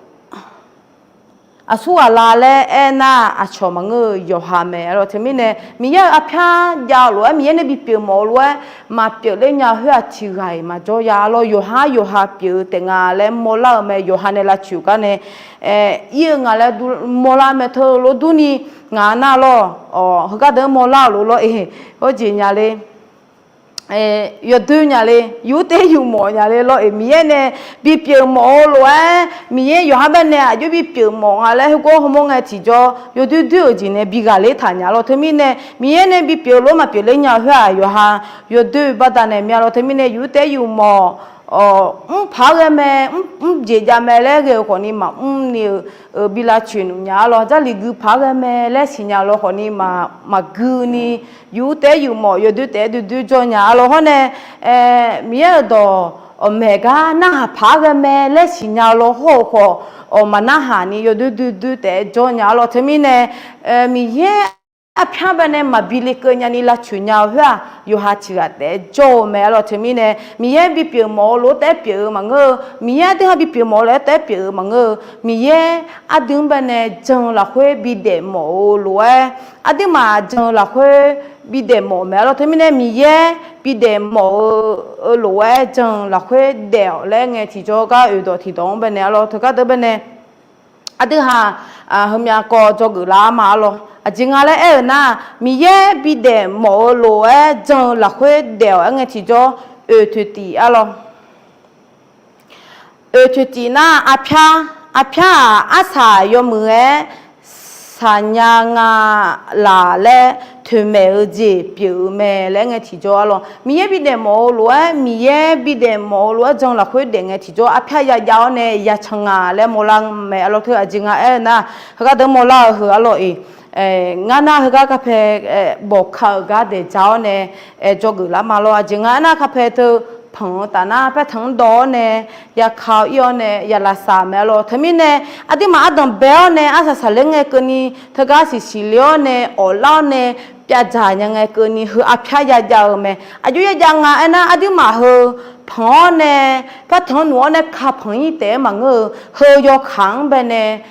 aqsur ghaq la laer aernar, aqcawq maqngeur-eu yawqha mae lawr. Teumirnae Miqyaer-euq arpyar jav-eu lof-aer, Miqyaer nae bipyeuf mawf-eu lof-aer maqpyeuf ler nya-eu khoer-aq, tiq ghaq-iq maqjawr ya lawr. Yawqhar yawqha pyeuf-eu taef nga laer mawrlar-eu mae. Yawqha nae lavcoeq gar nae ir-eu nga laer mawrlar mae. Teulof durni ngaq nar lawr, heugar deuq-anr mawrlar-euq lof lawr-iq, hawr jeq nya le, yawdoer nya le, yur taef yur mawf nya le lawr-iq. Miqyaer nae bipyeuf mawf-eu lof-aer, Miqyaer yawqha baenae aqjox bipyeuf mawf nga laer heugar hawmawr ngae tiqjawr, yawdoer doer-euq jeq nae bi ghaqler taq nya lawr. Teumirnae Miqyaer nae bipyeuf lof-aer maqpyeuf ler nya-eu khoer-aq, yawqha yawdoer baqdanae mya lawr. Teumirnae yur taef yur mawf, mr paq-aer ghae mae, mr jeq jav mae laer ghae-eu khawfni maqmr ni-euq bi lavcoeq nmr nya-a lawr. Jarlif gui paq-aer ghae mae laer siqnya lawr khawfni maqgui ni, yur taef yur mawf, yawdoer taef doer doer jawr nya-a lawr. Hawr nae Miqyaer-euq dawq maeq gar narhaq paq-aer ghae mae laer siqnya lawr hawr-eu khawf, maqnarhaq ni yawdoer doer doer taef jawr nya-a lawr. Teumirnae Miqyaer arpyar baenae maqbi lekeuv nyani lavcoeq nya-eu khoer-aq, yawqha tiq ghaq taef jawr-eu mae-a lawr. Teumirnae Miqyaer bipyeuf mawf-eu lof-aer taef-aer pyeuf-eu maqngeur-eu, Miqyaer aqdui ha bipyeuf mawf-eu lof-aer taef-aer pyeuf-eu maqngeur-eu, Miqyaer aqdui-anr baenae jan-eu lafkhoer bidaef mawf-eu lof-aer, aqduimaf jan-eu lafkhoer bidaef mawf mae-a lawr. Teumirnae Miqyaer bidaef mawf-eu lof-aer jan-eu lafkhoer daef-awq laer ngae tiqjawr gar oeq dawq tiqdawq-anr baenae-a lawr. Teugar deuq baenae aqdui ha heumyav kawv dzawgeuf lar ma-a lawr. Aqjeq nga laer aer-euq nar, Miqyaer bidaef mawf-eu lof-aer jan-eu lafkhoer daef-awq aer ngae tiqjawr oeq toeqtif-a lawr. Oeq toeqtif nar, arpyar, arpyar-aq arsaq yawmuiq-aer saqnya nga laq laer toeqmaeq-eu jeq pyeuf-eu mae laer aer ngae tiqjawr-a lawr. Miqyaer bidaef mawf-eu lof-aer, Miqyaer bidaef mawf-eu lof-aer jan lafkhoer daef ngae tiqjawr arpyar yajav-awr nae yacan nga laer mawrlar mae-a lawr. Teu aqjeq nga aer-eu nar, heugar deuq mawrlar-eu heu-a lawr-iq, ngar nar heugar karpae bawqka-euq gar daeq ja-awr nae dzawgeuf lar ma lawr. Aqjeq nga aernar, karpae teu panq-eu taf nar paertanq-anr dawv-awr nae yaka-awr ir-awr nae ya lavsav mae-a lawr. Teumirnae aqduimaf ardanq bae-awr nae arsaq saqler ngae keuvni, teugar siqsiq le-awr nae awqlar-awr nae pyavdzaq nya ngae keuvni heu arpyar yajav-eu mae. Aqjox yajav nga aernar, aqduimaf heu panq-awr nae paertanq-anr nuf-awr nae ka panq-ir taef-aer maqngeur-eu, heu yawkaq-anr baenae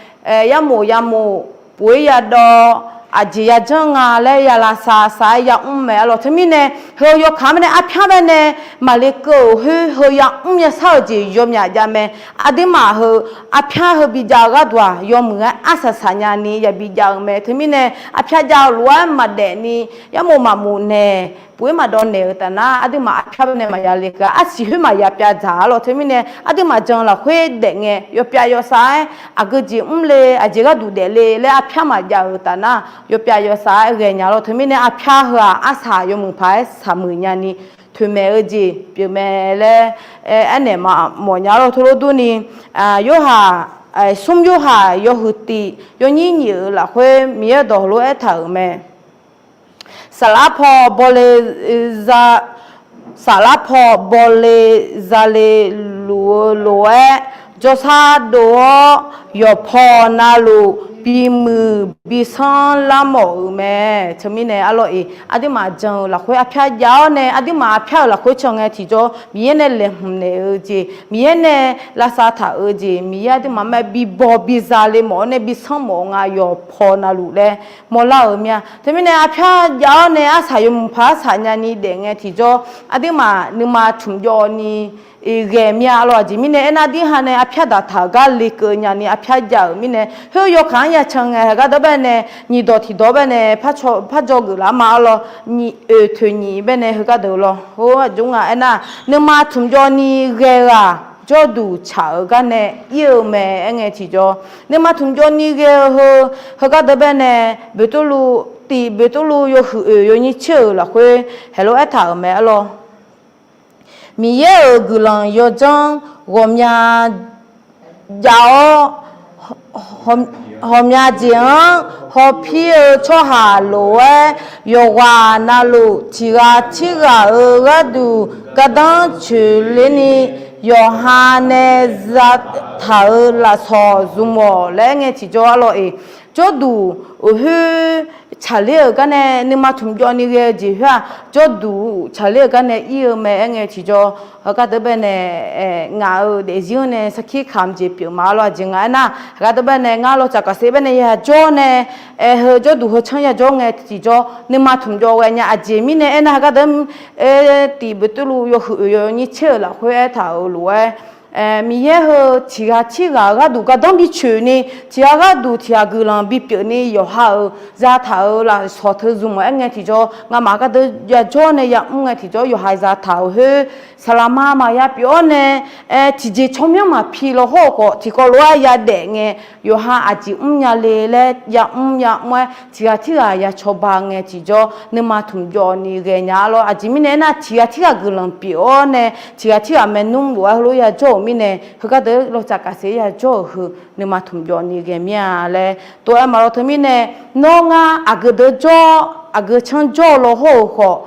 yarmof yamof, puq-ir yadawv, aqjeq yajanr nga laer ya lavsav sav-aer yamr mae-a lawr. Teumirnae Heu yawkaq-anr baenae arpyar baenae maqle keuv-euq khoer heu yamr yashar-eu jeq yawmyaq jav mae. Aqduimaf heu arpyar heu bijav-eu gharduq-aq, yawmuiq-aer arsaq saqnya ni yabi jav-eu mae. Teumirnae arpyar jav-eu lof-aer maqdaef ni yarmof maqmof naeq, puq-ir maqdawv naeq-eu taf nar, aqduimaf arpyar baenae maqya le keuv-a. Arsiq khoer maqya pyav dzaq-a lawr. Teumirnae aqduimaf jan lafkhoer daef ngae, yawpyav yawsav-aer aqgeu jeq mr le, aqjeq gharduq daef le laer arpyar maqjav-euq taf nar, yawpyav yawsav-aer ghaenya lawr. Teumirnae arpyar heu-aq, arsaq yawmuiq paq-aer saqmuiq nyani toeqmaeq-eu jeq pyeuf mae laer aernaeq mawfnya lawr. Teulof durni, Yorhaq, smr Yorhaq yawhuiq tif yawnyir nyiq-euq lafkhoer Miqyaer dawq heulof-aer aertaq-euq mae. Saflar paw bawle za, saflar paw bawle zale luf-eu lof-aer, jawrshar dov-awr yawqpaw navluf bimuiq bisanr lar mawf-euq mae. Teumirnae arlawr-iq, aqduimaf jan-eu lafkhoer arpyar jav-awr nae, aqduimaf arpyar-euq lafkhoer can ngae tiqjawr, Miqyaer nae laeqhmq naeq-eu jeq, Miqyaer nae lavsav taq-eu jeq, Miqyaer aqduimaf mae bibaw biza le mawf-awr nae bisanr mawf-eu nga yawqpaw navluf laer mawrlar-euq mir-a. Teumirnae arpyar jav-awr nae arsaq yawmuiq paq arsaq nyani daef ngae tiqjawr, aqduimaf nuima tmq jawv ni ghae mir-a lawr. Aqjeq mirnae aernar, dirha nae arpyar daqtaq-euq gar lekeuv nyani arpyar jav-euq mirnae, khoer yawkaq-anr ya can ngae, heugar deuq baenae nyiq dawq tiq dawq baenae par dzawgeuf lar ma arlawr. Nyiq oeq toeq nyiq baenae heugar deuq lawr. Heugar aqjox nga aernar, nuima tmq jawv ni ghae-eu-aq, jawrduq tsaq-euq gar nae ir-eu mae aer ngae tiqjawr, nuima tmq jawv ni ghae-eu heu, heugar deuq baenae Beqtuvluv, tif Beqtuvluv yawhuiq oeq yawnyir tser-euq lafkhoer heulof-aer aertaq-euq mae arlawr. Miqyaer-euq guiqlanq yawdzanr ghawqmya jav-awr, ghawqmya jeq-anr hawpir-eu tsawrhaq lof-aer, yawqghaq navluf tiqghaq tirghaq-euq gharduq gardanr coeqler ni, yawqha nae zataq-euq lafsawq zmq-awq laer aer ngae tiqjawr arlawr-iq, jawrduq khoer tsaqler-euq gar nae nuima tmq jawv ni ghae-eu jeq khoer-aq, jawrduq tsaqler-euq gar nae ir-eu mae aer ngae tiqjawr, heugar deuq baenae ngaq-euq daefzir-anr nae sarkir kamq jeq pyeuf ma arlawr. Aqjeq nga aernar, heugar deuq baenae ngar lawtsaf kaqsaef baenae yajawr nae, heu jawrduq heu tsanr yajawr ngae tiqjawr, nuima tmq jawv ghaenya. Aqjeq mirnae aernar, heugar deuq tif Beqtuvluv yawhuiq oeq yawnyir tser-euq lafkhoer aertaq-euq lof-aer, Miqyaer heu tiqghaq tirghaq-euq gharduq gardanr bicoeq ni, tiqghaq gharduq tiqghaq guiqlanq bipyeuf ni, yawqha-euq zataq-euq lafsawq teu zmq-awq aer ngae tiqjawr, ngamaf heugar deuq yajawr nae yamr ngae tiqjawr, yawqha zataq-euq khoer saqlaqma maqya pyeuf-awr nae, tiqjeq tsawrmyanr maqpi law hawr-eu khawf, tiqkawv lof-aer yadaef ngae, yawqha aqjeq mrnya le laer yamr yamr-aer tiqghaq tirghaq ya cawba ngae tiqjawr, nuima tmq jawv ni ghaenya arlawr. Aqjeq mirnae aernar, tiqghaq tirghaq guiqlanq pyeuf-awr nae, tiqghaq tirghaq maernmr lof-aer heulof yajawr-euq mirnae, heugar deuq lawtsaf kaqsaef yajawr-euq heu nuima tmq jawv ni ghae mir-a laer tov-aer ma lawr. Teumirnae, nawr ngar aqgeu deuq jawr, aqgeu tsanr jawr-eu law hawr-eu khawf,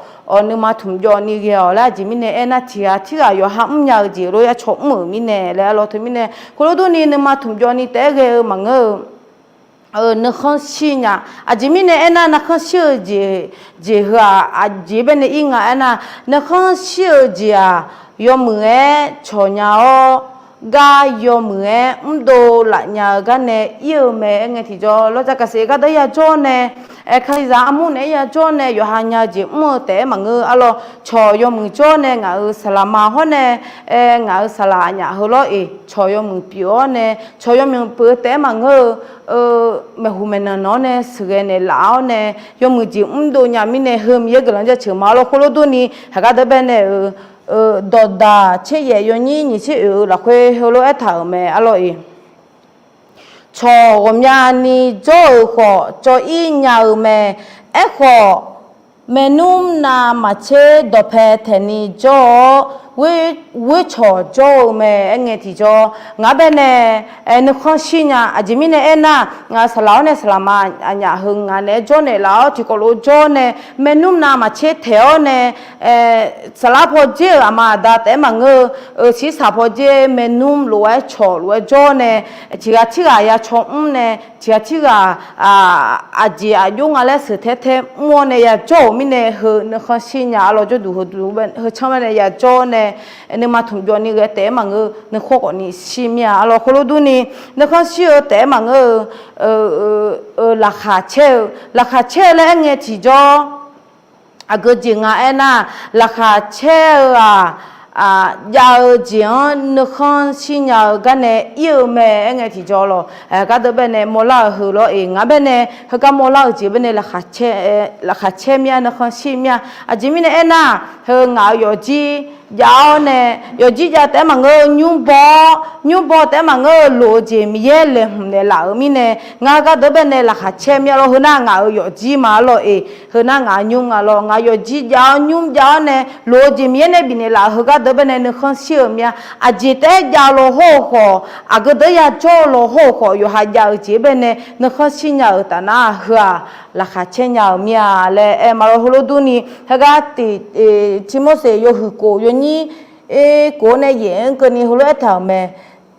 nuima tmq jawv ni ghae-awq laer. Aqjeq mirnae aernar, tiqghaq tirghaq yawqha mrnya-eu jeq lof-aer ya caw mr-euq mirnae laer arlawr. Teumirnae khoerlof durni nuima tmq jawv ni taef-aer ghae-eu maqngeur-eu nuikhanr shir nya. Aqjeq mirnae aernar, nuikhanr shir-eu jeq, jeq heu-aq aqjeq baenae ir nga aernar, nuikhanr shir-eu jeq-aq, yawmuiq-aer cawq nya-awr, gar yawmuiq-aer mrdov laf nya-eu gar nae ir-eu mae aer ngae tiqjawr, lawtsaf kaqsaef gar deuq yajawr nae, aer, kalizaq armur naeq-aer yajawr nae yawqha nya-eu jeq mr-eu taef-aer maqngeur arlawr. Cawq yawmuiq jawr nae ngaq-euq saqlaqma hawr nae, aer, ngaq-euq saqlaq aqnyaf heu lawr-iq, cawq yawmuiq pyeuf-awr nae, cawq yawmuiq pyeuf-eu taef-aer maqngeur-eu, maeqhu maeqnan nan-awr nae sheuqghae naeqlaf-awr nae, yawmuiq jeq mrdov nya mirnae heu Miqyaer guiqlanq jaceuq ma lawr. Khoerlof durni heugar deuq baenae-euq dawqdaq tser yaef yawnyir nyiq tser oeq-eu lafkhoer heulof-aer aertaq-euq mae arlawr-iq, cawq ghawqmyani jawr-euq khawf cawv-ir nya-eu mae. Aerkhawf, maernmr navmaqtser dawqpae taeqni jawr-awr, ghoer cawq jawr-eu mae aer ngae tiqjawr, ngaq-anr baenae nuikhanr shir nya. Aqjeq mirnae aernar, ngaq-euq saqlaq-awr nae saqlaqma aqnyaf heu ngaq naeq-aer jawr naeqlaf-awr tiqkawv lof-aer jawr nae, maernmr navmaqtser taeq-awr nae, saqlar pawdzer-euq aqma aqda taef-aer maqngeur-eu, shirsaq pawdzer maernmr lof-aer cawq lof-aer jawr nae, tiqghaq tirghaq ya caw mr nae, tiqghaq tirghaq aqjeq aqjox nga laer sheuq taer taer mr-awr nae yajawr-euq mirnae heu nuikhanr shir nya arlawr. Jawrduq heu tsanr baenae yajawr nae, nuima tmq jawv ni ghae taef-aer maqngeur, nuikhanr khawf ni shir mir-a arlawr. Khoerlof durni, nuikhanr shir-eu taef-aer maqngeur-eu, laqkhaq caer-eu, laqkhaq caer-eu laer aer ngae tiqjawr, Aqgeu jeq nga aernar, laqkhaq caer-eu-aq, jav-eu jeq-anr nuikhanr shir nya-eu gar nae ir-eu mae aer ngae tiqjawr lawq. Gardeuv bae nae mawrlar-euq heu lawr-eq, ngaq bae nae heugar mawrlar-eu jeq bae nae laqkhaq caer mir-a, nuikhanr shir mir-a. Aqjeq mirnae aernar, heu ngaq-euq yawfjir jav-awr nae, yawfjir jav taef-aer maqngeur-eu nymr baw-awr, nymr baw taef-aer maqngeur-eu lof-eu jeq Miqyaer laeqhmq naeqlaf-euq mirnae, ngar gardeuv bae nae laqkhaq caer mir-a lawr. Heu nar ngaq-euq yawfjir ma lawr-eq, heu nar ngaq nymr nga lawr. Ngaq yawfjir jav-awr nymr jav-awr nae lof-eu jeq Miqyaer nae bifnaeq laf-euq heu gardeuv bae nae nuikhanr shir-euq mir-a. Aqjeq taef-aer jav-eu lawr hawr-eu khawf, aqgeu deuq-aer ya jawr-eu lawr hawr-eu khawf, yawqha jav-eu jeq bae nae nuikhanr shir nya-euq taf nar, heu-aq laqkhaq caer nya-euq mir-a laer aer ma lawr. Heulof durni, heugar tiq, Tirmorseq yawhuiq kof yawnyir kof-anr nae yaef-anr keuvni heulof aertaq-euq mae.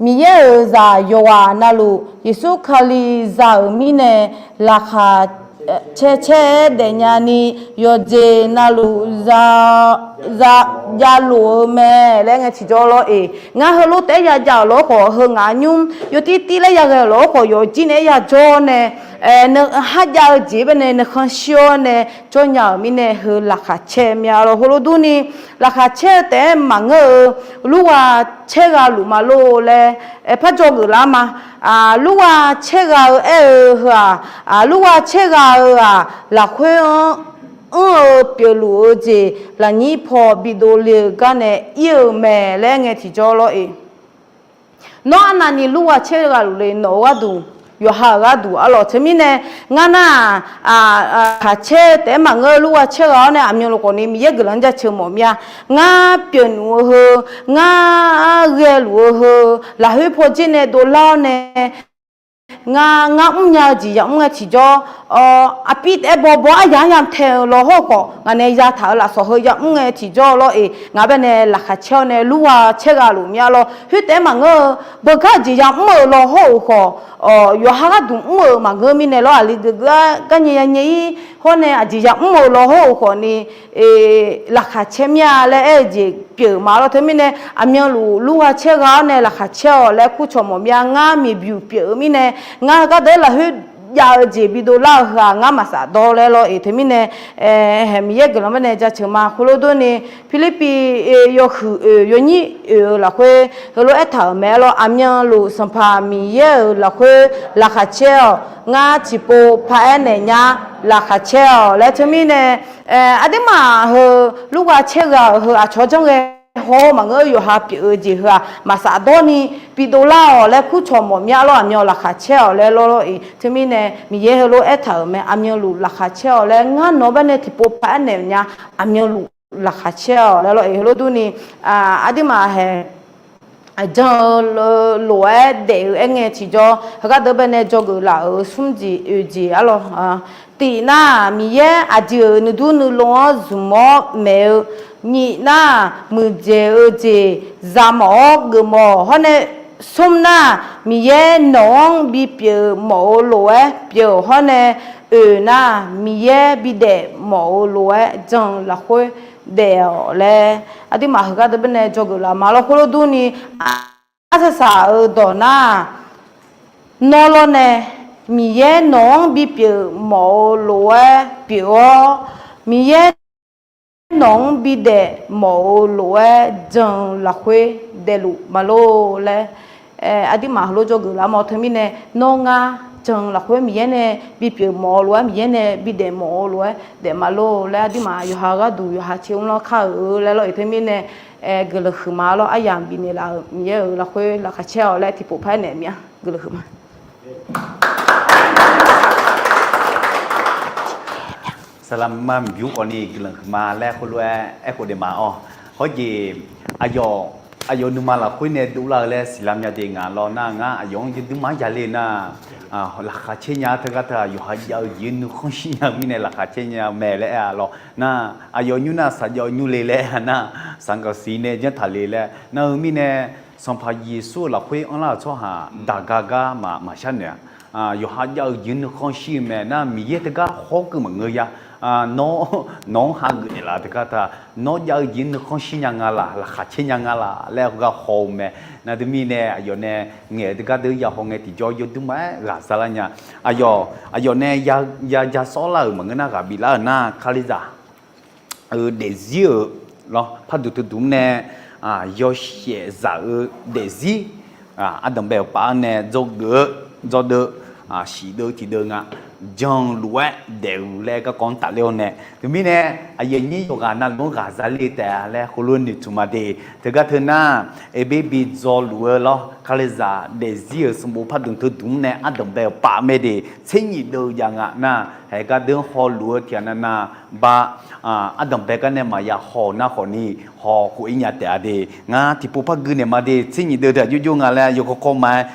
Miqyaer-euq zaq yawqghaq navluf Yeqsur Kali za-euq mirnae laqkhaq caer caer-aer daefnya ni, yawqjeq navluf za, javlof-eu mae laer ngae tiqjawr lawr-eq. Ngar heulof taef-aer ya jav-euq lawr khawf, heu ngaq nymr yawtir tir laer yaghae-euq lawr khawf, yawfjir nae-aer ya jawr-awr nae, nuikhanr jav-eu jeq bae nae nuikhanr shir-awr nae jawr nya-euq mirnae heu laqkhaq caer mir-a lawr. Heulof durni, laqkhaq caer-eu taef-aer maqngeur-eu lurgha caer gha luf ma lor laer, aer par dzawgeuf lar ma. Lurgha caer gha-eu aer-eu heu-aq, lurgha caer gha-eu-aq, lafkhoer-anr mr-eu pyeufluf-eu jeq lafnyir paw bidov le-eu gar nae ir-eu mae laer ngae tiqjawr lawr-eq. Nawr arnavni lurgha caer gha luf le, nawq-euq gharduq, yawqha-euq gharduq arlawq. Teumirnae, ngar nar-aq, laqkhaq caer-eu taef-aer maqngeur-eu lurgha caer gha-awr nae aqmyanluf khawfni Miqyaer guiqlanq-anr jaceuq mawf mir-a. Ngar pyeufluf-eu heu, ngar ghaeluf-eu heu, lafkhoer pawdzer nae dovlar-awr nae, ngar, ngar mrnya-eu jeq yamr ngae tiqjawr, aqpir taef-aer bawbaw aryaq-anr yamq taeq-euq lawr hawr-eu khawf, ngaq nae yataq-euq lafsawq heu yamr ngae tiqjawr lawr-eq. Ngaq bae nae laqkhaq caer-awr nae lurgha caer gha luf mir-a lawr. Khoer taef-aer maqngeur-eu, beugar-eu jeq yamr-euq lawr hawr-euq khawf, yawqha gharduq mr-euq maqngeur mirnae lawr, aqli geuf gar garnyae yanyae-ir hawr nae aqjeq yamr-euq lawr hawr-euq khawfni, laqkhaq caer mir-a laer aer-eu jeq pyeuf ma lawr. Teumirnae aqmyanluf lurgha caer gha-awr nae laqkhaq caer-awq laer kurcawq mawf mir-a. Ngar miqbyuq pyeuf-eu mirnae, ngar gardeuv lafkhoer jav-eu jeq bidov lar-eu heu-aq, ngar maqsaf dawr laer lawr-eq. Teumirnae, haeq Miqyaer guiqlanq bae nae jaceuq ma. Heulof durni, Pirlirpiv yawhuiq oeq yawnyir oeq-eu lafkhoer heulof aertaq-euq mae lawr, aqmyanluf Sanqpaq Miqyaer-euq lafkhoer laqkhaq caer-awq, ngar tiqpov paraer naeq nya, laqkhaq caer-awq laer. Teumirnae, aqduimaf heu lurgha caer gha-euq heu aqcawq janr ghae haw-eu maqngeur, yawqha pyeuf-eu jeq heu-aq maqsaf dawrni bidov lar-awq laer kurcawq mawf mir-a lawr, aqmyan laqkhaq caer-awq laer lawr lawr-eq. Teumirnae Miqyaer heulof aertaq-euq mae, aqmyanluf laqkhaq caer-awq laer ngar nawq bae nae tiqpov paraer naeq nya, aqmyanluf laqkhaq caer-awq laer lawr-eq. Heulof durni, aqduimaf haeq jan-eu lof-aer daef-eu aerngae tiqjawr, heugar deuq bae nae dzawgeuf laf-euq smr jeq oeq jeq arlawr. Tif nar, Miqyaer aqdui-euq nuidur nuilov-anr zmq-awr maeq-eu, nyif nar, muiqdzaeq-eu jeq zaqmawf-awr geufmawf hawr nae, smr nar, Miqyaer nawq-anr bipyeuf mawf-eu lof-aer pyeuf hawr nae, oeq nar, Miqyaer bidaef mawf-eu lof-aer jan-eu lafkhoer daef-awq laer, aqduimaf heugar deuq bae nae dzawgeuf laf ma lawr. Khoerlof durni, arsaq saq-euq dawq nar, nawr lawr nae Miqyaer nawq-anr bipyeuf mawf-eu lof-aer pyeuf-awr, Miqyaer nawq-anr bidaef mawf-eu lof-aer jan-eu lafkhoer daefluf ma lor laer, aqduimaf heulof dzawgeuf laf ma. Teumirnae nawr ngar jan-eu lafkhoer Miqyaer nae bipyeuf mawf-eu lof-aer, Miqyaer nae bidaef mawf-eu lof-aer daef ma lor laer, aqduimaf yawqha gharduq yawqha caer mrlanr kar-euq laer lawr-eq. Teumirnae guiqlanq huiqma lawr. Aryamq bifnaeq laf-euq Miqyaer-euq lafkhoer laqkhaq caer-awq laer tiqpov paraer naeq mir-a. Guiqlanq huiqma. Saqlaqma mqbymr khawfni guiqlanq huiqma laer khoerlof-aer aerkhof daef ma-awq. Hawr jeq, aqyawf, aqyawf nuima lafkhoer nae dovlar-eu laer siqlar mya de ngaq lawr nar, ngar aqyawf-anr yawduirma-anr yale nar, laqkhaq caer nya teugar teu-aq, yawqha jav-eu jeq nuikhanr shir nya-eu mirnae laqkhaq caer nya-eu mae laer aer-a lawr nar, aqyawf nymr nar saqjav nymr le laer aer-a nar, saqgaq siq nae janr taq le laer nar-eu mirnae, Sanqpaq Yeqsur-euq lafkhoer anrlar-euq tsawrhaq daqga gar maqshar naeq-a. Yawqha jav-eu jeq nuikhanr shir-eu mae nar, Miqyaer teugar hawr keuv maqngeur ya. Nawr, nawq-anr hageuf naeqlaf teugar ta, nawr jav-eu jeq nuikhanr shir nya nga laq, laqkhaq caer nya nga laq laer heugar haw-eu mae. Nar teumirnae aqyawf nae ngaeq-eu teugar deuq ya haw ngae tiqjawr yawduirma-aer ghaq zalar nya. Aqyawf, aqyawf nae ya, ya ja sawrlar-euq maqngeur nar, ghaq biflar-euq nar, Kalizaq eu daefzir-euq lawr, pardmq teuduq-anr nae yawshaef zaq-eu daefzir, ardanq bae-euq paf-anr nae dzawgeuf-eu, dzawdeuv, shifdeuv tiqdeuv nga, janluf-aer daef-eu laer garkawv-anr tafler-awr nae, teumirnae aqyuif aqnyir yawqghaq navluf-anr ghaqza le taef-a laer heulof-aer noeqtmq ma de. Teugar teu nar, Eqbir bi dzawluf-eu lawr, Kalizaq daefzir-euq sanqbof pardmq teuduq-anr nae ardanq bae-euq paf mae de, tser nyif deuv jav nga nar, haeq gardeuv-anr hawluf-eu tiqghaq navnav ba, ardanq bae gar nae maqya haw nar khawfni, haw khof-ir nya taef-a de. Ngar tiqpov par gui naeq ma de, tser nyif deuv deuq aqjox jov nga laer yawkawr kawr ma-aer,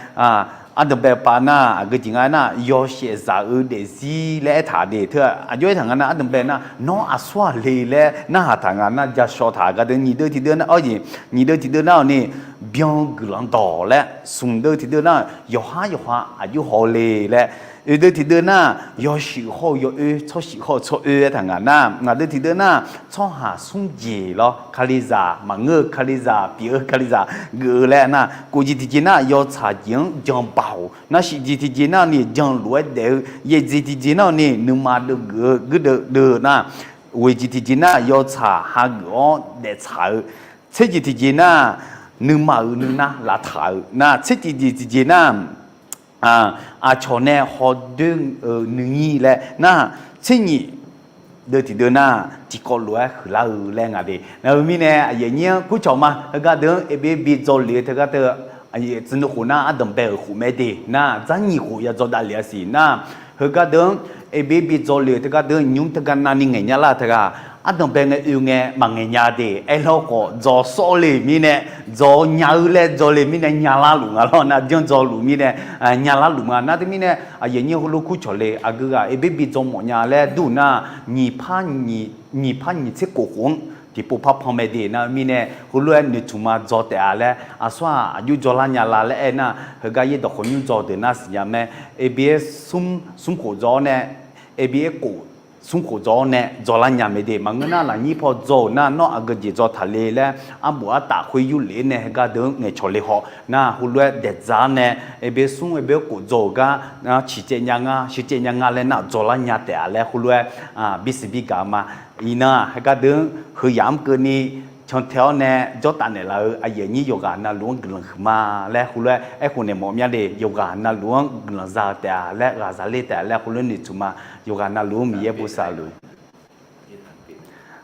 ardanq bae-eu paf nar aqgeu jeq nga aernar, yawshaef zaq-eu daefzir laer aertaq de. Teu aqjox aertaq nga nar, ardanq bae nar nawr aqsur-aq le laer narhaq taq nga nar, ja shaw taq gardeuv nyif deuv tiqdeuv nar, awr jeq nyif deuv tiqdeuv nar-awq ni, byan guiqlanq dawq laer, smq deuv tiqdeuv nar, yawqhar yawqha aqjox haw le laer, oeq deuv tiqdeuv nar, yawshuif hawr-eu yawoer, tsawrshuif hawr-eu tsawroer aertaq nga nar, ngaq deuv tiqdeuv nar, tsawrhaq smr jeq lawr, Kalizaq maqngeur-eu Kalizaq pyeuf-eu Kalizaq geuf-eu laer nar, kof jeq tiqjeq nar, yawtsaq jeq-anr jan baoq nar, shif jeq tiqjeq nar ni, janluf-aer daef-eu, yaeq jeq tiqjeq nar ni, nuima deuv geuf-eu guirdeuv deuv nar, ghoeq jeq tiqjeq nar, yawtsaq hageuf-awr daeftsaq-eu, tser jeq tiqjeq nar, nuima-euq nuinar lavtaq-eu nar, tser jeq jeq tiqjeq nar, aqcawq nae hawdoer-eu nuinyir laer nar, tser nyif deuv tiqdeuv nar, tiqkawv lof-aer huiqlar-eu laer nga de. Nar-eu mirnae aqyuif aqnyir-anr kurcawq ma, heugar deuq-anr Eqbir bi dzawluf-eu teugar teu, tsuinui khof nar ardanq bae-euq khof mae de nar, dzarnyiq khof ya dzawdav lef-a siq nar, heugar deuq-anr Eqbir bi dzawluf-eu teugar deuq-anr nymr teugar navni ngaeq nya lar teughaq, ardanq bae ngae oe ngae maqngaeq nya de. Aerlar khawf dzaw sawr le mirnae, dzaw nya-eu laer dzaw le mirnae nyalar luf nga lawr nar, janr dzaw luf mirnae nyalar luf nga nar, teumirnae aqyuif aqnyir heulof kurcawq le, aqgeu ghaq Eqbir bi dzaw mawf nya laer dur nar, nyiq par nyiq, nyiq par nyiq tser kof khof-anr tiqpov par pan mae de nar-eu mirnae, heulof-aer noeqtmq ma dzaw taef-a laer, aqsur-aq aqjox dzaw lar nya la laer aernar, heugar yaerdawq khawf nymr dzaw deuq nar siqnya mae, Eqbir-aer smr, smr khof dzaw-awr nae, Eqbir-aer kof, smr khof dzaw-awr nae dzaw lar nya mae de. Maqngeur nar lafnyir paw dzaw-euq nar, nawr aqgeu jeq dzaw taq le laer, arbof artaf khoer yurlef-aer nae heugar deuq-anr ngaeqcawq le haw nar, heulof-aer daeqdzaq-awr nae, Eqbir smr Eqbir-aer kof dzaw-euq gar, ciqcaev nya nga, shiqcaev nya nga laer nar, dzaw lar nya taef-a laer heulof-aer bisiq bigaq ma. Iqnan-aq heugar deuq-anr heuyaq-anr keuvni cantae-awr nae jawrtaf naeqlaf-eu aqyuif aqnyir yawqghaq navluf-anr guiqlanq huiqma laer heulof-aer aerkhof naeq mawf mya de. Yawqghaq navluf-anr guiqlanq za-eu taef-a laer ghaqza ler taef-a laer heulof-aer noeqtmq ma. Yawqghaq navluf-anr Miqyaer bosav luf.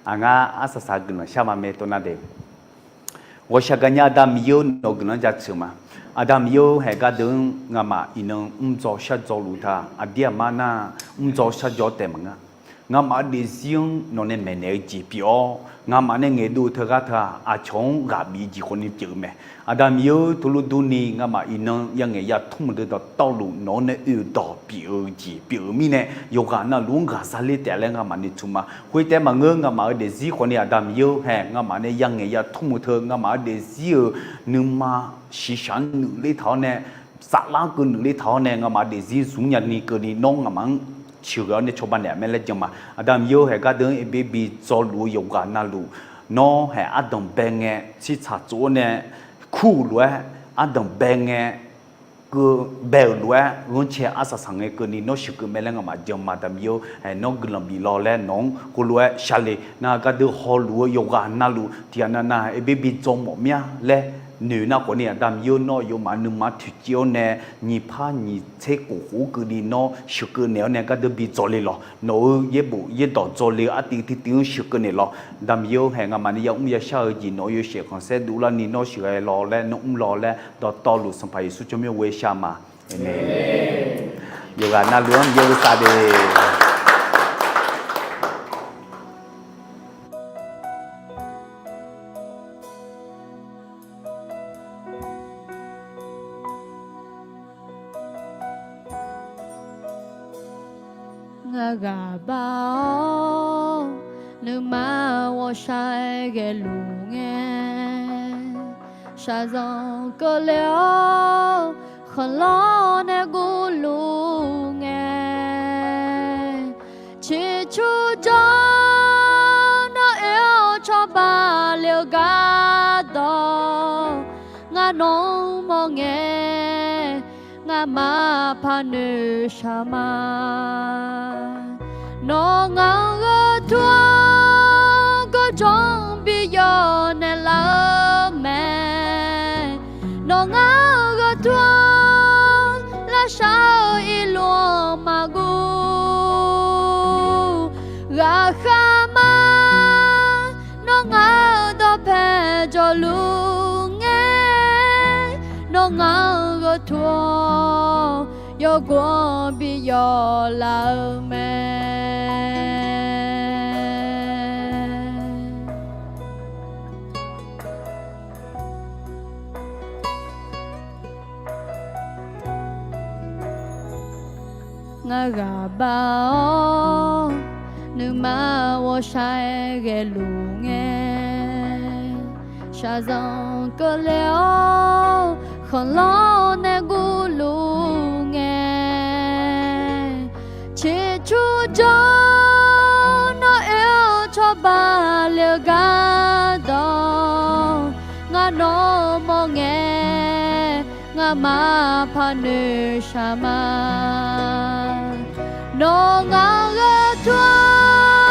Aqngar arsaq saq guiqlanq shar ma mae tov nar de. Ghawqshaq gaqnya Aqda Miqyaer-or, nawq-eu guiqlanq-anr jaceuq ma. Aqda Miqyaer-or, haeq gardeuq-anr ngamaf iqnan mrdzaw shardzaw luf taq, aqdir aqmar nar mrdzaw shardzaw taef maqngeur. Ngamaf-eu daefzir-anr nawq nae maeqnaeq-eu jeq pyeuf-awr, ngamaf nae ngaeqdov-eu teughaq teu-aq, aqcawq-anr ghaq bif-eu jeq khawfni pyeuf-eu mae. Aqda Miqyaer-or, teulof durni ngamaf iqnan ya'ngaeq yatmr-eu deuq dawqtawvluf nawq-anr nae oe-eu dawq bif-eu jeq pyeuf-eu mirnae, yawqghaq navluf-anr ghaqza ler taef laer ngamaf noeqtmq ma. Khoertaef maqngeur, ngamaf-eu daefzir khawfni Aqda Miqyaer-or, haeq ngamaf nae ya'ngaeq yatmr-eu teu ngamaf-eu daefzir-euq nuima shiqshaq-anr nuifler taq-awr nae, saflar keuv nuifler taq-awr nae ngamaf-eu daefzir zmq nyani keuvni nawr ngamaf-anr ciqghae-awr nae cawba naeq-a mae laer jan ma. Aqda Miqyaer-or, haeq gardeuq-anr Eqbir bi dzaw luf-eu yawqghaq navluf, nawr haeq ardanq bae ngae tsirtsaq tsov-awr nae, kurlof-aer ardanq bae ngae keuv bae-euq lof-aer ghanrcae arsaq saq ngae keuvni nawr sheuqkeuv mae laer ngamaf jan ma. Aqda Miqyaer-or, nawr guiqlanq bif law laer nawq-anr heulof-aer shar le nar, gardeuq hawluf-eu yawqghaq navluf tiqghaq navnav Eqbir bi dzaw mawf mya laer noeq nar khawfni, Aqda Miqyaer-or, nawr aqyawfmaf nuima toeqciv-awr nae nyiq par nyiq tser kof khof-ur keuvni nawr sheuqkeuv naeq-awr nae gardeuq bi dzaw le lawq. Nawq-euq yaerbof yaerdawq dzaw le-eu artiv tiv tiv-anr sheuqkeuv naeq lawq. Aqda Miqyaer-or, haeq ngamaf nae yamr yashar-eu jeq nawq-euq yawshaef khanqsaer dovlar ni nawr sheuqghae law laer nawr mr law laer dawqtawvluf Sanqpaq Yeqsur tsawrmyanr ghoer shar ma. Aqmeq. Yawqghaq navluf-anr Miqyaer bosav de. Ngar ghaq bar-awr nuima ghawqshaq ghaeluf ngae, shaqzanq keuvle-awr khanqlanr nae guvluf ngae, ciqcurjawr nawr oe-awr cawba le-eu gardawq, ngar nawq-anr mawr ngae, ngamaf paq noeqshaq ma. Nawr ngaq-anr gheu tur-awr luf ngae, nawr ngaq-anr gheu tuf-awr, yawqghov-anr bi yawf laf-eu mae. Ngar ghaq bar-awr, nuima ghawqshaq-aer ghaeluf ngae, shaqzanq keuvle-awr, khanqlanr nae guvluf ngae, ciqcur jawr nawr oe-eu cawba le-eu gardawq, ngar nawq mawr ngae, ngamaf paqnoeq shaq ma. Nawr ngaq-anr gheu tuf-awr